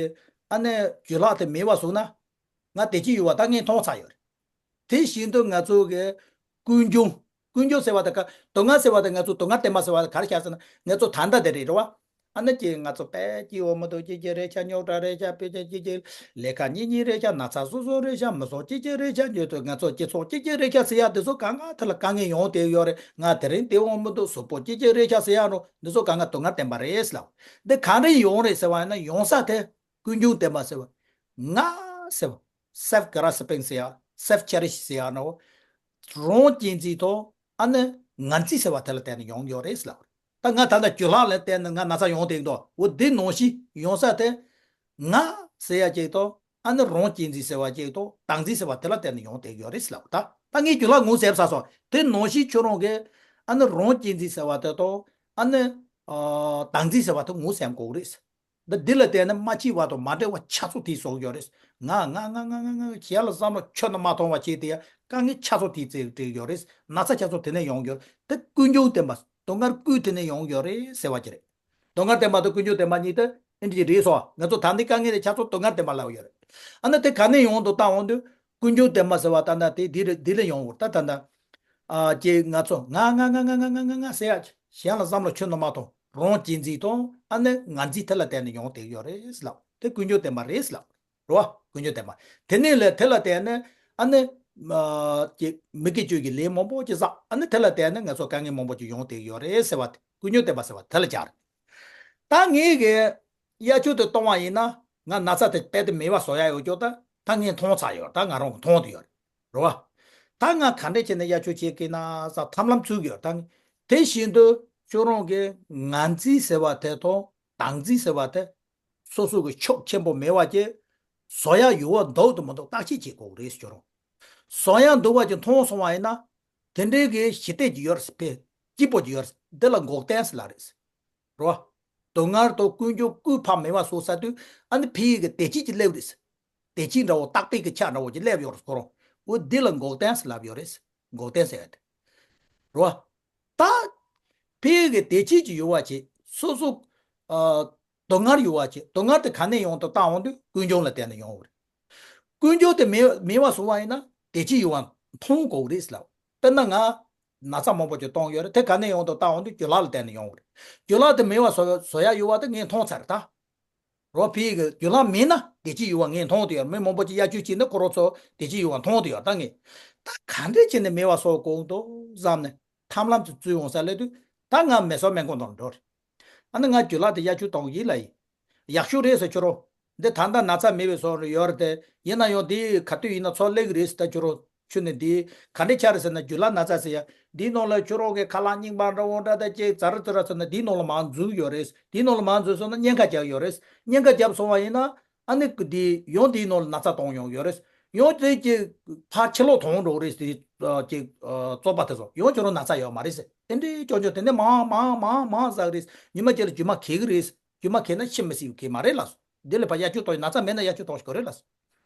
ཨ་ནི་རྒྱུ་ལྷག་དེ་མེད་པ་བཟུང་ན། ང་བདེ་སྐྱིད་ཡུལ་བ་ད་ངས་མཐོང་ཚར་ཡོད་རེད། དེ་བཞིན་དུ་ང་ཚོ་གི་ཀུན་འབྱུང་། ཀུན་འབྱུང་ཟེར་བ་དེ་ག་སྡུག་བསྔལ་ཟེར་བ་དེ་ང་ཚོ་སྡུག་བསྔལ་བདེན་པ་ཟེར་བ་དེ་ག་རེ་བྱ་ཟེར་ན་ངེད་ཚོ་ད་ལྟ་དེ་རེད་རེད་བ། ཨ་ནི་ཀྱེ་ང་ཚོ་དཔེ་སྐྱིད་པོ་མི་འདུག་ཅི་ཅི་རེད་ཤག་རྙོག་དྲ་རེད་ཤག་དཔེ་ཆ་ཅི་ཅི་ལས་ཀ་གཉིས་གཉིས་རེད་ཤག་ན་ཚ་སོ་སོ་རེད་ཤག་མི་ཚོགས་ཅི་ཅི་རེད་ཤག་འགྱོད་དུ་ང་ཚོ་སྤྱི་ཚོགས་ཅི་ཅི་རེད་ཤག་ཟེར་ཡ་དེ་ཚོ་གང་ག་དེ་ལ་དཀའ་ངལ་ཡོང་བསྡད་ཡོད་རེད། ང་དེ་རིང་བདེ་པོ་མི་འདུག་གཟུགས་པོ་ཅི་ཅི་རེད་ཤག་ཟེར་ཡ་རོ་འདི་ཚོ་གང་ག་སྡུག་བསྔལ་བདེན་པ་རེད་ཟེར་ལ། འདི་གང་རེད་ཡོང་རེད་ཟེར་བ་ཡིན་ན་ཡོང་ས་དེ། ཀུན་འབྱུང་བདེན་པ་ཟེར་བ། ང་ཟེར་བ། self grasping ཟེར་ཡ། self cherish ཟེར་ཡ་ནོ། རང་གཅེས་འཛིན་དང་ཨ་ནི་ངར་འཛིན་ཟེར་བ་དེ་ལ་བརྟེན་ནས་ཡོང་ཡོད་རེད་ཟེར་ལ། ད་ང་ད་ལྟ་རྒྱུ་ལྷག་ལ་བརྟེན་ནས་ང་ན་ཚ་ཡོང་བསྡད་འདུག་འོ་འདི་ནང་བཞིན་ཡོང་ས་དེ། ང་ཟེར་ཡ་གཅིག་དང་ཨ་ནི་རང་གཅེས་འཛིན་ཟེར་བ་གཅིག་དང་བདག་འཛིན་ཟེར་བ་དེ་ལ་བརྟེན་ནས་ཡོང་བསྡད་ཡོད་རེད་ཟེར་ལ། ད་ད་ངས་རྒྱུ་ལྷག་ངོ་ཟེར་ས་སོང་དེ་ནང་བཞིན་ཁྱོད་རང་གིས་ཨ་ནི་རང་གཅེས་འཛིན་ཟེར་བ་དེ་དང་ཨ་ནི་བདག་འཛིན་ཟེར་བ་དེ་ངོ་ཟེར་དགོས་རེད། འདི་འདི་ལ་བརྟེན་ནས་མ་སྐྱིད་པ་དང་མ་འདྲ་བ་ཆ་ཚང་དེ་བཟོ་གི་ཡོད་རེད། ང་ང་ང་ང་ང་ང་གཞན་ལ་བསམ་བློ་ཁྱོན་ནས་མ་ཐོངས་པ་བྱས་ཏེ་དཀའ་ངལ་ཆ་ཚང་དེ་བརྩིས་བསྒྲིགས་ཡོད་རེད། ན་ཚ་ཆ་ཚང་དེ་ནས་ཡོང་གི་ཡོད་རེད། དེ་ཀུན་འབྱུང་བདེན་པ་སྡུག་བསྔལ་ཀུན་དེ་ནས་ཡོང་གི་ཡོད་རེད་ཟེར་བ་ཅི་རེད། སྡུག་བསྔལ་བདེན་པ་དང་ཀུན་འབྱུང་བདེན་པ་གཉིས་དེ་ཨིན་ཇི་རེད་སོ། ང་ཚོ་ད་ལྟའི་དཀའ་ངལ་དེ་ཆ་ཚང་སྡུག་བསྔལ་བདེན་པ་ལབ་ཡོད་རེད། ཨ་ནི་དེ་ག་ནས་ཡོང་འདུག་ལྟ་འོང་དུས་ཀུན་འབྱུང་བདེན་པ་ཟེར་བ་ད་ལྟ་དེ་འདི་རེད་འདི་ལས་ཡོང་བར་ད་ད་ལྟ། ཨ་ཀྱེ་ང་ཚོ་ང་ང་ང་ང་ཟེར་ཡ་གཞན་ལ་བསམ་བློ་ཁྱོན་ནས་མ་ཐོངས། རང་གཅེས་འཛིན་དང་ཨ་ནི་ངར་འཛིན་དེ་ལ་བརྟེན་ནས་ཡོང་བསྡད་ཡོད་རེད་ལབ། དེ་ཀུན་འབྱུང་བདེན་པ་རེད་ལབ། རེད་བ། ཀུན་འབྱུང་བདེན་པ། དེ་ནས་ལས་དེ་ལ་བརྟེན་ནས་ཨ་ནི་ཀྱེ་མི་དགེ་བཅུ་གི་ལས་མང་པོ་ཅིག་བསགས། ཨ་ནི་དེ་ལ་བརྟེན་ནས་ང་ཚོ་དཀའ་ངལ་མང་པོ་ཅིག་ཡོང་བསྡད་ཡོད་རེད་ཟེར་བ་དེ་ཀུན་འབྱུང་བདེན་པ་ཟེར་བ་དེ་ལ་སྦྱར། ད་ངས་གི་དབྱར་ཆུ་དེ་གཏོང་བ་ཡིན་ན་ང་ན་ཚ་དེ་རྦད་དེ་མེད་པ་བཟོ་ཡ་ཡོད་ཀྱོག་ད་ད་ངས་མཐོང་ཚར་ཡོད། ད་ང་རང་གི་མཐོང་དུ་ཡོད་རེད། རེད་བ། ད་ང་ག་འདྲས་བྱས་ནས་དབྱར་ཆུ་བྱེད་དགོས་ན་ས་ཐབས་ལམ་འཚོལ་གི་ཡོད། ད་དེ་བཞིན་དུ་ཁྱོད་རང་གི་ངར་འཛིན་ཟེར་བ་དེ་དང་བདག་འཛིན་ཟེར་བ་དེ་སོ་སོ་གི་ཕྱོགས་ཆེན་པོ་མེད་པ་ཅིག་བཟོ་ཡ་ཡོད་པ་འདུག་ཏུ་མི་འདུག་བརྟག་དཔྱད་བྱེད་དགོས་རེད་ཁྱོད་རང་། བཟོ་ཡ་འདུག་པ་ཅིག་མཐོང་སོང་བ་ཡིན་ན། དེ་འདྲའི་གི་ཞི་བདེ་ཅིག་ཡོད་རེད་ཕེ། སྐྱིད་པོ་ཅིག་ཡོད་རེད། འདི་ལ་འགོག་བདེན་ཟེར་ལབ་རེད། རེད་བ། སྡུག་བསྔལ་དང་ཀུན་འབྱུང་ཀུན་ཕར་མེད་པ་བཟོ་ས་དུས་ཨ་ནི་ཕི་ཡི་གི་བདེ་སྐྱིད་ཅིག་སླེབས་རེད། བདེ་སྐྱིད་འདྲ་བོ་རྟག་པའི་གི་ཆ་འདྲ་བོ་ཅིག་སླེབས་ཡོད་རེད་ཁོ་རང་། འོ་འདི་ལ་འགོག་བདེན་ཟེར་ལབ་ཡོད་རེད། འགོག་བདེན་ཟེར་ཡ་དེ། རེད་བ། ད། ཕི་ཡི་གི་བདེ་སྐྱིད་ཅིག་ཡོད་པ་ཅིག་སོ་སོ། ཨ། སྡུག་བསྔལ་ཡོད་པ་ཅིག་སྡུག་བསྔལ་དེ་ག་ནས་ཡོང་དུ་བལྟ་འོང་དུས་ཀུན་འབྱུང་ལ་བརྟེན་ནས་ཡོང་བ་རེད། ཀུན་འབྱུང་དེ་མེད་མེད་པ་བཟོ་བ་ཡིན་ན་བདེ་སྐྱིད་ཡོད་པ་མཐོང་དགོས་རེད་ཟེར་ལབ། དཔེར་ན་ང་ན་ཚ་མང་པོ་ཅིག་གཏོང་ཡོད་རེད། དེ་ག་ནས་ཡོང་དུ་བལྟ་འོང་དུས་རྒྱུ་ལག་ལ་བརྟེན་ནས་ཡོང་བ་རེད། རྒྱུ་ལག་དེ་མེད་པ་བཟོ་བཟོ་ཡ་ཡོད་པ་དེ་ངས་མཐོང་ཚར་རེད་ད། རོ་ཕི་གི་རྒྱུ་ལག་མེད་ན་བདེ་སྐྱིད་ཡོད་པ་ངས་མཐོང་དུ་ཡོད། མི་མང་པོ་ཅིག་དབྱར་ཆུ་བྱིན་ན་ཁོ་རང་ཚོ་བདེ་སྐྱིད་ཡོད་པ་མཐོང་དུ་ཡོད་ད་ངས། ད་ག་འདྲས་བྱས་ནས་མེད་པ་བཟོ་དགོས་འདུག་བསམ་ནས་ཐབས་ལམ་དེ་འཚོལ་འོང་ས་སླེབས་དུས་ད་ང་མེ་སོར་སྨན་ཁང་དུ་འགྲོ་རེད། ཨ་ནི་ང་རྒྱུ་ལག་དེ་དབྱར་ཆུ་གཏོང་གི་ཡིན་ལབ་ཡིན། ཡག་ཤོས་རེད་ཟེར་ཁྱོད་རང་། འདི་ད་ལྟ་ན་ཚ་མེད་པའི་བཟོ་རེ་ཡོད་རེད་དེ་ཡིན་ན་ཡང་འདི་ག་དུས་ཡིན་ན་ཚོ་སླེབས་ཀྱི་རེད་ཟེར་ད་ཁྱོད་རང་ ཁྱོད་ནི་འདི་ག་འདྲ་ཆགས་རེད་ཟེར་ན། རྒྱུ་ལ་ན་ཚ་ཟེར་ཡ། འདིའི་ནང་ལ་ཁྱོད་རང་གི་ཁ་ལག་རྙིང་པ་འདྲ་བོ་འདྲ་ད་ཅིག་ཛ་ར་ཛི་ར་ཟེར་ན་འདིའི་ནང་ལ་མར་འཛུལ་ཡོད་རེད། འདིའི་ནང་ལ་མར་འཛུལ་སོང་ན་གཉན་ཁ་རྒྱག་ཡོད་རེད། གཉན་ཁ་རྒྱབ་སོང་བ་ཡིན་ན། ཨ་ནི་འདི་ཡང་འདིའི་ནང་ལ་ན་ཚ་གཏོང་ཡོང་ཡོད་རེད། ཡང་དེ་ཅིག་ཕར་ཕྱི་ལོགས་ཐོན་འགྲོ་རེད་ཟེར། ཅིག་བཙོག་པ་དེ་ཚོ་ཡང་ཁྱོད་རང་ན་ཚ་ཡོད་མ་རེད་ཟེར། དེ་འདྲའི་སྐྱོན་བརྗོད་དེ་འདྲ་མང་མང་མང་མང་ཟེར་གི་རེད། ཉི་མ་གཅིག་ལ་རྒྱུ་མ་གས་གི་རེད། རྒྱུ་མ་གས་ན་ཤི་མི་སྲིད་གི་མ་རེད་ལགས་སོ། འདི་ལ་ཕར་ཡ་ཆུ་གཏོང་ཡིན། ན་ཚ་མེད་ན་ཡ་ཆུ་གཏོང་ཞིག་དགོས་རེད་ལགས་སོ།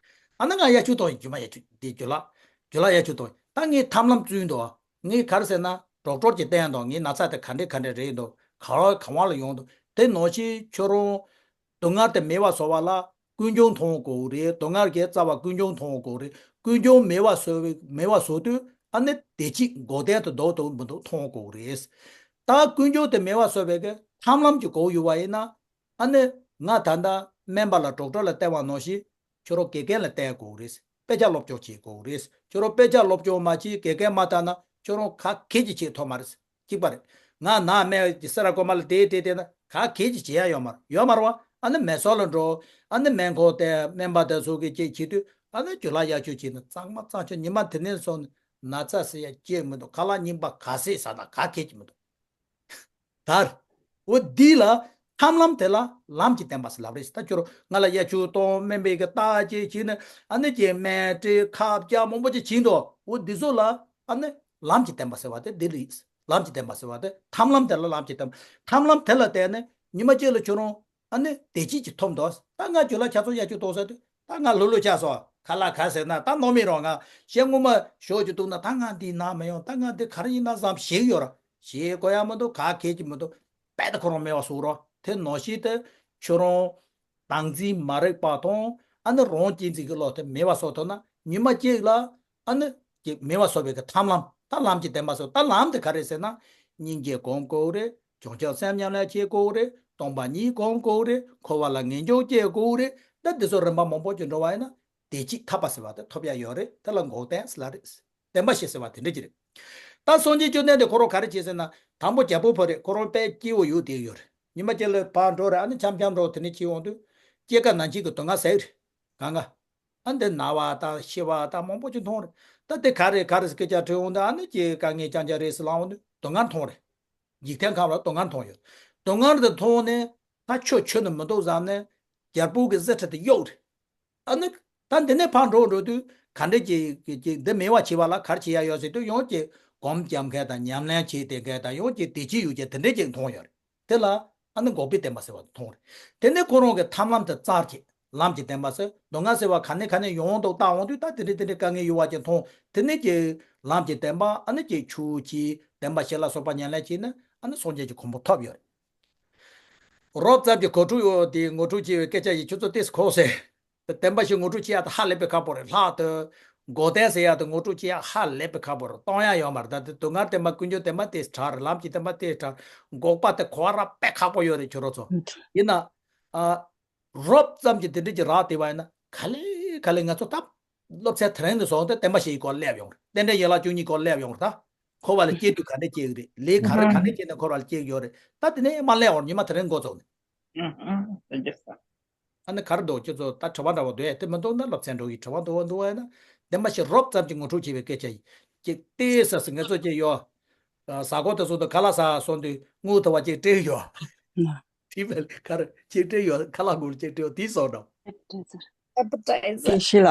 ཨ་ན་ང་ཡ་ཆུ་གཏོང་ཡིན། རྒྱུ་མ་ཡ་ཆུ་འདི་རྒྱུ་ལགས། རྒྱུ་ལགས་ཡ་ཆུ་གཏོང་ཡིན། ད་ངས་ཐབས་ལམ་བཙུན་འདུག་ངས་ག་རེ་ཟེར་ན་ཌོག་ཊར་གྱིས་བསྟན་འདུག་ངའི་ན་ཚ་དེ་ག་འདྲས་ག་འདྲས་རེད་འདུག་ག་བ་ག་བ་ལ་ཡོང་འདུག་དེ་ནང་བཞིན་ཁྱོད་རང་སྡུག་བསྔལ་དེ་མེད་པ་བཟོ་བ་ལ་ཀུན་འབྱུང་མཐོང་དགོས་རེད། སྡུག་བསྔལ་གྱི་རྩ་བ་ཀུན་འབྱུང་མཐོང་དགོས་རེད། ཀུན་འབྱུང་མེད་པ་བཟོ་བའི་མེད་པ་བཟོ་དུས་ཨ་ནི་བདེ་སྐྱིད་འགོག་བདེན་དུ་འདུག་འདུག་མི་འདུག་མཐོང་དགོས་རེད། ད་ཀུན་འབྱུང་དེ་མེད་པ་བཟོ་བའི་གི་ཐབས་ལམ་གྱི་སྒོ་ཡོད་པ་ཡིན་ན། ཨ་ནི་ང་ད་ལྟ་སྨན་པ་ལ་ཌོག་ཊར་ལ་བསྟན་པ་ནང་བཞིན་ཁྱོད་རང་དགེ་རྒན་ལ་བསྟེན་དགོས་རེད། དཔེ་ཆ་སློབ་སྦྱོང་བྱེད་དགོས་རེད། ཁྱོད་རང་དཔེ་ཆ་སློབ་སྦྱོང་མ་བྱེད་དགེ་རྒན་མ་བསྟེན་ན་ཁྱོད་རང་ག་གེ་ཅིག་བྱེད་ཐུབ་མ་རེད། གཅིག་པ་རེད། ང་ནང་སྨན་གྱི་སེ་ར་ཀོ་མ་ལ་དེ་དེ་དེ་ན་ག་གེ་ཅིག་བྱེད་ཡ་ཡོད་མ་རེད། ཡོད་མ་རེད་བ། ཨ་ནི་མེ་སོར་ལ་འགྲོ། ཨ་ནི་སྨན་ཁང་དེ་སྨན་པ་དེ་ཚོ་གི་ཅིག་བྱེད་དུས་ཨ་ནི་རྒྱུ་ལགས་ཡ་ཆུ་བྱེད་ན་གཙང་མ་གཙང་ཆུ་ཉི་མ་དེ་ནས་སོང་ནས་ན་ཚ་ཟེར་ཡ་ཅིག་མི་འདུག་ཁ་ལག་རྙིང་པ་ག་ཚད་ཟ་ན་ག་གེ་ཅིག་མི་འདུག་དར། འོ་འདི་ལ་ཐབས་ལམ་དེ་ལ་ལམ་གྱི་བདེན་པ་ཟེར་ལབ་རེད། ད་ཁྱོད་ང་ལ་གཡའ་ཆུ་གཏོང་སྨན་པའི་གི་རྟགས་ཅིག་བྱིན་ནས་ཨ་ནི་ཀྱི་སྨན་སྤྲད་ཁབ་རྒྱག་མང་པོ་ཅིག་བྱིན་དོ། འོ་འདི་ཚོ་ལ་ཨ་ནི་ལམ་གྱི་བདེན་པ་ཟེར་བ་དེ་འདི་རེད། ལམ་གྱི་བདེན་པ་ཟེར་བ་དེ་ཐབས་ལམ་དེ་ལ་ལམ་གྱི་བདེན་པ། ཐབས་ལམ་དེ་ལ་བརྟེན་ནས་ཉི་མ་གཅིག་ལ་ཁྱོད་རང་ཨ་ནི་བདེ་སྐྱིད་ཅིག་ཐོབ་འདུག་ད་ང་ཁྱོད་ལ་ཆ་ཚང་གཡའ་ཆུ་གཏོང་ཟེར་དུས། ད་ང་ལྷོད་ལྷོད་ཆགས་སོང་། ཁ་ལག་ག་ཟེར་ན་ད་ནོར་མི་རོགས། ང་ཞེ་ངོ་མ་ཞོགས་ཀྱི་འདུག་ན་ད་ང་འདི་ན་མི་ཡོང་། ད་ང་འདི་ག་རེ་ཡིན་ན་བསམ་ཞིག་ཡོད་ར། ཞེ་དགོས་ཡ་མི་འདུག་ག་གེ་ཅིག་མི་འདུག་དཔེ་ད་ཁོ་རང་མེད་པ་བཟོ་རོགས། དེ་ནང་བཞིན་དུ་ཁྱོད་རང་བདག་འཛིན་མ་རིག་པ་དང་ཨ་ནི་རང་གཅེས་འཛིན་གྱི་བློ་དེ་མེད་པ་བཟོ་ཐུབ་ན་ཉི་མ་གཅིག་ལ་ཨ་ནི་ཀྱི་མེད་པ་བཟོ་བའི་གི་ཐབས་ལམ། ད་ལམ་གྱི་བདེན་པ་བཟོ། ད་ལམ་དེ་ག་རེ་ཟེར་ན། སྙིང་རྗེ་སྒོམ་དགོས་རེད། བྱང་ཆུབ་སེམས་ཉམས་ལེན་བྱེད་དགོས་རེད། སྟོང་པ་ཉིད་སྒོམ་དགོས་རེད། འཁོར་བ་ལ་ངེས་འབྱུང་སྐྱེ་དགོས་རེད། ད་འདི་ཚོ་རིམ་པ་མང་པོ་ཅིག་འགྲོ་བ་ཡིན་ན་བདེ་སྐྱིད་ཐོབ་པ་ཟེར་བ་དེ་ཐོབ་ཡ་ཡོད་རེད། དེ་ལ་འགོག་བདེན་ཟེར་ལབ་རེད། བདེན་པ་བཞི་ཟེར་བ་དེ་འདྲ་ཅིག་རེད། ད་སངས་རྒྱས་བཅོམ་ལྡན་འདས་ཁོ་རང་ག་རེ་བྱས་ཟེར་ན། དང་པོ་རྒྱལ་པོ་ཕ་རེད། ཁོ་རང་དཔེ་སྐྱིད་པོ་ཡོད་དེ་ཡོད་རེད། ཉི་མ་གཅིག་ལ་ཕར་འགྲོ་རེད། ཨ་ནི་འཆམ་འཆམ་འགྲོ་དེ་ནས་ཁྱེར་འོང་དུས་སྐྱེ་རྒ་ན་འཆི་གི་སྡུག་བསྔལ་ཟེར་རེད། གང་ག་ཨ་འདི་ན་བ་དང་ཤི་བ་དང་མང་པོ་ཅིག་མཐོང་རེད། ད་དེ་ག་རེ་ག་རེ་སྐད་ཆ་དྲིས་འོང་དུས་ཨ་ནི་ཀྱི་དཀའ་ངལ་རྐྱང་རྐྱང་རེད་ཟེར་ལབ་འོང་དུས་སྡུག་བསྔལ་མཐོང་རེད། འཇིག་རྟེན་ཁམས་ལ་སྡུག་བསྔལ་མཐོང་ཡོད། སྡུག་བསྔལ་དེ་མཐོང་ནས་ད་ཆོས་ཆོས་ནི་མི་འདུག་བསམ་ནས་རྒྱལ་པོ་གི་གཟི་ཁྲི་དེ་གཡུགས་རེད། ཨ་ནི་ད་འདི་ནས་ཕར་འགྲོ་འགྲོ་དུས་ག་འདྲ་ཀྱི་ཀྱི་ཀྱི་འདི་མེད་པ་བྱེད་པ་ལ་ག་རེ་བྱེད་ཡ་ཡོད་ཟེར་དུས་ཡང་ཀྱི་སྒོམ་རྒྱབ་མཁན་དང་ཉམས་ལེན་བྱེད་བསྡད་མཁན་དང་ཡང་ཀྱི་བདེ་སྐྱིད་ཡོད་ཀྱི་དེ་འདྲ་ཅིག་མཐོང་ཡོད་རེད། དེ་ལ་ཨ་ནི་འགོག་པའི་བདེན་པ་ཟེར་བ་མཐོང་རེད། དེ་ནས་ཁོ་རང་གི་ཐབས་ལམ་དེ་བཙལ་གྱི་ལམ་གྱི་བདེན་པ་ཟེར། སྡུག་བསྔལ་ཟེར་བ་ག་ནས་ག་ནས་ཡོང་འདུག་བལྟ་འོང་དུས་ད་དེ་འདྲ་དེ་འདྲ་དཀའ་ངལ་ཡོད་པ་ཅིག་མཐོང་། དེ་ནས་ཀྱི་ལམ་གྱི་བདེན་པ་ཨ་ནི་ཀྱི་ཆོས་ཀྱི་བདེན་པ་བཞི་ལ་སོགས་པ་ཉམས་ལེན་བྱས་ནས་ཨ་ནི་སངས་རྒྱས་ཀྱི་གོ་འཕང་ཐོབ་ཡོད་རེད། རོབ་ཙམ་གྱི་གོ་འཕང་ཡོད་དེ་ངོ་སྤྲོད་བྱས་པའི་སྐད་ཆ་ཡིན། ཁྱོད་ཚོ་ཏོག་ཙམ་གོ་ཟེར། བདེན་པ་བཞི་ངོ་སྤྲོད་བྱེད་ཡག་དེ་ཧ་ལས་པའི་ཁག་པོ་རེད། ལྷག་ཏུ་འགོག་བདེན་ཟེར་ཡག་དེ་ངོ་སྤྲོད་བྱེད་ཡག་ཧ་ལས་པའི་ཁག་པོ་རེད། གཏོང་ཡག་ཡོད་མ་རེད། ད་དེ་སྡུག་བསྔལ་བདེན་པ་ཀུན་འབྱུང་བདེན་པ་དེ་དྲག་རེད། ལམ་གྱི་བདེན་པ་དེ་དྲག་འགོག་པ་དེ་གོ་བ་རག་དཔེ་ཁག་པོ་ཡོད་རེད། ཁྱོད་རང་ཚོ་ཡིན་ན། ཨ། རོབ་ཙམ་གྱི་དེ་འདྲ་ཅིག་རག་བསྡད་པ་ཡིན་ན་ག་ལེ་ག་ལེ་ང་ཚོ་ད་སློབ་ཚན་དེ་རིང་ནས་བཟུང་སྟེ་བདེན་པ་བཞི་ཡི་སྐོར་སླེབས་ཡོང་རེད། རྟེན་འབྲེལ་ཡན་ལག་བཅུ་གཉིས་སྐོར་སླེབས་ཡོང་རེད། ད་འཁོར་བ་ལ་སྐྱེ་དུས་ག་འདྲ་སྐྱེ་གི་རེད། ལས་ག་རེ་ག་འདྲ་བྱས་ནས་འཁོར་བ་ལ་སྐྱེ་གི་ཡོད་རེད། ད་དེ་ནས་མ་སླེབས་འོང་། ཉི་མ་དེ་རིང་འགོ་བཙུགས་ནས། ཨ་ནི་ག་རེ་འདུག་ཁྱོད་ཚོ་ད་དྲི་བ་འདྲ་བོ་འདུག་ཨེ། དེ་མི་འདུག་ན་སློབ་ཚན་འགྲོ་གི་དྲི་བ་འདུག་འདུག་ཨེ་ན། བདེན་པ་བཞི་རོབ་ཙམ་གྱི་ངོ་སྤྲོད་བྱས་པའི་སྐད་ཆ་ཡིན། ཅིག་ཏོག་ཙམ་ངེད་ཚོ་ཅིག་ཡོད། ཨ། གཟའ་འཁོར་དེ་ཚོ་དུ་ཁ་ལག་ཟ་སོང་དུས་དངུལ་ཐོབ་པ་ཅིག་སྤྲད་ཡོད། ན། དེ་བས་ག་རེ་ཅིག་སྤྲད་ཡོད། ཁ་ལག་གུར་ཅིག་སྤྲད་ཡོད། དེ་སོང་འགྲོ། ཨེ་ཤེས་ལ།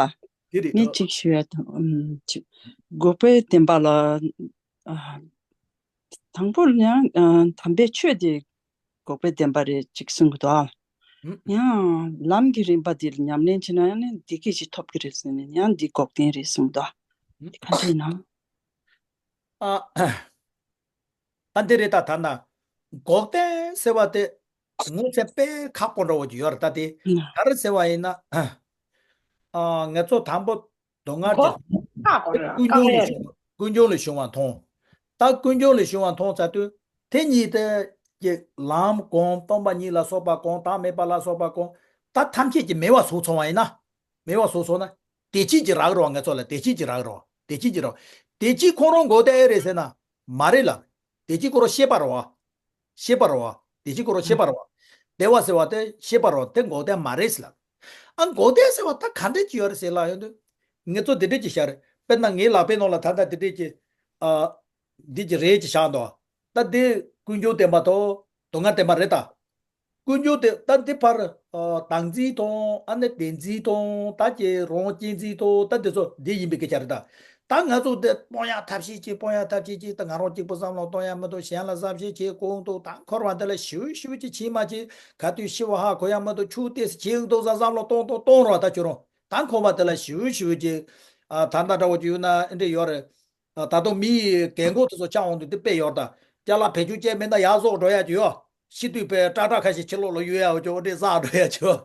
དེ་རེད་ངས་འགྲོ། ཅིག་ཞུ་ཡ་དང་། ཨམ། ཅིག་འགོག་པའི་བདེན་པ་ལ། ཨ། དང་པོར་ཡང་། ཨ། དམ་པའི་ཆོས་དེ་འགོག་པའི་བདེན་པ་རེད་ཅིག་གསུང་གི་འདུག་ཨ། ཨུམ། ཡང་ལམ་གྱི་རིམ་པ་འདི་ལ་ཉམས་ལེན་བྱས་ན་ཡང་ནི་བདེ་སྐྱིད་ཅིག་ཐོབ་ཀྱི་རེད་ཟེར་ནས་ཡང་འདི་འགོག་བདེན་རེད་གསུངས་འདུག་ཨ། ཨུམ། དེ་ག་འདྲ་ཡིན་ན། ཨ། ད་འདི་རེད། ད་ད་ན་འགོག་བདེན་ཟེར་བ་དེ་ངོས་ཟིན་དཔེ་ཁག་པོ་འདྲ་བོ་ཅིག་ཡོད་རེད། ད་དེ་ན། ག་རེ་ཟེར་བ་ཡིན་ན། ཨ། ངེད་ཚོ་དང་པོ། སྡུག་བསྔལ་གྱི། འགོག་པ་དེ་ཀུན་འབྱུང་ལས་བྱུང་བ། ཀུན་འབྱུང་ལས་བྱུང་བ་མཐོང་། ད་ཀུན་འབྱུང་ལས་བྱུང་བ་མཐོང་ཚར་དུས་དེ་ཉིད་དེ་ཀྱི་ལམ་གོམས། སྟོང་པ་ཉིད་ལ་སོགས་པ་གོམས། བདག་མེད་པ་ལ་སོགས་པ་གོམས། ད་ཐམས་ཅད་ཀྱི་མེད་པ་བཟོ་ཚར་བ་ཡིན་ན། མེད་པ་བཟོ་ཚར་ན་བདེ་སྐྱིད་ཀྱི་རག་རོགས། ངེད་ཚོ་ལ་བདེ་སྐྱིད་ཀྱི་རག་རོགས། བདེ་སྐྱིད་ཀྱི་རོགས། བདེ་སྐྱིད་ཁོ་རང་འགོག་བདེན་ཨེ་རེད་ཟེར་ན་མ་རེད་ལ། བདེ་སྐྱིད་ཁོ་རང་ཤེས་པ་རེད་བ། ཤེས་པ་རེད་བ། བདེ་སྐྱིད་ཁོ་རང་ཤེས་པ་རེད་བ། བདེ་བ་ཟེར་བ་དེ་ཤེས་པ་རེད་བ། དེ་འགོག་བདེན་མ་རེད་ཟེར་ལབ། ཨ། འགོག་བདེན་ཟེར་བ་ད་ག་འདྲ་ཅིག་ཡོད་རེད་ཟེར་ལབ་ཡོང་དུས། ངེད་ཚོ་འདི་འདྲ་ཅིག་བཞག་རེད། དཔེར་ན་ངའི་ལག་པའི་ནང་ལ་ད་ལྟ་དེ་འདྲས་ཀྱི་ཨ། འདི་ཀྱི་རས་ཀྱི་བཞག་འདུག་ད་འདི་ཀུན་འབྱུང་བདེན་པ་དང་སྡུག་བསྔལ་བདེན་པ་རེད་ད། ཀུན་འབྱུང་དེ་ད་འདི་ཕར་ཨ། བདག་འཛིན་དང་ཨ་ནི་བདེན་འཛིན་དང་ད་ཀྱི་རང་གཅེས་འཛིན་དང་ད་འདི་ཚོ་འདི་ཡིན་པའི་སྐད་ཆ་རེད་ད། ད་ང་ཚོ་འདི་སྤོང་ཡག་ཐབས་ཤེས་ཀྱིས་སྤོང་ཡག་ཐབས་ཤེས་ཀྱིས་ད་ང་རང་གཅིག་པུ་བསམ་བློ་གཏོང་ཡག་མི་འདུག་གཞན་ལ་བསམ་ཤེས་བྱེད་དགོས་འདུག་ད་འཁོར་བ་འདི་ལ་ཞི་བ་ཞི་བ་ཅིག་བྱེད་མ་བྱེད་ག་དུས་ཤི་བ་ཧ་གོ་ཡག་མི་འདུག་ཆུ་ཏོག་ཙམ་བྱེད་འདུག་བསམ་བསམ་བློ་གཏོང་གཏོང་གཏོང་རོགས་ད་ཁྱོད་རང་ད་འཁོར་བ་འདི་ལ་ཞི་བ་ཞི་བ་ཅིག་ཨ། ད་ལྟ་འདྲ་བོ་ཅིག་ཡོད་ན་འདི་འདྲ་ཡོད་རེད། ད་དུང་མི་ཡི་རྒན་གོག་དེ་ཚོ་ཆགས་འོང་དུས་དེ་དཔེ་ཡོད་ད། ཅ་ལག་བེད་སྤྱོད་བྱས་མེད་ན་ཡར་བཟོ་འགྲོ་ཡ་ཅིག་ཡོད། ཤི་དུས་དཔེ་ཏྲག་ཏྲག་ཁ་ཤས་ཕྱི་ལོགས་ལ་གཡུག་ཡ་འོ་ཅོག་འདྲས་བཟོ་འགྲོ་ཡ་ཅིག་ཡོད།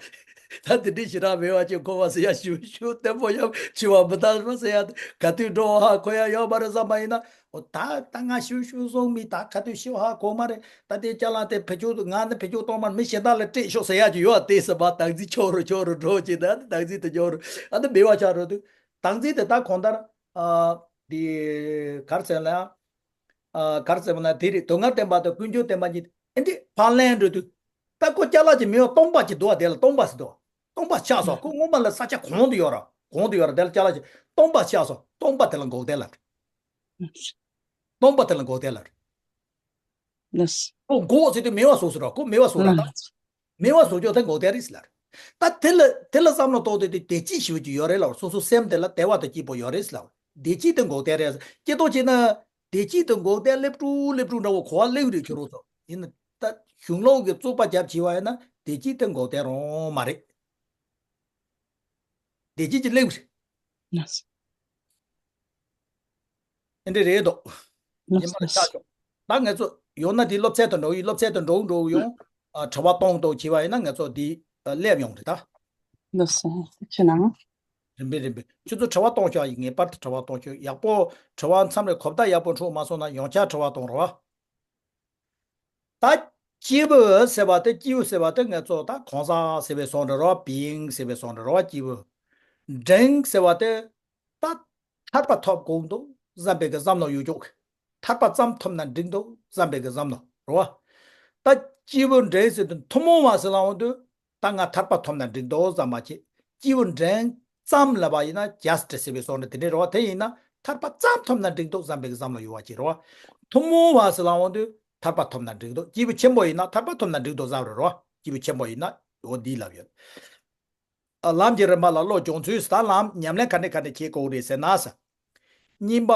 ད་དེ་འདྲའི་ཞེ་དྲག་མེད་པ་ཅིག་འཁོར་བ་ཟེར་ཡ་ཞུ་ཞུ་བརྟན་པོ་ཡང་འཆི་བ་མི་རྟག་པ་ཟེར་ཡ་ག་དུས་འགྲོ་བ་ཧ་གོ་ཡ་ཡོད་མ་རེད་བསམ་པ་ཡིན་ན། འོ་ད་ད་ང་ཞུ་ཞུ་སོང་མི་ད་ག་དུས་ཤི་བ་ཧ་གོ་མ་རེད། ད་དེ་ཅ་ལག་དེ་བེད་སྤྱོད་ང་ནི་བེད་སྤྱོད་གཏོང་མ་མི་གཞན་དག་ལ་སྤྲད་ཤོག་ཟེར་ཡ་ཅིག་ཡོད་དེ་ཟེར་བ་བདག་འཛིན་ཆོག་རུ་ཆོག་རུ་འགྲོ་ཅིག་ད་བདག་འཛིན་དེ་ཆོག་རུ་ཨ་ནི་མེད་པ་ཆགས་འགྲོ་དུས་བདག་འཛིན་དེ་ད་གང་ལྟར། ཨ། འདི་ག་རེ་ཟེར་ན། ཨ། ག་རེ་ཟེར་བ་ན་དེ་རེད། སྡུག་བསྔལ་བདེན་པ་དང་ཀུན་འབྱུང་བདེན་པ་གཉིས་ཨེ་འདི་ཕར་ལེན་འགྲོ་དུས། ད་ཁོ་ཅ་ལག་ཅིག་མེད་པ་སྟོང་པ་ཅིག་འདུག་བ། དེ་ལ་སྟོང་པ་ཟེར་འདུག་བ། སྟོང་པ་ཆགས་སོང་། ཁོ་སྔོན་མ་ལ་ས་ཆ་གང་དུ་ཡོད་ར་གང་དུ་ཡོད་ར་དེ་ལ་ཅ་ལག་ཅིག་སྟོང་པ་ཆགས་སོང་། སྟོང་པ་དེ་ལ་འགོག་བདེན་ལབ། སྟོང་པ་དེ་ལ་འགོག་བདེན་ལབ། ལགས། ཁོ་འགོག་ཟེར་དུས་མེད་པ་བཟོ་ཟེར་ར། ཁོ་མེད་པ་བཟོ་ར་ད། ལགས། མེད་པ་བཟོ་ཆོག་དེ་འགོག་བདེན་རེད་ཟེར་ལབ། ད་དེ་ལ་དེ་ལ་བསམ་བློ་གཏོང་དུས་དེ་བདེ་སྐྱིད་ཞེ་པོ་ཅིག་ཡོད་རེད་ལབ། སོ་སོ་སེམས་དེ་ལ་བདེ་བ་དང་སྐྱིད་པོ་ཡོད་རེད་ཟེར་ལབ། བདེ་སྐྱིད་དེ་འགོག་བདེན་རེད། སྐྱིད་ཏོག་བྱས་ན་བདེ་སྐྱིད་དེ་འགོག་བདེན་སླེབས་འགྲོ་སླེབས་འགྲོ་འདྲ་བོ་གོ་བ་སླེབས་རེད། ཁྱོད་རང་ཚོ་ཡིན་ན་ད་གཞུང་ལུགས་ཀྱི་རྩོད་པ་རྒྱབ་བྱས་པ་ཡིན་ན་བདེ་སྐྱིད་དེ་འགོག་བདེན་རང་མ་རེད། བདེ་སྐྱིད་ཀྱི་སླེབས་རེད། ལགས། ཨེ་འདྲ་རེད་དོ། ཡིན་པར་ཆགས་ཆོག་ད་ངེད་ཚོ་ཡོང་ན་དེ་སློབ་ཚན་དུ་འགྲོ་ཡི་སློབ་ཚན་དུ་འགྲོ་འགྲོ་ཡོང་། ཨ། དྲི་བ་གཏོང་གཏོང་བྱས་པ་ཡིན་ན་ངེད་ཚོ་དེ་ཨ། སླེབས་ཡོང་རེད་ད། ལགས་སོ། ཐུགས་རྗེ་གནང་། རིམ་པས་རིམ་པས་ཁྱོད་ཚོ་དྲི་བ་གཏོང་ཤོག་ཡིན་ངེས་པར་དུ་དྲི་བ་གཏོང་ཤོག་ཡག་པོ་དྲི་བ་མཚམས་རེ་གོ་བརྡ་ཡག་པོ་འཕྲོད་མ་སོང་ན་ཡང་བསྐྱར་དྲི་བ་གཏོང་རོགས། ད་སྐྱེས་བུ་ཟེར་བ་དེ་སྐྱེས་བུ་ཟེར་བ་དེ་ངེད་ཚོ་ད་གང་ཟག་ཟེར་བའི་བཟོ་འདྲ་རོ། བིང་ཟེར་བའི་བཟོ་འདྲ་རོ། སྐྱེས་བུ། འབྲིང་ཟེར་བ་དེ་ད་ཐར་པ་ཐོབ་དགོས་འདུག་བསམ་པའི་གི་བསམ་བློ་ཡོད་ཅོག་ཐར་པ་ཙམ་ཐོབ་ན་འགྲིག་འདུག་བསམ་པའི་གི་བསམ་བློ་རོ། ད་སྐྱེས་བུ་འབྲིང་ཟེར་དུས་ཐུན་མོང་བ་ཟེར་ལ་འོང་དུས། ད་ང་ཐར་པ་ཐོབ་ན་འགྲིག་འདུག་བསམ་པ་ཅིག་སྐྱེས་བུ་འབྲིང་ཙམ་ལབ་པ་ཡིན་ན་ཇ་སི་ཊི་ཟེར་བའི་བཟོ་འདྲ་དེ་འདྲའི་རེད་བ། དེ་ཡིན་ན་ཐར་པ་ཙམ་ཐོབ་ན་འགྲིག་འདུག་བསམ་པའི་བསམ་བློ་ཡོད་པ་ཅིག་རེད་བ། ཐུན་མོང་བ་ཟེར་ལ་འོང་དུས་ཐར་པ་ཐོབ་ན་འགྲིག་འདུག་སྐྱེས་བུ་ཆེན་པོ་ཡིན་ན་ཐར་པ་ཐོབ་ན་འགྲིག་འདུག་བསམ་རེད་རེད་བ། སྐྱེས་བུ་ཆེན་པོ་ཡིན་ན་འོ་འདི་ལབ་ཡོད། ཨ། ལམ་གྱི་རིམ་པ་ལ་བློ་སྦྱོང་ཚུལ། ད་ལམ་ཉམས་ལེན་ག་ནས་ག་ནས་བྱེད་དགོས་རེད་ཟེར་ན་ཟེར། གཉིས་པ།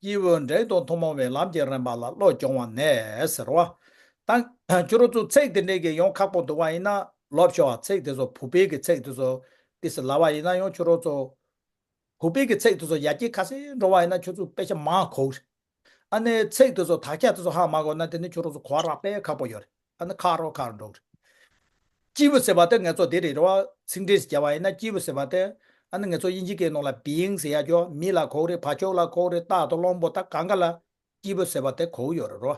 སྐྱེས་བུ་འབྲིང་དང་ཐུན་མོང་བའི་ལམ་གྱི་རིམ་པ་ལ་བློ་སྦྱོང་བ་ནས་ཟེར་བ། ད་ཁྱོད་རང་ཚོ་ཚིག་དེ་འདྲས་ཀྱི་ཡོང་ཁག་པོ་འདུག་པ་ཡིན་ན་ལབ་ཤོག་ཚིག་དེ་ཚོ་བོད་པའི་གི་ཚིག་དེ་ཚོ་ཏོག་ཙམ་ལབ་པ་ཡིན་ན་ཡང་ཁྱོད་རང་ཚོ་བོད་པའི་གི་ཚིག་དེ་ཚོ་ཡར་རྒྱས་ཁ་གསལ་འགྲོ་བ་ཡིན་ན་ཁྱོད་ཚོ་དཔེ་ཆ་མང་གོ་གི་རེད། ཨ་ནི་ཚིག་དེ་ཚོ་དག་ཆ་དེ་ཚོ་ཧ་མ་གོ་ན་དེ་ནི་ཁྱོད་རང་ཚོ་གོ་བ་རག་དཔེ་ཁག་པོ་ཡོད་རེད། ཨ་ནི་ཁག་རོ་ཁག་རོ་འགྲོ་གི་རེད། སྐྱེས་བུ་ཟེར་བ་དེ་ངེད་ཚོ་དེ་རེད་རེད་བ། ཚིག་འགྲེལ་ཞིག་བརྒྱབ་པ་ཡིན་ན་སྐྱེས་བུ་ཟེར་བ་དེ། ཨ་ནི་ངེད་ཚོ་དབྱིན་ཇི་སྐད་ནང་ལ་བིང་ཟེར་ཡ་ཅོ། མི་ལ་གོ་གི་རེད། བ་ཕྱུགས་ལ་གོ་གི་རེད། རྟ་དང་གླང་པོ་ད་གང་ག་ལ་སྐྱེས་བུ་ཟེར་བ་དེ་གོ་གི་ཡོད་རེད་རོ།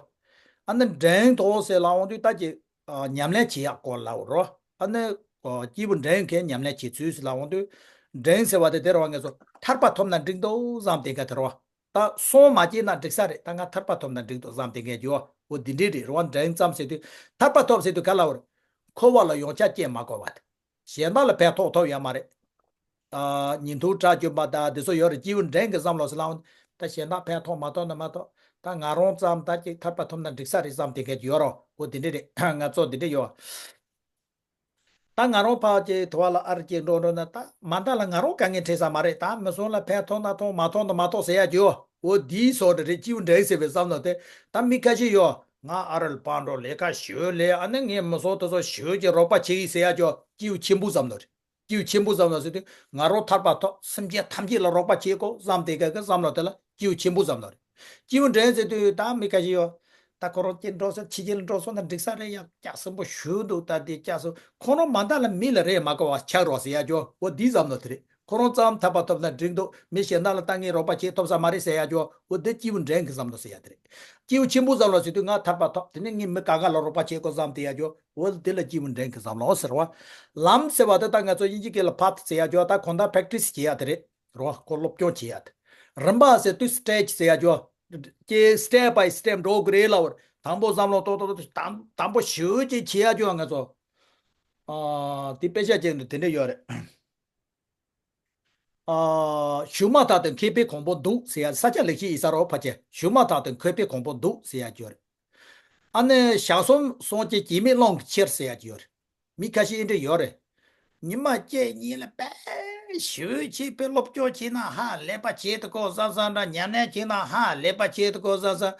ཨ་ནི་འབྲིང་དོ་ཟེར་ལ་འོང་དུས་ད་ཀྱི་ཨ། ཉམས་ལེན་བྱེད་ཡག་སྐོར་ལབ་རོ། ཨ་ནི་ཨ། སྐྱེས་བུ་འབྲིང་གི་ཉམས་ལེན་བྱེད་ཚུལ་ཟེར་ལ་འོང་དུས། འབྲིང་ཟེར་བ་དེ་དེ་རེད་བ། ངེད་ཚོ་ཐར་པ་ཐོབ་ན་འགྲིག་འདུག་བསམ་དེ་ག་དེ་རེད་བ། ད་སོང་མ་སྐྱེས་ན་འགྲིག་ས་རེད། ད་ང་ཐར་པ་ཐོབ་ན་འགྲིག་འདུག་བསམ་དེ་ངས་འགྱུར་བ་འོ་འདི་འདྲས་རེད་རེད་བ། འབྲིང་ཙམ་ཟེར་དུས་ཐར་པ་ཐོབ་ཟེར་དུས་ག་ལ་བར། འཁོར་བ་ལ་ཡོངས་ཁྱབ་སྐྱེ་མ་དགོས་པ་དེ། གཞན་དག་ལ་ཕན་ཐོགས་ཐོབ་ཡོད་མ་རེད། ཨ། ཉིན་ཐོ་གྲ་བཅོམ་པ་དང་འདི་ཚོ་ཡོད་རེད། སྐྱེས་བུ་འབྲིང་གི་བསམ་བློ་ཟེར་ལ་འོང་། ད་གཞན་དག་ཕན་ཐོགས་མ་ཐོགས་ན་མ་ཐོགས། ད་ང་རང་ཙམ་ད་ཅིག་ཐར་པ་ཐོབ་ན་འགྲིག་ས་རེད་བསམ་དེ་གས་ཡོད་རོ། འོ་འདི་འདྲས་རེད། ང་ཚོ་འདི་འདྲས་ཡོད། ད་ང་རང་ཕར་ཅིག་དུ་བ་ལ་ཨར་ཅིག་འགྲོ་འགྲོ་ན་ད་མ་མཐའ་ལ་ང་རང་དཀའ་ངལ་འཕྲད་ས་མ་རེད། ད་མི་སོང་ལ་ཕན་ཐོགས་ན་ཐོགས་མ་ཐོགས་ན་མ་ཐོགས་ཟེར་ཡ་ཅིག་ཡོད། འོ་འདིའི་སོགས་རེ་རེ་སྐྱེས་བུ་འབྲིང་ཟེར་བའི་བསམ་བློ་དེ། ད་མི་ཁ་ཤས་ཡོད། ང་ཨ་རི་ལ་ཕར་འགྲོ་ལས་ཀ་ཞུ་ལས་ཨ་ནི་ངའི་མི་སོང་དེ་ཚོ་ཞུ་ཅིག་རོགས་པ་བྱེད་ཡིན་ཟེར་ཡ་ཅིག་ཡོད། སྐྱེས་བུ་ཆེན་པོ་བསམ་བློ་རེད། སྐྱེས་བུ་ཆེན་པོ་བསམ་བློ་ཟེར་དུས་ང་རང་ཐར་པ་ཐོབ་སེམས་ཅན་ཐམས་ཅད་ལ་རོགས་པ་བྱེད་དགོས་བསམ་དེ་ག་གི་བསམ་བློ་དེ་ལ་སྐྱེས་བུ་ཆེན་པོ་བསམ་བློ་རེད། སྐྱེས་བུ་འབྲིང་ཟེར་དུས་ད་མི་ཁ་ཤས་ཡོད། ད་ཁོ་རང་སྐྱེ་འགྲོ་སོང་ཕྱི་རྒྱལ་ལ་འགྲོ་སོང་ན་འགྲིག་ས་རེད་ཡ། སྐྱག་སེམས་པོ་ཞུ་འདུག་ད་དེ་སྐྱག་སེམས་ཁོ་རང་མ་མཐའ་ལ་མི་ལ་རེད་མ་དགའ་བ་ཆགས་རོགས་ཟེར་ཡ་ཅོ། འོ་འདི་བསམ་བློ་དེ་རེད། ཁོ་རང་ཙམ་ཐར་པ་ཐོབ་ན་འགྲིག་འདུག་མི་གཞན་དག་ལ་ད་ངས་རོགས་པ་བྱེད་ཐུབ་ས་མ་རེད་ཟེར་ཡ་ཅོ། འོ་འདི་སྐྱེས་བུ་འབྲིང་གི་བསམ་བློ་ཟེར་ཡ་དེ་རེད། སྐྱེས་བུ་ཆེན་པོ་བསམ་བློ་ཟེར་དུས་ང་ཐར་པ་ཐོབ་དེ་ནས་ངས་མི་ག་ག་ལ་རོགས་པ་བྱེད་དགོས་བསམ་དེ་ཡ་ཅོ། འོ་འདི་ལ་སྐྱེས་བུ་འབྲིང་གི་བསམ་བློ་ཟེར་བ། ལམ་ཟེར་བ་དེ་ད་ང་ཚོ་དབྱིན་ཇི་སྐད་ལ་ཕཱཐ་ཟེར་ཡ་ཅོ། ད་གང་ལྟར་པེག་ཊི་སི་བྱེད་ཡ་དེ་རེད། རོ་ཁོ་སློབ་སྦྱོང་བྱེད་ཡ་དེ། རིམ་པ་ཟེར་དུས་སི་ཊེ་ཇི་ཟེར་ཡ་ཅོ། ཀྱེ་སི་ཊེབ་བྷའི་སི་ཊེབ་འགྲོ་དགོས་རེད་ལབ་པར་དང་པོ་བསམ་བློ་ཏོག་ཏོག་ཏོག་དང་དང་པོ་ཞུ་ཅིག་བྱེད་ཡ་ཅོ་ང་ཚོ། ཨ། དེ་དཔེ་ཆ་ཅན་དུ་དེ་འདྲ་ཡོད་རེད། ཨ། ཞུ་མ་ཐག་ཏུ་མཁས་པའི་གོང་བུ་འདུག་ཟེར་ཡ། ས་སྐྱ་ལེགས་བཤད་ཡིག་ཚང་རོ་ཕལ་ཆེར་ཞུ་མ་ཐག་ཏུ་མཁས་པའི་གོང་བུ་འདུག་ཟེར་ཡ་ཅིག་ཡོད་རེད། ཨ་ནི་ཞག་གསུམ་སོང་སྐྱེས་སྐྱེས་མེད་གླང་གི་ཁྱེར་ཟེར་ཡ་ཅིག་ཡོད་རེད། མི་ཁ་ཤས་འདྲ་ཡོད་རེད། ཉི་མ་གཅིག་གཉིས་ལ་དཔེ་ཞེ་པོ་ཅིག་དཔེ་སློབ་སྦྱོང་བྱས་ན་ཧ་ལས་པ་བྱེད་ཐུབ་ཀྱི་བསམ་བསམ་འདྲ། ཉམས་ལེན་བྱས་ན་ཧ་ལས་པ་བྱེད་ཐུབ་ཀྱི་བསམ་བསམ།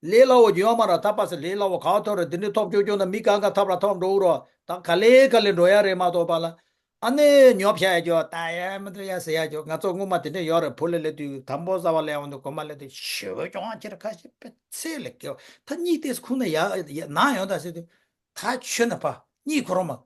ལས་སླ་བོ་ཡོད་མ་རེད། ད་པ་སེ་ལས་སླ་བོ་ག་ཐོབ་རེད། འདི་འདྲའི་ཐོབ་ཆོག་ཆོག་ན་མི་གང་ག་ཐབས་ལ་ཐོབ་འགྲོ་གི་རོ། ད་ག་ལེ་ག་ལེ་འགྲོ་ཡ་རེད་མ་གཏོགས་པ་ལ། ཨ་ནི་ཉོབ་ཤ་ཡ་ཅོ་ད་ཡ་མི་འདྲ་ཡ་ཟེར་ཡ་ཅོ། ང་ཚོ་སྔོན་མ་དེ་འདྲ་ཡོད་རེད། བུ་ལ་སླེབས་དུས་དང་པོ་གསར་པ་སླེབས་འོང་དུས་གོང་མ་སླེབས་དུས་ཞེ་པོ་ཅུང་ཁྱེར་ཁ་ཤས་དཔེ་ཚད་ལས་བརྒལ་བ། ད་གཉིད་ཏོག་ཙམ་ཁུག་ན་ཡ་ཡ་ན་ཡོང་ད་ཟེར་དུས། ད་ཆུ་ན་ཕ་གཉིད་ཁུག་རོགས་མ།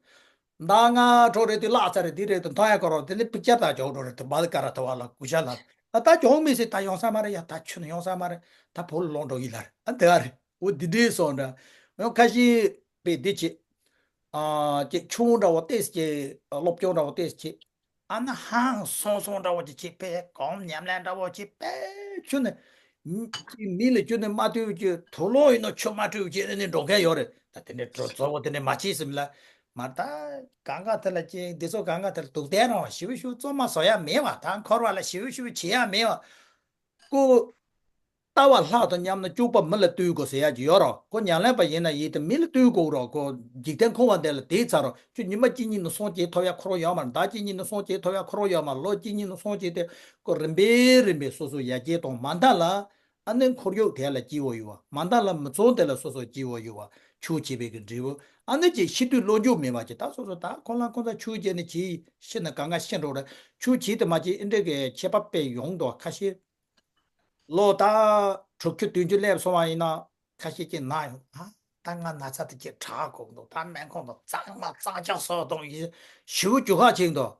ཟླ་ལྔ་འགྲོ་རེད་དུས་གླགས་ཚར་རེད། དེ་རེད་དུས་མཐོང་ཡ་ཁོ་རོ། དེ་ནི་པིག་ཅར་དག་འཇོག་འགྲོ་རེད་དུས་བལ་ཀ་ར་ཐོ་བ་ལ་གུ་ཤ་ལ། ད་ད་གྱོང་མི་སྲིད། ད་ཡོང་ས་མ་རེད་ཡ། ད་ཆུ་ན་ཡོང་ས་མ་རེད། ད་བུ་ལོང་འགྲོ་ཡིན་ལ་རེད། ཨ་འདི་ཨ་རེད། འོ་འདི་འདྲའི་སོང་འདྲ། ཡང་ཁ་ཤས་པས་འདི་བྱེད། ཨ་ཅེ་ཆུང་འདྲ་བོ་ཏེས་ཅེ་སློབ་སྦྱོང་འདྲ་བོ་ཏེས་བྱེད། ཨ་ན་ཧང་སོང་སོང་འདྲ་བོ་ཅིག་བྱེད་པས་གོམ་ཉམས་ལེན་འདྲ་བོ་བྱེད་པས་ཆུ་ནི། མི་ལ་ཆུ་ནི་མ་ལྟོས་ཀྱི་དུག་ལོག་ཡིན་ནོ་ཆུ་མ་སྤྲོད་ཀྱི་ཨ་ནི་འགྲོ་མཁན་ཡོད་རེད། ད་དེ་འདྲའི་འགྲོ་གཙོ་བོ་དེ་འདྲའི་མ་བྱེད་ཟིན་ལ། མ་ད་གང་ག་དེ་ལ་ཅེ་འདི་ཚོ་གང་ག་དེ་ལ་དུག་ལྡན་རང་ཞིབ་ཞིབ་རྩོམ་མ་བཟོ་ཡ་མེད་བ། ད་འཁོར་བ་ལ་ཞིབ་ཞིབ་བྱེད་ཡ་མེད་བ། ཀོ། ལྟ་བ་ལྷག་ཏུ་ཉམས་ན་སྐྱུག་པ་མི་ལ་ལྟོས་དགོས་ཟེར་ཡ་ཅིག་ཡོད་རོ། ཁོ་ཉམས་ལེན་པ་ཡིན་ན་ཡིན་ཏེ་མི་ལ་ལྟོས་དགོས་རོ། ཁོ་འཇིག་རྟེན་འཁོར་བ་འདི་ལ་དེའི་ཚ་རོ། ཁྱོད་ཉི་མ་གཅིག་གཉིས་ནས་སོང་སྐྱེས་ཐོབ་ཡ་ཁོ་རང་ཡོད་མ་རེད། ཟླ་གཅིག་གཉིས་ནས་སོང་སྐྱེས་ཐོབ་ཡ་ཁོ་རང་ཡོད་མ་རེད། ལོ་གཅིག་གཉིས་ནས་སོང་སྐྱེས་ཏེ་ཁོ་རིམ་པས་རིམ་པས་སོ་སོ་ཡར་རྒྱས་གཏོང་མ་མཐའ་ལ། ཨ་ནི་ཁོར་ཡུག་དེ་ལ་སྐྱིད་པོ་ཡོད་བ། མ་མཐའ་ལ་མི་ཚང་དེ་ལ་སོ་སོ་སྐྱིད་པོ་ཡོད་བ། ཆོས་བྱེད་པའི་གི་འབྲས་བུ། ཨ་ནི་ཅིག་ཤི་དུས་བློ་འགྱོད་མེད་བ་ཅིག་ད་སོ་སོ་ད་ཁོ་ལ་ཁོ་ཚ་ཆོས་བྱས་ནས་ཅིག་ཤི་ན་གང་ག་ཤི་འགྲོ་རེད། ཆོས་བྱེད་དུ་མ་བྱེད་ཨེ་འདྲ་གི་ཁྱད་པར་དཔེ་ཡོང་འདུག་ཁ་ཤས། ལོ་ད་དྲུག་ཅུ་བདུན་ཅུ་སླེབས་སོང་བ་ཡིན་ན་ཁ་ཤས་ཀྱིས་ན་ཡོང་ཨ། ད་ང་ན་ཚ་དེ་ཅིག་དྲག་དགོས་འདུག་ད་སྨན་ཁང་དུ་གཙང་མ་གཙང་ཆག་བཟོ་གཏོང་ཡིན་ཞེ་པོ་རྒྱུག་ཁ་ཕྱིན་འདུག་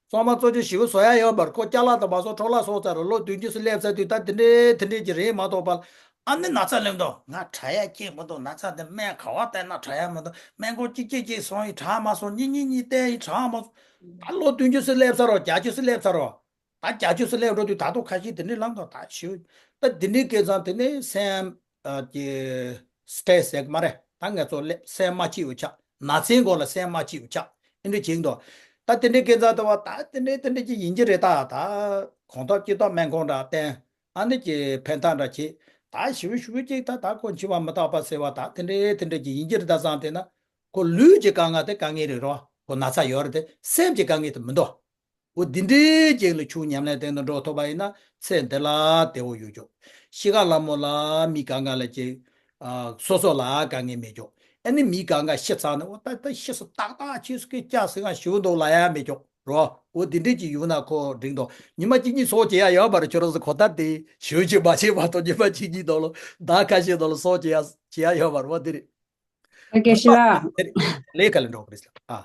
གཙང་མ་གཙོ་ཆེ་ཞེ་པོ་བཟོ་ཡ་ཡོད་པར་ཁོ་ཅ་ལག་དང་མ་བཟོ་འཕྲོ་བརླག་སོང་ཚར་རེད། ལོ་བདུན་ཅུ་སླེབས་ཚར་དུས་ད་དེ་འདྲས་དེ་འདྲས་ཀྱི་རེད་མ་གཏོགས་པ། ཨ་ནི་ན་ཚ་སླེབས་འདུག་ང་དྲག་ཡ་སྐྱེས་མི་འདུག་ན་ཚ་དེ་སྨན་ག་བ་བསྟེན་ན་དྲག་ཡ་མི་འདུག་སྨན་ཁང་གཅིག་གཅིག་གཅིག་སོང་ཡིན་དྲག་མ་སོང་། གཉིས་གཉིས་གཉིས་བསྟེན་ཡིན་དྲག་མ་སོང་། ད་ལོ་བདུན་ཅུ་སླེབས་ཚར་རོ། བརྒྱད་ཅུ་སླེབས་ཚར་རོ། ད་བརྒྱད་ཅུ་སླེབས་འགྲོ་དུས་ད་དུང་ཁ་ཤས་དེ་འདྲའི་ལངས་དང་ད་ཞུ། ད་དེ་འདྲའི་སྐད་ཆ་དེ་ནི་སེམས་ཀྱི་སི་ཊེ་རེ་སི་ཟེར་གི་མ་རེད། ད་ང་ཚོ་སེམས་མ་སྐྱིད་པོ་ཆགས། ན་ཚའི་མགོ་ལ་སེམས་མ་སྐྱིད་པོ་ཆགས་ཨེ་འདྲ་བྱེད་འདུག་ད་དེ་འདྲའི་སྐད་ཆ་དེ་བ་ད་དེ་འདྲའི་དེ་འདྲའི་ཅིག་ཡིན་གྱི་རེད། ད་ད་གོང་ཐོག་སྤྱི་ཐོག་སྨན་ཁང་འདྲ་བསྟེན། ཨ་ནི་ཀྱི་ཕན་ཐོགས་འདྲ་བྱེད། ད་ཞུ་ཞུ་ཅིག་ད་ད་ཁོ་འཆི་བ་མི་རྟག་པ་ཟེར་བ་ད་དེ་འདྲའི་དེ་འདྲའི་ཅིག་ཡིན་གྱི་རེད། ད་བསམ་དེ་ན་ཁོ་ལུས་ཀྱི་དཀའ་ངལ་དེ་དཀའ་ངལ་རེད་རོ། ཁོ་ན་ཚ་ཡོད་རེད་དེ་སེམས་ཀྱི་དཀའ་ངལ་དེ་མི་འདུག་འོ་འདི་འདྲའི་རྐྱེན་ལ་ཆོས་ཉམས་ལེན་སྟེང་དུ་འགྲོ་ཐུབ་པ་ཡིན་ན་ཚེ་འདི་ལ་བདེ་བོ་ཡོད་ཆོག་ཤི་ཁ་ལ་མོ་ལ་མི་གང་ག་ལ་ཅིག་ཨ་སོ་སོ་ལ་དཀའ་ངལ་མེད་ཆོག་ཨ་ནི་མི་གང་ག་ཤི་ཚར་ནས་འོ་ད་ད་ཤི་སོང་ཏག་ཏག་ཁྱེད་སུ་སྐད་ཆ་ཟེར་ག་ཞུ་འདུག་ལ་ཡ་མེད་ཆོག་རོ། འོ་འདི་འདྲའི་ཅིག་ཡོད་ན་ཁོ་འགྲིག་འདུག་ཉི་མ་གཅིག་གཉིས་སོ་བྱེད་ཡ་ཡོད་པ་རེད། ཁྱོད་རང་ཚོ་གོ་ཐར་དེ་ཞུ་ཅིག་མ་བྱེད་པ་དང་ཉི་མ་གཅིག་གཉིས་དོ་ལོ་ཟླ་ཁ་ཤས་དོ་ལོ་སོ་བྱེད་ཡ་བྱེད་ཡ་ཡོད་པ་རེད། འོ་འདི་རེད། ཨོ་ཁེ་ཤི་ལ། ལས་ཀ་ལས་འགྲོ་གི་རེད་ལ། ཨ།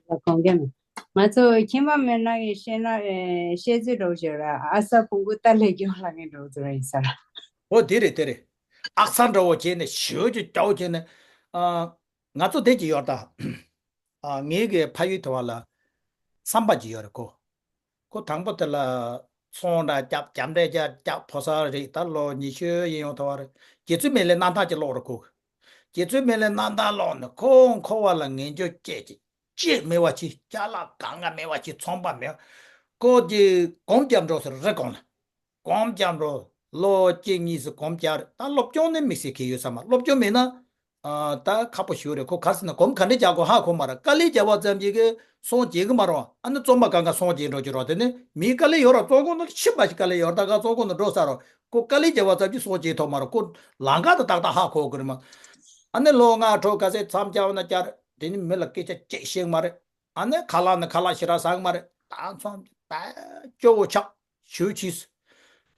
ལ་གོང་རྒྱ་མི། ང་ཚོ་ཁྱིམ་པ་མེད་ན་གི་བཤད་ན་ཨེ་བཤད་ཚུལ་འགྲོ་བཞིན་ར་ཨ་ས་ཕུང་གུ་ཏ་ལས་སྐྱོང་ལ་ངས་འགྲོ་ཚུལ་ར་ཡིན་ས་ར། འོ་དེ་རེད་དེ་རེད། ཨ་ས་འདྲ་བོ་བྱས་ནས་ཞོལ་གྱི་སྐྱོ་བོ་བྱས་ནས། ཨ། ང་ཚོ་དེ་གྱི་ཡོད་ད། ཨ། ངའི་གི་ཕ་ཡུལ་དེ་བ་ལ། བསམ་པ་གྱི་ཡོད་རེད་ཁོ། ཁོ་དང་པོ་དེ་ལ་ཚོང་འདྲ་རྒྱབ་རྒྱབ་འདྲ་རྒྱབ་རྒྱབ་ཕོ་གསར་རེད། ད་ལོ་ཉི་ཤུ་ཡིན་ཡོང་ཐུབ་པ་རེད། རྗེ་བཙུན་མི་ལའི་གནམ་ཐང་ཅིག་ལོག་རེད་ཁོ། རྗེ་བཙུན་མི་ལའི་གནམ་ཐང་ལོག་ནས་ཁོ་འཁོར་བ་ལ་ངན་སྐྱུག་སྐྱེས་ཀྱི་ཅེས་མེད་པ་ཅིག་ཅ་ལག་གང་ག་མེད་པ་ཅིག་ཚོང་པ་མེད། ཁོ་གི་གོམ་རྒྱབ་འགྲོ་ཟེར་རེ་གོང་ལ། གོམ་རྒྱབ་འགྲོ། ལོ་གཅིག་གཉིས་སུ་གོམ་རྒྱབ་རེད། ད་སློབ་སྦྱོང་ནི་དམིགས་བསལ་གི་ཡོད་ས་མ་སློབ་སྦྱོང་མེད་ན། ཨ། ད་ཁག་པོ་ཞིག་རེད། ཁོ་ག་རེ་ཟེར་ན་གོམ་ག་འདྲས་རྒྱག་དགོས་ཧ་གོ་མ་རེད། དཀའ་ལས་བརྒྱབ་པ་ཙམ་གྱིས་གི་སོང་བྱེད་གི་མ་རེད། ཨ་ནི་རྩོམ་པ་གང་ག་སོང་བྱེད་འགྲོ་གི་རོགས། དེ་ནི་མིའི་དཀའ་ལས་ཡོད་ར་རྩོམ་ཁང་ནང་ཕྱིན་པ་ཞིག་དཀའ་ལས་ཡོད་ར་ད་ག་རྩོམ་ཁང་ནང་འགྲོ་ས་རོགས། ཁོ་དཀའ་ལས་བརྒྱབ་པ་ཙམ་གྱིས་སོང་བྱེད་ཐུབ་མ་རེད། ཁོ་ལམ་ཁ་དང་ཏག་ཏག་ཧ་གོ་གི་རེད་མ། ཨ་ནི་ལོ་ལྔ་དྲུག་ག་ཚད་མཚམས་བཅར་ན་བཅར་དེ་ནི་མི་ལ་སྐད་ཆ་གཅིག་བཤད་མ་རེད། ཨ་ནི་ཁ་ལག་ནི་ཁ་ལག་ཞེ་དྲག་ཟ་གི་མ་རེད། ད་མཚམས་ད་སྐྱོ་བོ་ཆགས་ཞུ་ཕྱིས།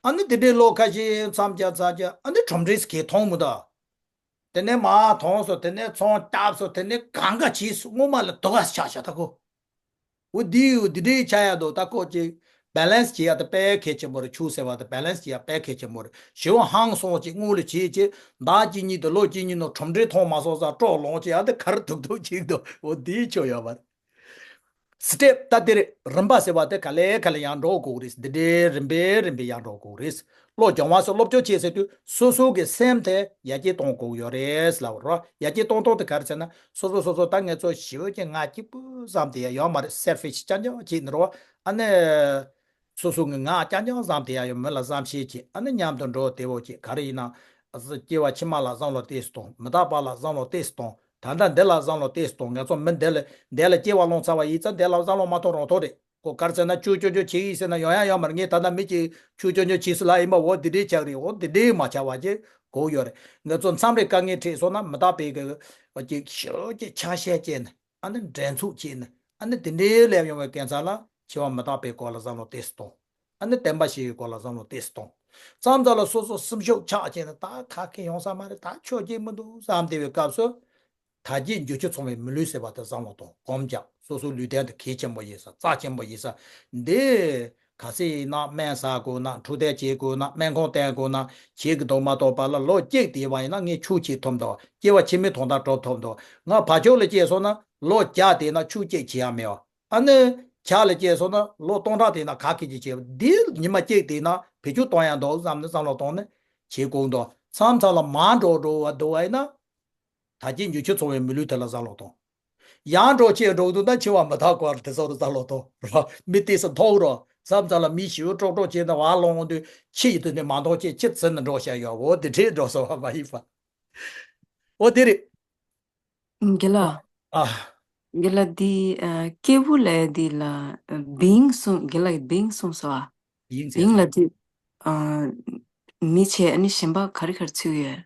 ཨ་ནི་དེ་འདྲའི་ལོ་ཁ་ཤས་མཚམས་བཅར་མཚམས་བཅར་ཨ་ནི་ཁྲོམ་འདྲེས་གས་མཐོང་མི་འདུག་དེ་ནས་མ་མཐོང་སོ། དེ་ནས་ཚོང་བཏབ་སོ། དེ་ནས་གང་ག་བྱས་སོ། སྔོན་མ་ལ་དོ་ག་ཆགས་ཤག་ད་ཁོ། འོ་དེ་འོ་དེ་འདྲའི་ཆགས་ཡ་འདུག་ད་ཁོ་ཅིག་བེ་ལེན་སི་བྱེད་ཡ་ད་དཔེ་གལ་ཆེན་པོ་རེད། ཆོས་ཟེར་བ་ད་བེ་ལེན་སི་བྱེད་ཡ་དཔེ་གལ་ཆེན་པོ་རེད། ཞི་བ་ཧང་སོང་ཅིག་སྔོན་ལ་བྱས་ཅིག་ཟླ་གཅིག་གཉིས་དང་ལོ་གཅིག་གཉིས་ནང་ཁྲོམ་འདྲེས་མཐོང་མ་སོང་ཙང་སྤྲོ་ལོང་ཅིག་ཡ་ད་ག་རེ་ཐུག་ཐུག་ཅིག་འདུག་འོ་དེའི་ཆོ་ཡོད་པ་རེད། སི་ཊེབ་ད་དེ་རེད། རིམ་པ་ཟེར་བ་དེ་ག་ལེ་ག་ལེ་ཡར་འགྲོ་དགོས་རེད། འདི་འདྲའི་རིམ་པས་རིམ་པས་ཡར་འགྲོ་དགོས་རེད། བློ་སྦྱོང་བ་སོགས་སློབ་སྦྱོང་བྱེད་ཟེར་དུས་སོ་སོ་གི་སེམས་དེ་ཡར་རྒྱས་གཏོང་དགོས་ཡོད་རེད་ལབ་རོ། ཡར་རྒྱས་གཏོང་སྟངས་དེ་ག་རེ་ཟེར་ན། སོ་སོ་སོ་སོ་ད་ངེད་ཚོ་ཞི་བའི་ཀྱི་ང་གཅིག་པུ་བསམ་དེ་ཡ་ཡོད་མ་རེད། སེལ་ཕི་ཤི་རྐྱང་རྐྱང་བྱེད་ནི་རོ། ཨ་ནི། སོ་སོ་གི་ང་རྐྱང་རྐྱང་བསམ་དེ་ཡ་ཡོད། མི་ལ་བསམ་ཤེས་བྱེད། ཨ་ནི་མཉམ་དུ་འགྲོ་བདེ་བོ་བྱེད། ག་རེ་ཡིན་ན། ཨ་ཙི་སྐྱེ་བ་ཕྱི་མ་ལ་བསམ་བློ་ཏོག་ཙམ་གཏོང་། མི་རྟག་པ་ལ་བསམ་བློ་ཏོག་ཙམ་གཏོང་། ད་ལྟ་འདི་ལ་བསམ་བློ་ཏོག་ཙམ་གཏོང་། ང་ཚོ་མི་འདི་ལ་འདི་ལ་སྐྱེ་བ་ལོངས་ཚར་བ་ཡིན་ཙང་འདི་ལ་བསམ་བློ་མ་གཏོང་རང་གཏོང་རེད། ཁོ་ག་རེ་ཟེར་ན་ཆུ་སྐྱོན་སྐྱོན་བྱེད་ཡིན་ཟེར་ན་ཡོང་ཡ་ཡོད་མ་རེད། ངས་ད་ལྟ་མི་གཅིག་ཆུ་སྐྱོན་སྐྱོན་བྱེད་སྲིད་ལ་ཡིན་པ་འོ་འདི་འདྲའི་ཆགས་རེད། འོ་འདི་འདྲའི་མ་ཆགས་པ་ཅིག་དགོས་ཡོད་རེད། ང་ཚོ་མཚམས་རེ་དཀའ་ངལ་འཕྲད་སོང་ན་མི་རྟག་པའི་གི་ཅིག་ཞོ་ཅིག་ཆ་ཤས་བཅད་ནས། ཨ་ནི་འགྲན་ཚུགས་བྱས་ནས། ཨ་ནི་དེ་འདྲའི་སླེབས་ཡོང་བའི་སྐབས་ལ་འཆི་བ་མི་རྟག་པའི་སྐོར་ལ་བསམ་བློ་ཏོག་ཙམ་གཏོང་། ཨ་ནི་བདེན་པ་བཞིའི་སྐོར་ལ་བསམ་བློ་ཏོག་ཙམ་གཏོང་། མཚམས་མཚམས་ལ་སོ་སོ་སེམས་ཤུགས་ཆག་བྱས་ནས་ད་ཁ་སྐད་ཡོང་ས་མ་རེད། ད་ཆོག་གི་མི་འདུག་བསམ་བསྡད་པའི་སྐབས་སུ། ད་གིན་འགྱུར་བཅོས་ཚང་བའི་མི་ལུས་ཟེར་བ་དེ་བསམ་བློ་གཏོང་། སྒོམ་རྒྱག་སོ་སོའི་ལུས་རྟེན་དེ་གལ་ཆེན་པོ་ཡིན་ས། རྩ་ཆེན་པོ་ཡིན་ས། འདི། གལ་སྲིད་ཡིན་ན་སྨན་ཟ་དགོས་ན། འཁྲུག་རྟེན་བྱེད་དགོས་ན། སྨན་ཁང་བསྟེན་དགོས་ན། བྱེད་ཀྱི་འདུག་མ་གཏོགས་པ་ལ་ལོ་གཅིག་བསྡད་པ་ཡིན་ན་ངས་ཆོས་བྱེད་ཐུབ་འདུག་སྐྱེ་བ་ཕྱི་མའི་དོན་དག་སྒྲུབ་ཐུབ་འདུག་ང་བ་ཕྱུགས་ལ་སྐྱེས་སོང་ན་ལོ་བརྒྱ་བསྡད་ན་ཆོས་གཅིག་བྱེད་ཡ་མེད་པ། ཨ་ནི། བྱ་ལ་སྐྱེས་སོང་ན་ལོ་སྟོང་ཕྲག་བསྡད་ན་ག་གི་ཅིག་བྱེད་པ། འདི་ཉི་མ་གཅིག་བསྡད་ན་བེད་སྤྱོད་གཏོང་ཡ་འདུག་བསམ་ནས་བསམ་བློ་གཏོང་ནས་བྱེད་དགོས་འདུག་མཚམས་མཚམས་ལ་མར་འགྲོ་འགྲོ་བ་འདུག་བ་ཡིན་ན། ད་གིན་འགྱུར་བཅོས་ཚང་བའི་མི་ལུས་དེ་ལ་བསམ་བློ་གཏོང་། ཡར་འགྲོ་ཆེ་འགྲོ་འདུག་ན་འཆི་བ་མི་རྟག་སྐོར་དེ་ཚོ་ལ་བསམ་བློ་གཏོང་རོགས། མི་ཏོག་ཙམ་མཐོང་རོགས། མཚམས་མཚམས་ལ་མི་ཞི་བ་ཀྲོག་ཀྲོག་བྱས་ནས་བར་ལོང་དུས་ཕྱི་ཡི་དུས་ནས་མ་མཐོང་ཆེ་ཕྱི་ཚུན་ནས་འགྲོ་བྱ་ཡོད། འོ་དེ་འདྲས་འགྲོ་སོང་བ་མ་ཡིན་པ། འོ་དེ་རེད། རྒན་ལགས། ཨ། རྒན་ལགས་འདི་ཨ། སྐྱེས་བུ་ལས་འདི་ལ་ཨ། བིང་གསུངས། རྒན་ལགས་ཀྱིས་བིང་གསུངས་སོ། ཨ། བིང་ཟེར་བིང་ལ་འདི་ཨ། མི་བྱས་ཨ་ནི་གཞན་པ་ག་རེ་ག་རེ་ཚུད་ཡོད།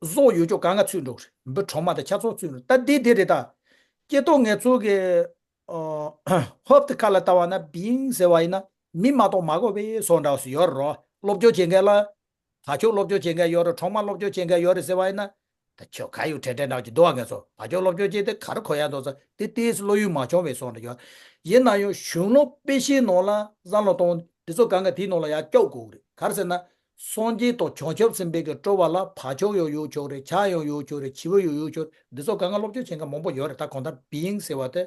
བཟོ་ཡོད་ཅོག་གང་ག་ཚུད་འགྲོ་རེད། འབུ་གྲོག་མ་དང་ཆ་ཚང་ཚུད་འགྲོ། ད་འདི་འདི་རེད་ད། སྐྱེ་ཐོག་ངེད་ཚོ་གི་ཨ། ཧོབ་ཏེ་ཁ་ལ་ལྟ་བ་ན་བིང་ཟེར་བ་ཡིན་ན་མི་མ་གཏོགས་མ་གོ་བའི་བཟོ་འདྲ་བ་ཞིག་ཡོད་རེད་རོ། སློབ་སྦྱོང་བྱེད་མཁན་ལ། བ་ཕྱུགས་སློབ་སྦྱོང་བྱེད་མཁན་ཡོད་རེད། གྲོག་མ་སློབ་སྦྱོང་བྱེད་མཁན་ཡོད་རེད་ཟེར་བ་ཡིན་ན། ད་ཁྱོད་ག་ཡོད་དྲན་དྲན་འདྲ་གི་འདུག་ཨ། ངས་སོ་བ་ཕྱུགས་སློབ་སྦྱོང་བྱེད་དེ་ག་རེ་གོ་ཡ་འདུག་ཟེར་དེ་ཏོག་ཙམ་བློ་ཡུལ་མ་བྱུང་བའི་སོང་རེ་ཡོད། ཡིན་ན་ཡང་གཞུང་ལུགས་དཔེ་ཆའི་ནང་ལ་བསམ་བློ་གཏོང་འདི་ཚོ་གང་ག་དེའི་ནང་ལ་ཡར་སྐྱོབ་དགོས་རེད། ག་རེ་ཟེར་ན། སངས་རྒྱས་དང་བྱང་ཆུབ་སེམས་དཔའི་གི་སྤྲུལ་པ་ལ་བ་ཕྱུགས་ཡང་ཡོད་ཆོག་རེད། བྱ་ཡང་ཡོད་ཆོག་རེད། བྱི་བ་ཡང་ཡོད་ཆོག་རེད། འདི་ཚོ་གང་ག་སློབ་སྦྱོང་བྱེད་མཁན་མང་པོ་ཡོད་རེད། ད་གང་ལྟར་བིང་ཟེར་བ་དེ་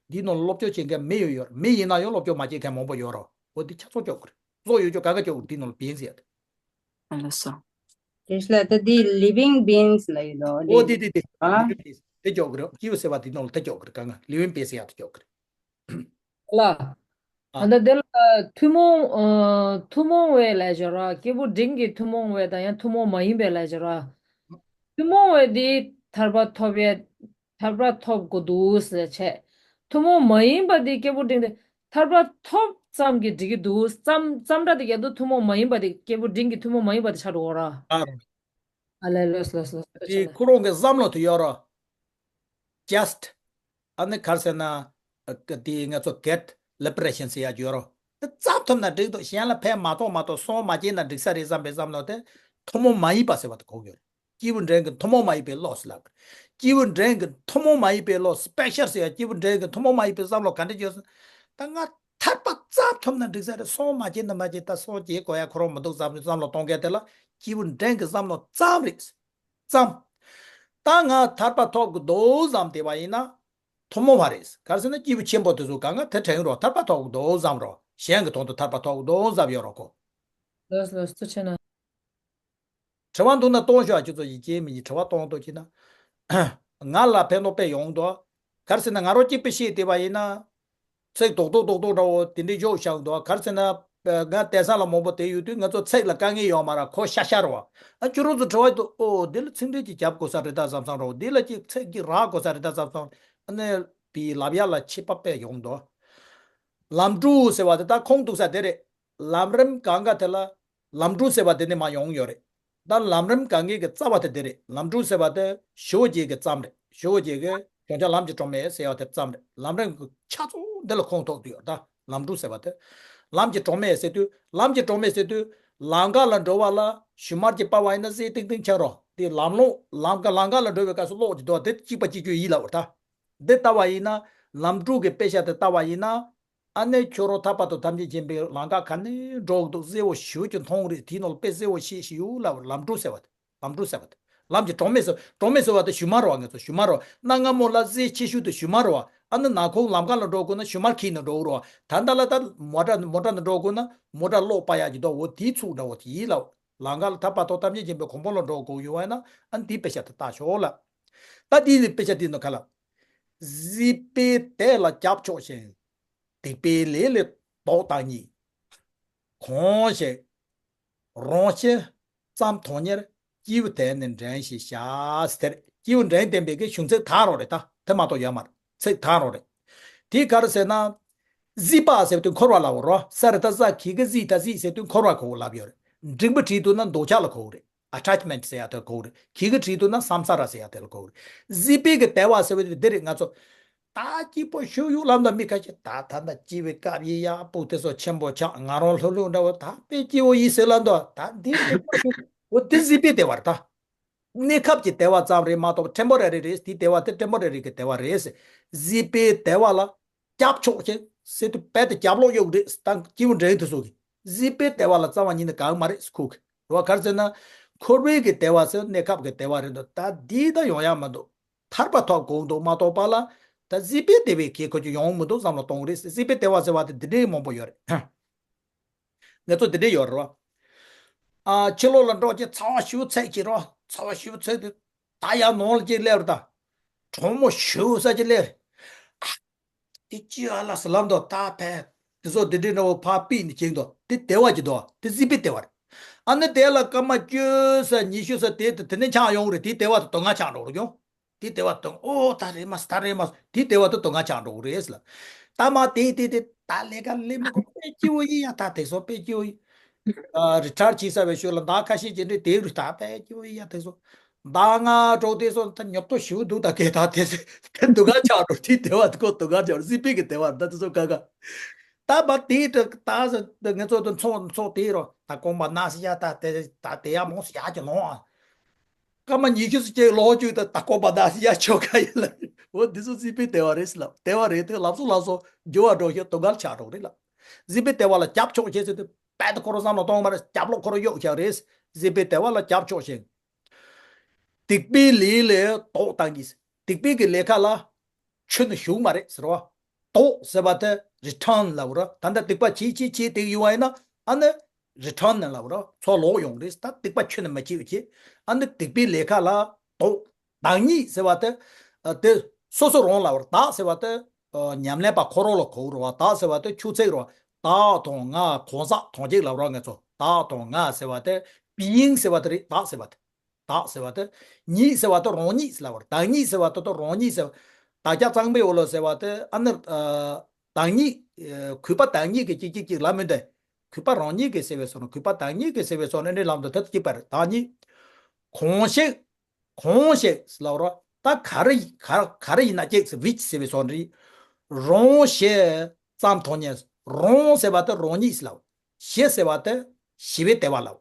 འདིའི་ནང་ལ་སློབ་སྦྱོང་བྱེད་མཁན་མི་ཡང་ཡོད་རེད། མི་ཡིན་ན་ཡང་སློབ་སྦྱོང་མ་བྱེད་མཁན་མང་པོ་ཡོད་རེད། འོ་འདི་ཆ་ཚང་སྐྱོབ་དགོས་རེད། བཟོ་ཡོད་ཆོག་གང་ག་སྐྱོབ་དགོས་རེད། འདིའི་ནང་ལ་བིང་ཟེར་ཡ་དེ། ཨ་ལ་སོ། དེ་ལ་ད་འདི་living beings ལ་ཡོད་དོ། འོ་དེ་དེ་དེ། ཨ། living beings དེ་སྐྱོབ་དགོས་རེད། སྐྱེས་བུ་ཟེར་བ་དེ་ནང་ལ་དེ་སྐྱོབ་དགོས་རེད། གང་ག་living beings ཡ་དེ་སྐྱོབ་དགོས་རེད། ལ། ཨ། ད་ལྟ་དེ་ལ་ཐུན་མོང་ཨ། ཐུན་མོང་བའི་ལས་སྦྱོར་བ། སྐྱེས་བུ་འབྲིང་གི་ཐུན་མོང་བའི་དང་ཡང་ཐུན་མོང་མ་ཡིན་པའི་ལས་སྦྱོར་བ། ཐུན་མོང་བའི་འདི་ཐར་པ་ཐོབ་ཡས། ཐར་པ་ཐོབ་དགོས་འདུག་ཟེར་བྱས། ཐུན་མོང་མ་ཡིན་པ་འདི་སྐྱེས་བུ་འབྲིང་དེ་ཐར་པ་ཐོབ་ཙམ་གྱིས་འགྲིག་གི་འདུག་ཙམ་ཙམ་འདྲ་དེ་རྒྱ་དུ་ཐུན་མོང་མ་ཡིན་པ་དེ་སྐྱེས་བུ་འབྲིང་གི་ཐུན་མོང་མ་ཡིན་པ་དེ་ཆགས་འགྲོ་གོ་ར། ཨ། ཨ་ལས་ལོས་ལོས་ལོས་ལོས་དེ་ཆགས་ཁོ་རང་གི་བསམ་བློ་དུ་ཡོད་ར། just ཨ་ནི་ག་རེ་ཟེར་ན། ཨ། དེ་ང་ཚོ་get liberation ཟེར་ཡ་ཡོད་རོ། དེ་བརྩམས་ཐུབ་ན་འགྲིག་འདུག་གཞན་ལ་ཕན་མ་ཐོགས་མ་གཏོགས་སོང་མ་སྐྱེས་ན་འགྲིག་ས་རེད་བསམ་པའི་བསམ་བློ་དེ་ཐུན་མོང་མ་ཡིན་པ་ཟེར་བ་དེ་གོ་གི་ཡོད་རེད། སྐྱེས་བུ་འབྲིང་གི་ཐུན་མོང་མ་ཡིན་པའི་བློ་ཟེར་ལབ་གི་རེད། སྐྱེས་བུ་འབྲིང་གི་ཐུན་མོང་མ་ཡིན་པའི་བློ་special ཟེར་ཡ། སྐྱེས་བུ་འབྲིང་གི་ཐུན་མོང་མ་ཡིན་པའི་བསམ་བློ་ག་འདྲ་ཡོད་ཟེར། ད་ང་ཐར་པ་བརྩམས་ཐུབ་ན་འགྲིག་ས་རེད། སོང་མ་སྐྱེས་ན་མ་སྐྱེས། ད་སོང་སྐྱེས་དགོས་ཡ་ཁོ་རང་མི་འདུག་བསམ་བསམ་བློ་གཏོང་མཁན་དེ་ལ་སྐྱེས་བུ་འབྲིང་གི་བསམ་བློ་ཙམ་རེད། ཙམ། ད་ང་ཐར་པ་ཐོབ་དགོས་འདུག་བསམ་བསྡད་པ་ཡིན་ན། ཐུན་མོང་བ་རེད། ག་རེ་ཟེར་ན་སྐྱེས་བུ་ཆེན་པོ་དེ་ཚོ་གང་ག་དེ་དྲན་རོགས། ཐར་པ་ཐོབ་དགོས་འདུག་བསམ་རོགས། གཞན་གྱི་དོན་དུ་ཐར་པ་ཐོབ་དགོས་འདུག་བསམ་ཡོད་རོགས་གོ། ལོས་ལོས་ཐུགས་རྗེ་གནང་། དྲི་བ་འདུག་ན་གཏོང་ཤོག་ཁྱོད་ཚོ་ཡིན་གཅིག་མིན་གཅིག་དྲི་བ་གཏོང་འདུག་ཅེ་ན། ང་ལ་ཕན་ཐོགས་དཔེ་ཡོང་འདུག་ག་རེ་ཟེར་ན་ང་རང་གཅིག་པུ་བཤད་བསྡད་པ་ཡིན་ན། ཚིག་རྡོག་རྡོག་རྡོག་རྡོག་འདྲ་བོ་དེ་འདྲའི་འཇོག་བཞག་འདུག་ག་རེ་ཟེར་ན། ང་དེང་སང་ལ་མང་པོ་དེ་ཡོད་དུས་ང་ཚོ་ཚིག་ལ་དཀའ་ངལ་ཡོད་མ་རེད། གོ་ཤ་ཤ་རེད་བ། ཨ་ཁྱོད་རང་ཚོ་དྲི་བ་འདུག་ཨོ་འདི་ལ་ཚིག་འགྲེལ་ཅིག་རྒྱབ་དགོས་ས་རེད་ད་བསམ་བསམ་རེད་བ། འདི་ལ་ཅིག་ཚིག་ཅིག་རག་དགོས་ས་རེད་ད་བསམ་བསམ། ཨ་ནི་བི་ལབ་ཡ་ལ་ཆད་པ་དཔེ་ཡོང་འདུག་ལམ་འགྲོ་ཟེར་བ་དེ་ད་ཁུངས་གཏུགས་ས་དེ་རེད། ལམ་རིམ་གང་ག་དེ་ལ་ལམ་འགྲོ་ཟེར་བ་དེ་ནས་མར་ཡོང་ཡོད་རེད། ད་ལམ་རིམ་གང་གའི་གི་རྩ་བ་དེ་དེ་རེད། ལམ་འགྲོ་ཟེར་བ་དེ་ཞི་བ་རྒྱས་ཀྱི་ཙམ་རེད། ཞི་བ་རྒྱས་ཀྱི་བྱང་ཆུབ་ལམ་གྱི་སྒྲོན་མེ་ཟེར་བ་དེ་ཙམ་རེད། ལམ་རིམ་གྱི་ཆ་ཚང་འདི་ལ་ཁུངས་གཏུགས་ཏེ་ཡོད། ད་ལམ་འགྲོ་ཟེར་བ་དེ། ལམ་གྱི་སྒྲོན་མེ་ཟེར་དུས་ལམ་གྱི་སྒྲོན་མེ་ཟེར་དུས་ལམ་ཁ་ལ་འགྲོ་བ་ལ་ཞུན་མར་གྱི་པ་བ་ཡིན་ན་སེ་ཏིང་ཏིང་ཆགས་རོགས། དེ་ལམ་ལོང་ལམ་ཁ་ལམ་ཁ་ལ་འགྲོ་བའི་སྐབས་སུ་གློག་གི་དོ་དེ་གཅིག་པ་གཅིག་གྱུར་ཡིན་ལབ་པ་ད། འདི་ལྟ་བ་ཡིན་ན་ལམ་འགྲོ་གི་དཔེ་ཆ་དེ་ལྟ་བ་ཡིན་ན། ཨ་ནེ་ཁྱོད་རང་ཐར་པ་དང་ཐམས་ཅད་མཁྱེན་པའི་ལམ་ཁ་ག་ནས་འགྲོ་གི་འདུག་གསལ་བོ་ཞི་བ་གྱི་མཐོང་རེད། དེའི་ནང་ལ་དཔེ་གསལ་བོ་ཤེས་ཤིག་ཡོད་ལབ་པ་ལམ་འགྲོ་ཟེར་བ་དེ། ལམ་འགྲོ་ཟེར་བ་དེ། ལམ་གྱི་སྒྲོན་མེ་ཟེར། སྒྲོན་མེ་ཟེར་བ་དེ་ཞུན་མར་རེད་བ། ངེད་ཚོ་ཞུན་མར་རེད་བ། གནའ་སྔ་མོ་ལ་གསེར་ཆེ་ཤོས་དེ་ཞུན་མར་རེད་བ། ཨ་ནི་ནག་ཁུང་ལམ་ཁ་ལ་འགྲོ་དགོས་ན་ཞུན་མར་འཁྱེར་ནས་འགྲོ་དགོས་རེད་བ། ད་ལྟ་ལ་ད་མོ་ཊ་མོ་ཊ་ནས་འགྲོ་དགོས་ན་མོ་ཊ་གློག་སྤར་ཡག་གི་འདུག་འོ་དེའི་ཚུལ་འདྲ་བོ་དེ་ཡིན་ལ། ལམ་ཁ་ལ་ཐར་པ་ཐོབ་ཐམས་ཅད་མཁྱེན་པའི་གོ་འཕང་ལ་འགྲོ་དགོས་ཡོད་བ་ན་ཨ་ནི་དེའི་དཔེ་ཆ་དེ་ལྟ་ཤོག་ལ། ད་དེའི་དཔེ་ཆ་དེ་ནང་ག་ལ། གཟིགས་པས་དད་ལ་རྒྱབ་ཕྱོགས་ཤིང་། སྡིག་པའི་ལས་ལས་ལྡོག་བདག་ཉིད། གང་ཞིག་རང་ཞི་ཙམ་དོན་གཉེར། སྐྱེས་བུ་དེ་ནི་འདྲེན་ཞེས་བྱ། ཟེར་སྐྱེས་བུ་འདྲེན་བསྟན་པའི་གི་གཞུང་ཚིག་དག་རོགས་རེད། ད་དེ་མ་གཏོགས་ཡོད་མ་རེད། ཚིག་དག་རོགས་རེད། དེ་ག་རེ་ཟེར་ན། གཟིགས་པ་ཟེར་དུས་འཁོར་བ་ལབ་རོ། ས་རི་ད་ས་གི་གི་གཟིགས་ད་གཟིགས་ཟེར་དུས་འཁོར་བ་གོ་ལབ་ཡོད་རེད། འགྲེང་བུ་བྲིས་དུས་ན་འདོད་ཆགས་ལ་གོ་རེད། attachment ཟེར་ཡ་དེ་གོ་རེད། གི་གི་བྲིས་དུས་ན་སམ་ས་ར་ཟེར་ཡ་དེ་ལ་གོ་རེད། གཟིགས་པའི་གི་དད་པ་ཟེར་བ་དེ་འདི་རེད། ང་ཚོ་ད་སྐྱིད་པོ་ཞུ་ཡུག་ལམ་དང་མི་ཁ་ཤས་ད་ད་ད་སྐྱིད་པའི་སྐབས་ཡིན་ཡག་པོ་དེ་ཚོ་ཆེན་པོ་ཆགས། ང་རང་ལྷོད་ལྷོད་འདྲ་བོ་ད་དཔེ་སྐྱིད་པོ་ཡིན་ཟེར་ལ་འདུག་ད་འདི་སྐྱིད་པོ་ཞུ་འོ་དེ་གཟིགས་པའི་དད་པ་རེད་ད། གནས་སྐབས་ཀྱི་བདེ་བ་ཙམ་རེད་མ་གཏོགས་ཊེམ་པོ་རེ་རི་རེད། དེའི་བདེ་བ་དེ་ཊེམ་པོ་རེ་རི་གི་བདེ་བ་རེད། གཟིགས་པའི་བདེ་བ་ལ་རྒྱབ་ཕྱོགས་ཤིང་ཟེར་དུས་རྦད་དེ་རྒྱབ་ལོག་གཡུག་རེད། ད་སྐྱེས་བུ་འདྲེན་དེ་ཚོ་གི་གཟིགས་པའི་བདེ་བ་ལ་རྩ་བ་ཉིད་ནས་དགའ་གི་མ་རེད་ཁོ་གི་རེད་བ། ག་རེ་ཟེར་ན། འཁོར་བའི་གི་བདེ་བ་ཟེར་གནས་སྐབས་ཀྱི་བདེ་བ་རེད་འདུག་ད་འདི་ད་ཡོང་ཡག་མི་འདུག་ཐར་པ་ཐོབ་དགོས་འདུག་མ་གཏོགས་པ་ལ་ད་གཟིགས་པའི་བདེ་བའི་གི་ཁོ་ཅིག་ཡོང་མི་འདུག་བསམ་བློ་གཏོང་གི་རེད། གཟིགས་པའི་བདེ་བ་ཟེར་བ་དེ་འདི་འདྲའི་མང་པོ་ཡོད་རེད། ངེད་ཚོ་དེ་འདྲས་ཡོད་རེད་བ། ཨ་ཕྱི་ལོགས་ལ་འགྲོ་ཅིག་ཚ་བ་ཞེ་པོ་ཚད་ཅིག་རོ། ཚ་བ་ཞེ་པོ་ཚད་དུས་ད་ཡར་ནང་ལ་ཅིག་སླེབས་རེད་ད། གྲང་མོ་ཞེ་པོ་ས་ཅིག་སླེབས་རེད། ཨ་དེ་ཅི་ཨ་ལ་ཟེར་ལབ་འདུག་ད་ཕན་དེ་ཚོ་དེ་འདྲས་འདྲ་བོ་ཕར་ཕུད་ནས་བྱེད་འདུག་དེ་བདེ་བ་ཅིག་འདུག་དེ་གཟིགས་པའི་བདེ་བ་རེད། ཨ་ནི་དེ་ལ་སྐར་མ་བཅུ་ས་ཉི་ཤུ་ས་དེ་དེ་དེ་ནས་ཆགས་ཡོང་རེད། དེ་བདེ་བ་དེ་སྡུག་བསྔལ་ཆགས་འགྲོ་རེད་ཀྱང་། དེ་བདེ་བ་དང་ཨོ་ད་རེད་མ་ད་རེད་མ་དེ་བདེ་བ་དང་སྡུག་བསྔལ་ཆགས་འགྲོ་གི་རེད་ཟེར་ལ། ད་མ་དེ་དེ་དེ་ད་ལས་ཀ་ལས་མི་དགོས་དཔེ་སྐྱིད་པོ་ཡིན་ཡ། ད་དེ་སོ་དཔེ་སྐྱིད་པོ་ཡིན། ཨ་རི་ཊ་ཡར་བྱས་ཚར་བའི་ཤུལ་ལ་ཟླ་ཁ་ཤས་ཀྱི་འདྲི་དེ་རུ་ད་དཔེ་སྐྱིད་པོ་ཡིན་ཡ། དེ་སོ་ཟླ་ལྔ་དྲུག་དེ་སོ་ད་ཉོབ་ཏོ་ཞུ་འདུག་ད་གས་ད་དེ་དེ་སྡུག་བསྔལ་ཆགས་འགྲོ། དེ་བདེ་བ་དེ་ཁོ་སྡུག་བསྔལ་ཆགས་རེད། སྲིད་པའི་གི་བདེ་བ་ད་དེ་སོ་ག་ག་ད་མ་དེ་ད་ད་ངེད་ཚོ་དུ་ཚོགས་ཚོགས་དེ་རོ་ད་གོམ་པ་ན་སི་ཡ་ད་དེ་ད་དེ་ཡ་མོ་སི་ཡ་གི་ནོ་ཨ། སྐར་མ་ཉི་ཤུ་ཙམ་ཅིག་ལོག་བཅུག་ད་ད་ཀོ་པ་ད་ཡ་ཆོ་ག་ཡིན་ལ། འོ་འདི་ཚོ་སྲིད་པའི་བདེ་བ་རེད་ཟེར་ལབ། བདེ་བ་རེད་དེ་ལབ་སོང་ལབ་སོང་འགྱུར་བ་འགྲོ་ཞིང་སྡུག་བསྔལ་ཆགས་འགྲོ་རེད་ལབ། སྲིད་པའི་བདེ་བ་ལ་རྒྱབ་ཕྱོགས་བྱེད་ཟེར་དུས་རྦད་དེ་ཁོ་རང་བསམ་བློ་གཏོང་མ་རེད། རྒྱབ་ལོག་ཁོ་རང་གཡུག་བཞག་རེད། སྲིད་པའི་བདེ་བ་ལ་རྒྱབ་ཕྱོགས་ཤིང་། སྡིག་པའི་ལས་ལས་ལྡོག་བཏང་གིས། སྡིག་པའི་གི་ལས་ཁ་ལ་ཁྱོན་ནས་ཞུགས་མ་རེད་ཟེར་བ། ལྡོག་ཟེར་བ་དེ་རི་ཊརན་ལབ་ར། ད་ལྟ་སྡིག་པ་བྱེད་བྱེད་བྱེད་དེ་ཡོང་བ་ཡིན་ན་ཨ་ནི་རི་ཊརན་ནི་ལབ་ར། ཚུར་ལོག་ཡོང་རེད། ད་སྡིག་པ་ཁྱོན་ནས་མ་བྱེད་པ་བྱེད། ཨ་ནི་སྡིག་པའི་ལས་ཁ་ལ་ལྡོག་བདག་ཉིད་ཟེར་བ་དེ་ཨ་དེ་སོ་སོ་རང་ལབ་ར། བདག་ཟེར་བ་དེ་ཨ་ཉམས་ལེན་པ་ཁོ་རང་ལ་གོ་ར་བ། བདག་ཟེར་བ་དེ་ཆོས་ཚིག་ར་བ། བདག་དང་ང་གང་ཟག་ཐམས་ཅད་ལབ་ར། ང་ཚོ་བདག་དང་ང་ཟེར་བ་དེ་བི་ཡིང་ཟེར་བ་དེ་རེད། བདག་ཟེར་བ་དེ། བདག་ཟེར་བ་དེ། ཉིད་ཟེར་བ་དེ་རང་ཉིད་ཟེར་ལབ་པ་རེད། བདག་ཉིད་ཟེར་བ་དེ་དང་རང་ཉིད་ཟེར་བ། བདག་ཅག་གཙང་པའི་འོག་ལ་ཟེར་བ་དེ་ཨ་ནི། ཨ་བདག་ཉིད། ཨ་གུས་པ་བདག་ཉིད་ཀྱི་གཅིག་གཅིག་གཅིག་ལབ་མི་འདུག་གུས་པ་རང་ཉིད་ཀྱི་ཟེར་བའི་སོ་ནི་གུས་པ་བདག་ཉིད་ཀྱི་ཟེར་བའི་སོ་ནི་འདྲའི་ལམ་དུ་དེ་གཅིག་པ་རེད། བདག་ཉིད། གང་ཞིག་གང་ཞིག་ལབ་ར། ད་ག་རེ་ག་ག་རེ་ཡིན་ན་གཅིག་ཟེར་བིཆ་ཟེར་བའི་སོ་ནི་རེད། རང་ཞི་ཙམ་དོན་གཉེར། རང་ཟེར་བ་དེ་རང་ཉིད་ཟེར་ལབ། ཞི་ཟེར་བ་དེ་ཞི་བའི་བདེ་བ་ལབ།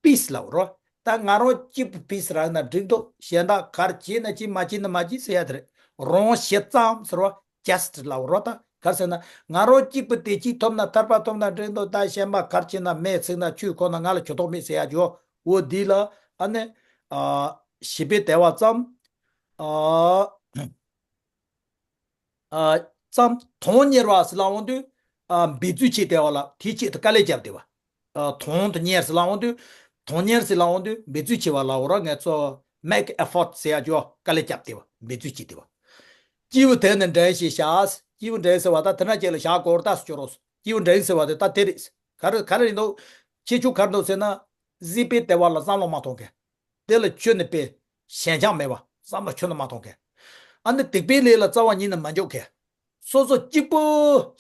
པིས་ལབ་རོ། ད་ང་རང་གཅིག་པུ་པིས་རག་ན་འགྲིག་འདུག་གཞན་དག་ག་རེ་བྱས་ན་བྱས་མ་བྱས་ན་མ་བྱས་ཟེར་ཡ་དེ་རེད། རང་ཞི་ཙམ་ཟེར་བ་ཇ་སི་ཊི་ལབ་རོ། ད་ག་རེ་ཟེར་ན་ང་རང་གཅིག་པུ་དེ་གཅིག་ཐོབ་ན་ཐར་པ་ཐོབ་ན་འགྲིག་འདུག་ད་གཞན་པ་ག་རེ་བྱས་ན་མེད་ཚིག་ན་ཆོས་ཁོ་ན་ང་ལ་གྱོད་དོག་མེད་ཟེར་ཡ་ཇོ་འོ་འདི་ལ་ཨ་ནི་ཨ་ཞི་བའི་བདེ་བ་ཙམ་ཨ། ཨ་ཙམ་དོན་གཉེར་བ་ཟེར་ལབ་འོང་དུས། ཨ་འབད་རྩོལ་བྱེད་བདེ་བ་ལ་དེའི་ཆེད་དུ་དཀའ་ལས་བརྒྱབ་བདེ་བ། ཨ་དོན་དུ་གཉེར་ཟེར་ལབ་འོང་དུས། དོན་གཉེར་ཟེར་ལབ་འོང་དུས་འབད་རྩོལ་བྱེད་བ་ལབ་འོ་ར། ང་ཚོ་make effort ཟེར་ཡ་ཅོ་དཀའ་ལས་བརྒྱབ་བདེ་བ། འབད་རྩོལ་བྱེད་བདེ་བ། སྐྱེས་བུ་དེ་ནི་འདྲེན་ཞེས་བྱ། སྐྱེས་བུ་འདྲེན་ཟེར་བ་ད་དེ་ན་ཅིག་ལ་བཞག་གོ་ར་ད་སུ་ཅོ་རོ། སྐྱེས་བུ་འདྲེན་ཟེར་བ་དེ་ད་དེ་རེད། ག་རེ་ག་རེ་ཡིན་འདུག་ཁྱེད་ཆོ་ག་རེ་འདུག་ཟེར་ན། གཟིགས་པའི་བདེ་བ་ལ་བསམ་བློ་མ་གཏོང་མཁན། དེ་ལ་ཁྱོན་ནས་དཔེ་ཞེན་ཆགས་མེད་པ་བསམ་བློ་ཁྱོན་ནས་མ་གཏོང་མཁན། ཨ་ནི་སྡིག་པའི་ལས་ལ་རྩ་བ་ཉིད་ནས་མ་འཇོག་མཁན། སོ་སོ་གཅིག་པུ་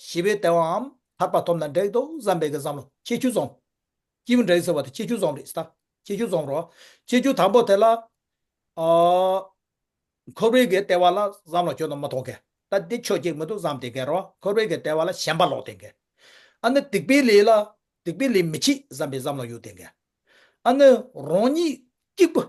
ཞི་བའི་བདེ་བའམ་ཐར་པ་ཐོབ་ན་འགྲིག་འདུག་བསམ་པའི་གི་བསམ་བློ་ཁྱེད་ཆོ་བཟང་། སྐྱེས་བུ་འདྲེན་ཟེར་བ་དེ་ཁྱེད་ཆོ་བཟང་རེད་ད། ཁྱེད་ཆོ་བཟང་རོ། ཁྱེད་ཆོ་དང་པོ་དེ་ལ། ཨ། འཁོར་བའི་གི་ལྟེ་བ་ལ་བསམ་བློ་ཁྱོན་ནས་མ་གཏོང་མཁན། ད་འདི་ཆོས་གཅིག་མི་འདུག་བསམ་བསྡད་མཁན་རོ། འཁོར་བའི་གི་ལྟེ་བ་ལ་ཞེན་པ་ལོག་བསྡད་མཁན། ཨ་ནི་སྡིག་པའི་ལས་ལ་སྡིག་པའི་ལས་མི་བྱེད་བསམ་པའི་བསམ་བློ་ཡོད་བསྡད་མཁན། ཨ་ནི་རང་ཉིད་གཅིག་པུ་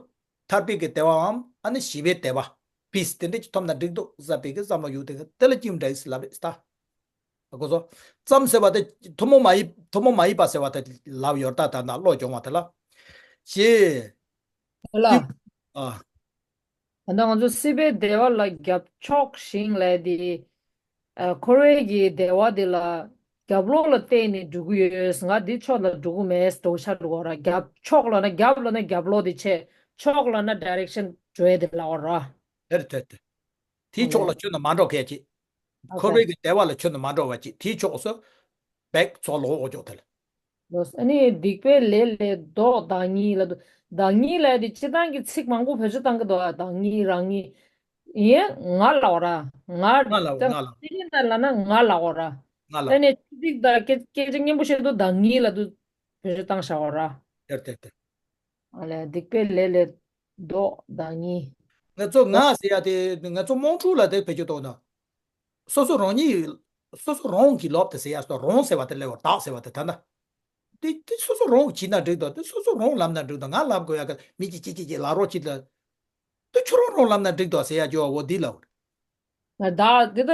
ཐར་པའི་གི་བདེ་བའམ་ཨ་ནི་ཞི་བའི་བདེ་བ། པིས་དེ་འདྲ་ཅིག་ཐོབ་ན་འགྲིག་འདུག་བསམ་པའི་གི་བསམ་བློ་ཡོད་བསྡད་མཁན་དེ་ལ་སྐྱེས་བུ་འདྲེན་ཟེར་ལབ་རེད་ད། གོ་སོང་། ཙམ་ཟེར་བ་དེ་ཐུན་མོང་མ་ཡིན་ཐུན་མོང་མ་ཡིན་པ་ཟེར་བ་དེ་ལབ་ཡོད་ད། ད་ན་བློ་སྦྱོང་བ་དེ་ལ། ཞེས། ལ། ཨ། ད་ལྟ་ང་ཚོ་སྲིད་པའི་བདེ་བ་ལ་རྒྱབ་ཕྱོགས་ཤིང་ལས་དེ། ཨ། འཁོར་བའི་གི་བདེ་བ་འདི་ལ་རྒྱབ་ལོགས་ལ་བལྟས་ནས་འགྲོ་གི་ཡོད། ང་འདི་ཕྱོགས་ལ་འགྲོ་གི་མེད་འགྲོ་ཆ་འགྲོ་གི་ར། རྒྱབ་ཕྱོགས་ལ་ན་རྒྱབ་ལ་ན་རྒྱབ་ལོགས་དེ་བྱས། ཕྱོགས་ལ་ན་ཌའི་རེག་ཤན་འགྲོ་ཡས་དེ་ལ་འོ་ར། དེར་དེར་དེར། དེའི་ཨ་ཕྱོགས་ལ་ལས། ཁྱོད་ནི་མ་འགྲོ་མཁན་ཅིག་ཨ་འཁོར་ཁ། བའི་གི་བདེ་བ་ལ་ཁྱོད་ནི་མ་འགྲོ་བ་ཅིག་དེའི་ཕྱོགས་སུ་བེག་ཚོ་ལོག་འོ་ཅོག་དེ་ལ། ལོས། ཨ་ནི་སྡིག་པའི་ལས་ལས་ལྡོག་བདག་ཉིད་ལ་འདུག་བདག་ཉིད་ལ་དེ་སྤྱི་བཏང་གི་ཚིག་མང་པོ་བེད་སྤྱོད་བཏང་གི་འདུག་བདག་ཉིད་རང་ཉིད། ཡིན་ང་ལ་འོ་ར། ང་ང་ལ་འོ་ད་ང་ལ་འོ། སྤྱི་ཉིད་ན་ལ་ན་ང་ལ་འོ་ར། ང་ལ་ད་འོ། ནས་ཚིག་དང་སྐད་སྐད་ཆ་སྙན་པོ་བཤད་དུས་བདག་ཉིད་ལ་དུ་བེད་སྤྱོད་བཏང་བཞག་འོ་ར། དེར་དེར་དེར། ཨ་ལས། སྡིག་པའི་ལས་ལས་ལྡོག་བདག་ཉིད། ང་ཚོ་ང་ཟེར་ཡ་དེ་ང་ཚོ་དམངས་ཁྲོད་ལ་དེ་བེད་སྤྱོད་གཏོང་ན། སོ་སོ་རང་ཉིད། སོ་སོ་རང་གིས་ལོབས་ཏེ་ཟེར་ཡ་སོ་རང་ཟེར་བ་དེ་ལས་བར་བདག་ཟེར་བ་དེ་ད་ལྟ། དེ་དེ་སོ་སོ་རང་གིས་བྱས་ན་འགྲིག་དོ། དེ་སོ་སོ་རང་ལབ་ན་འགྲིག་དོ། ང་ལབ་དགོས་ཡ་ག་མི་གཅིག་གཅིག་གཅིག་གཅིག་ལབ་རོགས་གྱིས་ལ། དེ་ཁྱོད་རང་རང་ལབ་ན་འགྲིག་དོ་ཟེར་ཡ་ཅོ་བ་འོ་འདི་ལབ། ང་བདག་འདི་ད་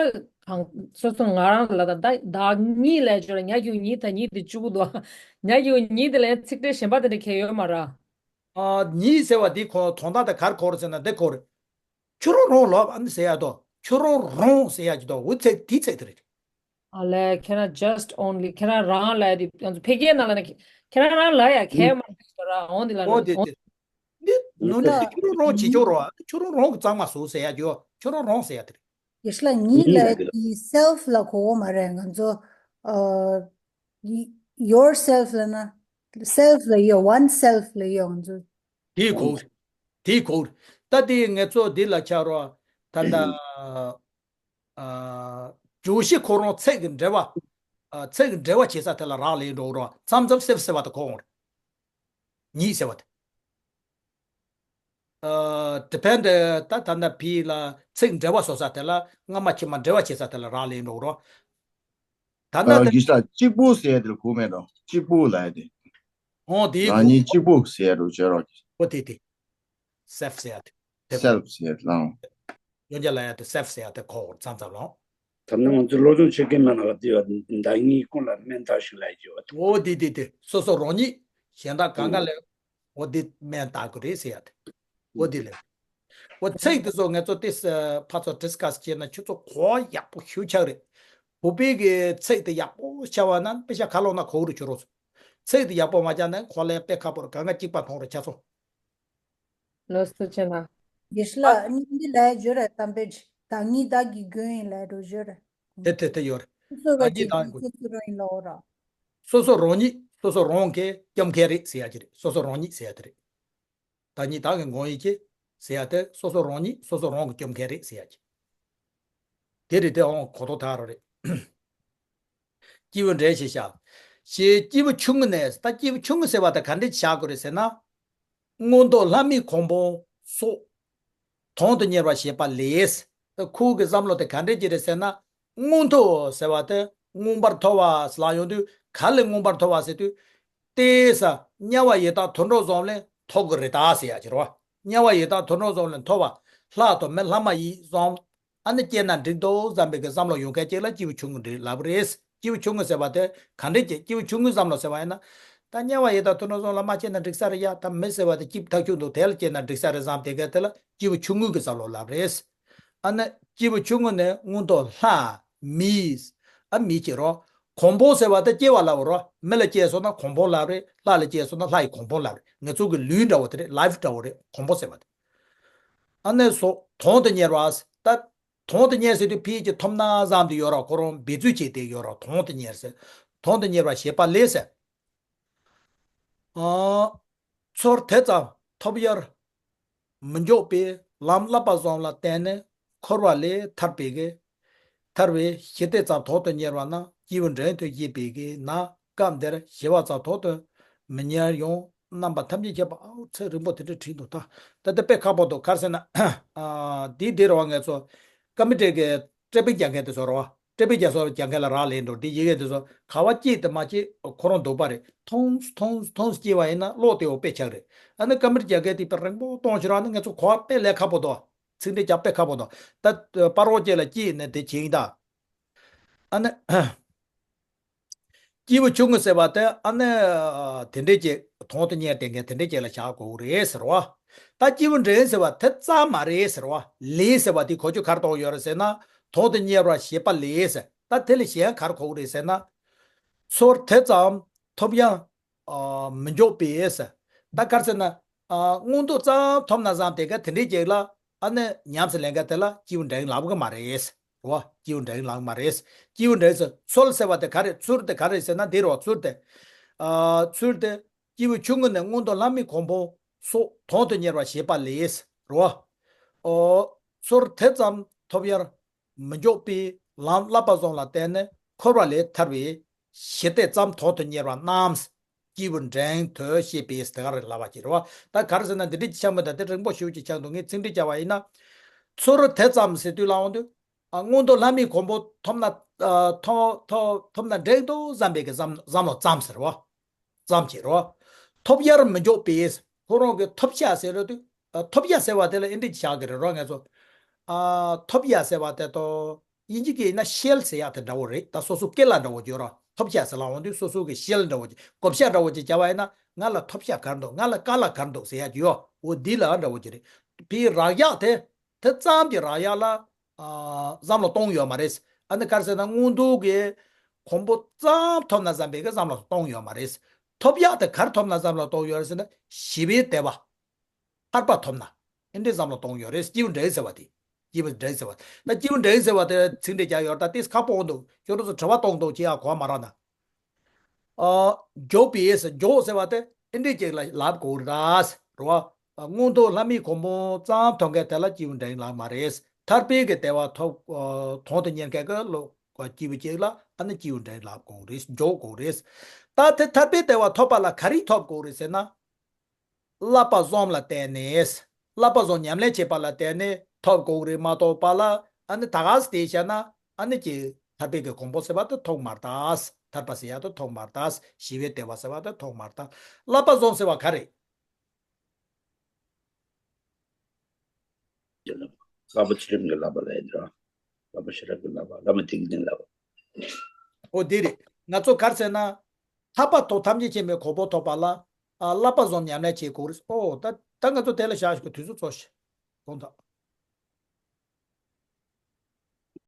གང་སོ་སོ་ང་རང་ལ་ད་བདག་བདག་ཉིད་ལས་ཅོ་ར། ཉ་གི་ཉིད་ད་ཉིད་དེ་བཅུ་དགུ་དོ། ཉ་གི་ཉིད་དེ་ལས་ཚིག་ཕྲད་གཞན་པ་དེ་འདྲ་གལ་ཡོད་མ་ར། ཨ། ཉིད་ཟེར་བ་འདི་ཁོ་དོན་དག་དེ་གར་འཁོར་ཟེར་ན་འདི་འཁོར། ཁྱོད་རང་རང་ལབ་ཨ་ནི་ཟེར་ཡ་དོ། ཁྱོད་རང་རང་ཟེར་ཡ་ཅིག་དོ། འུ་ཚེ་དེའི་ཚེ་དེ་རེད། ཨ་ལས། ཁྱེད་རང་just only ཁྱེད་རང་རང་ལབ་ཡ་དེ་ང་ཚོ་ཕལ་སྐད་ནང་ལ་ནི་ཁྱེད་རང་རང་ལབ་ཡ་ཁྱད་མ་ར་འོང་འདི་ལ་འོ་ནི་དེ་འོང་དེ། འདི་ནོ་ན་ཁྱོད་རང་རང་བྱེད་ཆོག་རོ། ཁྱོད་རང་རང་གི་གཙང་མ་བཟོ་ཟེར་ཡ་ཅིག་ཡོ། ཁྱོད་རང་རང་ཟེར་ཡ་དེ་རེད། ཡེ་ཤེས་ལགས་ཉིད་ལབ་ཡ་དེ་self ལ་གོ་གོ་མ་རེད། ང་ཚོ་ཨ་yourself ལབ་ན་self ལབ་ཡོད། oneself ལབ་ཡོད་ང་ཚོ། དེའི་གོ། དེའི་གོ། ད་དེ་ང་ཚོ་འདི་ལ་ཆགས་རོགས། ད་ལྟ་ཨ་བརྗོད་གཞི་ཁོ་རང་ཚིག་གི་འབྲེལ་བ། ཨ་ཚིག་གི་འབྲེལ་བ་བྱེད་ས་དེ་ལ་རག་ལས་འགྲོ་རོགས། མཚམས་མཚམས་self ཟེར་བ་དེ་གོ་འོང་རེད། ཉིད་ཟེར་བ་དེ། ཨ་depend ད་ད་ལྟ་ཕི་ལ་ཚིག་འབྲེལ་བ་བཟོ་ས་དེ་ལ་སྔ་མ་ཕྱི་མ་འབྲེལ་བ་བྱེད་ས་དེ་ལ་རག་ལས་འགྲོ་རོགས། ད་ལྟ་ཨ་དེ་གཞི་ས་གཅིག་པུ་ཟེར་དེར་གོ་མེད་དོ། གཅིག་པུ་ལབ་ཡ་དེ། ཨོ་དེའི་རང་གོ། ཉིད་གཅིག་པུ་ཟེར་རོ་བྱེད་རོགས། ཨོ་དེ་དེ། self ཟེར་ཡ་དེ། self ཟེར་ལང་། ཡོན་ཅན་ལ་ཡ་དེ་self ཟེར་ཡ་དེ་གོ་བར་མཚམས་མཚམས་ལོང་། ད་ནི་ང་ཚོ་སློབ་སྦྱོང་བྱེད་མཁན་མ་ན་བ་དེ་བ་བདག་ཉིད་ཀུན་ལ་དམན་བཏགས་ཤིང་ལབ་ཀྱི་བ་དེ། ཨོ་དེ་དེ་དེ་སོ་སོ་རང་ཉིད་གཞན་དག་གང་ག་ལས། འོ་འདི་དམན་བཏགས་དགོས་རེད་ཟེར་ཡ་དེ། འོ་འདི་ལས། འོ་ཚིག་དེ་ཚོ་ངེད་ཚོ་ཏིས་ཕར་ཚུར་discuss བྱས་ན་ཁྱོད་ཚོ་གོ་བ་ཡག་པོ་ཞུ་ཆགས་རེད། བོད་པའི་གི་ཚིག་དེ་ཡག་པོ་ཆགས་པ་ན་དཔེ་ཆ་ཁ་ལོག་ན་གོ་རུ་ཆུ་རོ། ཚིག་དེ་ཡག་པོ་མ་ཆགས་ན་གོ་ལས་དཔེ་ཁག་པོ་རེད། གང་ག་གཅིག་པ་མཐོང་རེད་ཆ་ཚོ། ལོ་སུ་ཆེ་ན། ཡེ་ཤེས་ལགས་ཨ་ནི་འདི་ལས་བརྗོད་རེད་གཏམ་དཔེ་བདག་ཉིད་བདག་གི་མགོན་ཡིན་ལས་འགྲོ་བརྗོད་རེད། དེ་དེ་དེ་ཡོད་རེད། སོ་སོ་བ་བདག་ཉིད་ཅིག་བདག་གི་སོ་སོ་རང་ཡིན་ལོ་ར། སོ་སོ་རང་ཉིད་སོ་སོ་རང་གིས་སྐྱོབ་མཁན་རེད་ཟེར་ཡ་ཅིག་རེད། སོ་སོ་རང་ཉིད་ཟེར་ཡ་དེ་རེད། བདག་ཉིད་བདག་གི་མགོན་ཡིན་གྱི་ཟེར་ཡ་དེ་སོ་སོ་རང་ཉིད་སོ་སོ་རང་གིས་སྐྱོབ་མཁན་རེད་ཟེར་ཡ་ཅིག་དེ་རེད་དེ་ཨོང་གོ་ཐོག་ཐག་རེད། སྐྱེས་བུ་འདྲེན་ཞེས་བྱ། ཞེས་སྐྱེས་བུ་ཆུང་ངུ་ནས་ད་སྐྱེས་བུ་ཆུང་ངུ་ཟེར་བ་དེ་ག་འདྲས་བྱ་དགོས་རེད་ཟེར་ན། མངོན་མཐོ་ལྷ་མིའི་གོ་འཕང་སོགས་དོན་དུ་གཉེར་བར་བྱེད་པ་ལས། ད་ཁོ་གི་བསམ་བློ་དེ་ག་འདྲས་ཅིག་རེད་ཟེར་ན། མངོན་མཐོ་ཟེར་བ་དེ་མངོན་པར་མཐོ་བ་ལ་ཡོང་དུས་ག་ལས་མངོན་པར་མཐོ་བ་ཟེར་དུས། ཏེ་ས། དམྱལ་བ་ཡི་དྭགས་དུད་འགྲོ་བཟུམ་ལས་མཐོ་གི་རེད་ད་ཟེར་ཡ་ཅིག་རེད་བ། དམྱལ་བ་ཡི་དྭགས་དུད་འགྲོ་བཟུམ་ལས་མཐོ་བ། ལྷ་དང་མི་ལྷ་མ་ཡིན་བཟུམ། ཨ་ནི་སྐྱེས་ན་འགྲིག་འདུག་བསམ་པའི་གི་བསམ་བློ་ཡོད་མཁན་ཅིག་ལ་སྐྱེས་བུ་ཆུང་ངུ་རེད་ལབ་རེད། སྐྱེས་བུ་ཆུང་ངུ་ཟེར་བ་དེ་ག་འདྲས་ཀྱི་སྐྱེས་བུ་ཆུང་ངུའི་བསམ་བློ་ཟེར་བ་ཡིན་ན། ད་དམྱལ་བ་ཡི་དྭགས་དུད་འགྲོ་བཟུམ་ལ་མ་སྐྱེས་ན་འགྲིག་ས་རེད་ཡ། ད་མི་ཟེར་བ་དེ་སྐྱིད་ཐག་ཆོད་འདུག་དེ་ལ་སྐྱེས་ན་འགྲིག་ས་རེད་བསམ་དེ་ག་དེ་ལ་སྐྱེས་བུ་ཆུང་ངུ་གི་བསམ་བློ་ལབ་རེད། ཨ་ནི་སྐྱེས་བུ་ཆུང་ངུ་ནས་མངོན་མཐོ་ལྷ། མི། ཨ་མི་སྐྱེ་རོ། གོ་འཕང་ཟེར་བ་དེ་སྐྱེ་བ་ལབ་རོ། མི་ལ་སྐྱེས་སོང་ན་གོ་འཕང་ལབ་རེད། ལྷ་ལ་སྐྱེས་སོང་ན་ལྷ་ཡི་གོ་འཕང་ལབ་རེད། ང་ཚོ་གི་ལུས་འདྲ་བོ་དེ་རེད། ལའིཕ་འདྲ་བོ་རེད། གོ་འཕང་ཟེར་བ་དེ། ཨ་ནི་སོ་དོན་དུ་གཉེར་བ། ད་དོན་དུ་གཉེར་ཟེར་དུས་ཕི་ཡི་གི་ཐོབ་ན་བཟང་དུ་ཡོད་ར། ཁོ་རང་འབད་རྩོལ་བྱས་ཏེ་ཡོད་ར། དོན་དུ་གཉེར་ཟེར། དོན་དུ་གཉེར་བར་བྱེད་པ་ལས་ཟེར། ཨ། ཚོར་དེ་ཙམ་ཐོབ་ཡར་མི་འཇོག་པའི་ལམ་བསླབ་པ་བཟང་ལ་བརྟེན་ནས་འཁོར་བ་ལས་ཐར་པའི་གི། ཐར་བའི་གཞི་དེ་ཙམ་དོན་དུ་གཉེར་བ་ན་སྐྱེས་བུ་འདྲེན་དུ་བཞེད་པའི་གི་ན། སྐབས་འདིར་ཞི་བ་ཙམ་དོན་དུ་མི་གཉེར་ཡང་རྣམ་པ་ཐམས་ཅད་ཁྱབ་པ། ཨའོ་ཚིག་རིང་པོ་དེ་འདྲ་བྲིས་འདུག་ད་ད་ལྟ་དཔེ་ཁག་པོ་འདུག་ག་རེ་ཟེར་ན། ཨ་འདི་འདི་རེད་བ། ང་ཚོ་ཀ་མི་ཊི་གི་ཊོ་པིག་རྒྱག་མཁན་དེ་ཚོ་རེད་བ། ཊོ་པིག་རྒྱག་སོགས་རྒྱག་མཁན་ལ་རག་ལས་འགྲོ། འདི་ཡི་གེ་དེ་ཚོ་ག་བ་སྐྱེས་དེ་མ་སྐྱེས་ཁོ་རང་འདུག་པ་རེད། ཐོངས་ཐོངས་ཐོངས་སྐྱེས་པ་ཡིན་ན་ཀློག་དེ་འོ་དཔེ་ཆགས་རེད། ཨ་ནི་ཀ་མི་ཊི་རྒྱག་མཁན་དེ་དཔེ་རིང་པོ་གཏོང་ཕྱིར་ཨ་ནི་ང་ཚོ་གོ་བ་དཔེ་ལས་ཁག་པོ་འདུག་ཚིག་འགྲེལ་རྒྱག་དཔེ་ཁག་པོ་འདུག་ད་སྤ་རོ་སྐྱེས་ལ་སྐྱེས་ནས་དེ་བྱེད་ཡིན་ད། ཨ་ནི། སྐྱེས་བུ་ཆུང་ངུ་ཟེར་བ་དེ་ཨ་ནི་དེ་འདྲས་ཀྱི་དོན་དུ་གཉེར་བསྡད་མཁན་དེ་འདྲས་ཀྱི་ལ་བཞག་དགོས་རེད་ཟེར་བ། ད་སྐྱེས་བུ་འདྲེན་ཟེར་བ་དེ་ཙམ་མ་རེད་ཟེར་བ། ལས་ཟེར་བ་དེ་གོ་ཆོད་གར་གཏོང་ཡོད་རེད་ཟེར་ན། དོན་དུ་གཉེར་བར་བྱེད་པ་ལས། ད་དེ་ལ་གཞན་ག་རེ་གོ་གི་རེད་ཟེར་ན། ཚུར་དེ་ཙམ་ཐོབ་ཡང་ཨ་མི་འཇོག་པས། ད་ག་རེ་ཟེར་ན། ཨ་མངོན་མཐོ་ཙམ་ཐོབ་ན་བསམ་དེ་ག་དེ་འདྲའི་ཅིག་ལ་ཨ་ནི་ཉམས་སུ་ལེན་མཁན་དེ་ལ་སྐྱེས་བུ་འབྲིང་ལབ་གི་མ་རེད། རེད་བ། སྐྱེས་བུ་འབྲིང་ལབ་གི་མ་རེད། སྐྱེས་བུ་འབྲིང་ཟེར་ཚུར་ཟེར་བ་དེ་ག་རེ། ཚུར་དེ་ག་རེ་ཟེར་ན་འདི་རེད་བ། ཚུར་དེ། ཨ་ཚུར་དེ། སྐྱེས་བུ་ཆུང་ངུ་ནས་མངོན་མཐོ་ལྷ་མིའི་གོ་འཕང་སོགས་དོན་དུ་གཉེར་བར་བྱེད་པ་ལས། རེད་བ། ཨོ། ཚུར་དེ་ཙམ་ཐོབ་ཡང་མི་འཇོག་པས་ལམ་བསླབ་པ་བཟུང་ལ་བརྟེན་ནས་འཁོར་བ་ལས་ཐར་བའི་ཞི་བདེ་ཙམ་དོན་དུ་གཉེར་བ་རྣམས་སྐྱེས་བུ་འབྲིང་དུ་བཤད་པས། དེ་ག་རེ་ལབ་པ་ཅིག་རེད་བ། ད་ག་རེ་ཟེར་ན་འདི་འདྲའི་ཆགས་མི་འདུག་དེ་རིང་པོ་ཞེ་པོ་ཅིག་ཆགས་འདུག་ངས་ཚིག་འགྲེལ་བྱ་བ་ཡིན་ན། ཚུར་དེ་ཙམ་ཟེར་དུས་ལ་འོང་དུས། ཨ་མངོན་མཐོ་ལྷ་མིའི་གོ་འཕང་ཐོབ་ན། ཨ་ཐོབ་ཐོབ་ཐོབ་ན་འགྲིག་འདུག་བསམ་པའི་གི་བསམ་བསམ་བློ་ཙམ་ཟེར་བ། ཙམ་གྱིས་རོ། ཐོབ་ཡར་མི་འཇོག་པས། ཁོ་རང་གི་ཐོབ་བྱ་ཟེར་ལོ་དུས། ཨ་ཐོབ་བྱ་ཟེར་བ་དེ་ལ་ཨེ་འདྲ་བཞག་གི་རེད་རོ་ང་ཚོ། ཨ་ཐོབ་བྱ་ཟེར་བ་དེ་དོ། དབྱིན་ཇི་སྐད་ཡིན་ན་ཤེལ་ཟེར་ཡག་དེ་འདྲ་བོ་རེད། ད་སོ་སོ་སྐེ་ལ་འདྲ་བོ་བརྗོད་རོ། ཐོབ་བྱ་ཟེར་ལ་འོང་དུས་སོ་སོ་གི་ཤེལ་འདྲ་བོ་ཅིག་བགོ་བཤའ་འདྲ་བོ་ཅིག་བྱ་བ་ཡིན་ན། ང་ལ་ཐོབ་བྱ་ག་རེ་འདུག་ང་ལ་དཀའ་ལས་ག་རེ་འདུག་ཟེར་ཡག་ཅིག་ཡོ། འོ་འདི་ལ་འདྲ་བོ་ཅིག་རེད། ཕའི་རག་ཡག་དེ། དེ་ཙམ་གྱི་རག་ཡག་ལ། ཨ་བསམ་བློ་གཏོང་ཡོད་མ་རེད། ཨ་ནི་ག་རེ་ཟེར་ན་མངོན་མཐོ་གི་གོ་འཕང་ཙམ་ཐོབ་ན་བསམ་པའི་གི་བསམ་བློ་གཏོང་ཡོད་མ་རེད། ཐོབ་ཡག་དེ་ག་རེ་ཐོབ་ན་བསམ་བློ་གཏོང་ཡོད་རེད་ཟེར་ན་ཞི་བའི་བདེ་བ། ཐར་པ་ཐོབ་ན། ཨེ་འདྲའི་བསམ་བློ་གཏོང་ཡོད་རེད། སྐྱེས་བུ་འབྲིང་ཟེར་བ་དེ། སྐྱེས་བུ་འབྲིང་ཟེར་བ། ད་སྐྱེས་བུ་འབྲིང་ཟེར་བ་དེ་ཚིག་འགྲེལ་རྒྱག་ཡོད་ད་དེ་ཁག་པོ་འདུག་ཁྱོད་རང་ཚོ་དྲི་བ་གཏོང་གཏོང་བྱེད་ཡག་གོ་བ་མ་རག་ན། ཨ་འཇོག་པས། འཇོག་ཟེར་བ་དེ་ཨེ་འདྲའི་ཅིག་ལ་ལབ་དགོས་རེད་ད། རེད་བ། མངོན་མཐོ་ལྷ་མིའི་གོ་འཕང་ཙམ་ཐོབ་མཁན་དེ་ལ་སྐྱེས་བུ་འབྲིང་ལབ་མ་རེད། ཐར་པའི་གི་བདེ་བ་ཐོབ། ཨ་དོན་དུ་གཉེར་མཁན་གི་ལོ་སྐྱེས་བུ་ཅིག་ལ་ཨ་ནི་སྐྱེས་བུ་འབྲིང་ལབ་དགོས་རེད། འཇོག་དགོས་རེད། ད་དེ་ཐར་པའི་བདེ་བ་ཐོབ་པ་ལ་ག་རེ་ཐོབ་དགོས་རེད་ཟེར་ན། བསླབ་པ་བཟུང་ལ་བརྟེན་ནས། བསླབ་པ་བཟུང་ཉམས་ལེན་བྱེད་པ་ལ་བརྟེན་ནས་ཐོབ་དགོས་རེད་མ་གཏོགས་པ་ལ། ཨ་ནི་ད་ག་སེ་བྱས་ན་ཨ་ནི་ཀྱི་ཐར་པའི་གི་གོ་འཕང་ཟེར་བ་དེ་ཐོབ་མ་རེད་ད། ཐར་པ་ཟེར་ཡག་དེ་ཐོབ་མ་རེད་ད། ཞི་བའི་བདེ་བ་ཟེར་བ་དེ་ཐོབ་མ་རེད་ད། བསླབ་པ་བཟུང་ཟེར་བ་ག་རེ། བསླབ་པ་ཚུལ་ཁྲིམས་ཀྱི་བསླབ་པ་ལས་འདྲ། བསླབ་པ་ཤེས་རབ་ཀྱི་བསླབ་པ། བསླབ་པ་ཐུགས་ཀྱི་བསླབ་པ། ཨོ་དེ་རེད། ང་ཚོ་ག་རེ་ཟེར་ན། ཐར་པ་ཐོབ་ཐམས་ཅད་མཁྱེན་པའི་གོ་འཕང་ཐོབ་པ་ལ། ཨ་བསླབ་པ་བཟུང་ཉམས་ལེན་བྱེད་དགོས་རེད། ཨོ་ད་ད་ང་ཚོ་དེ་ལ་བཞག་ཞིག་གི་དུས་ཚོད་ཚོ་ཞིག་གོང་དག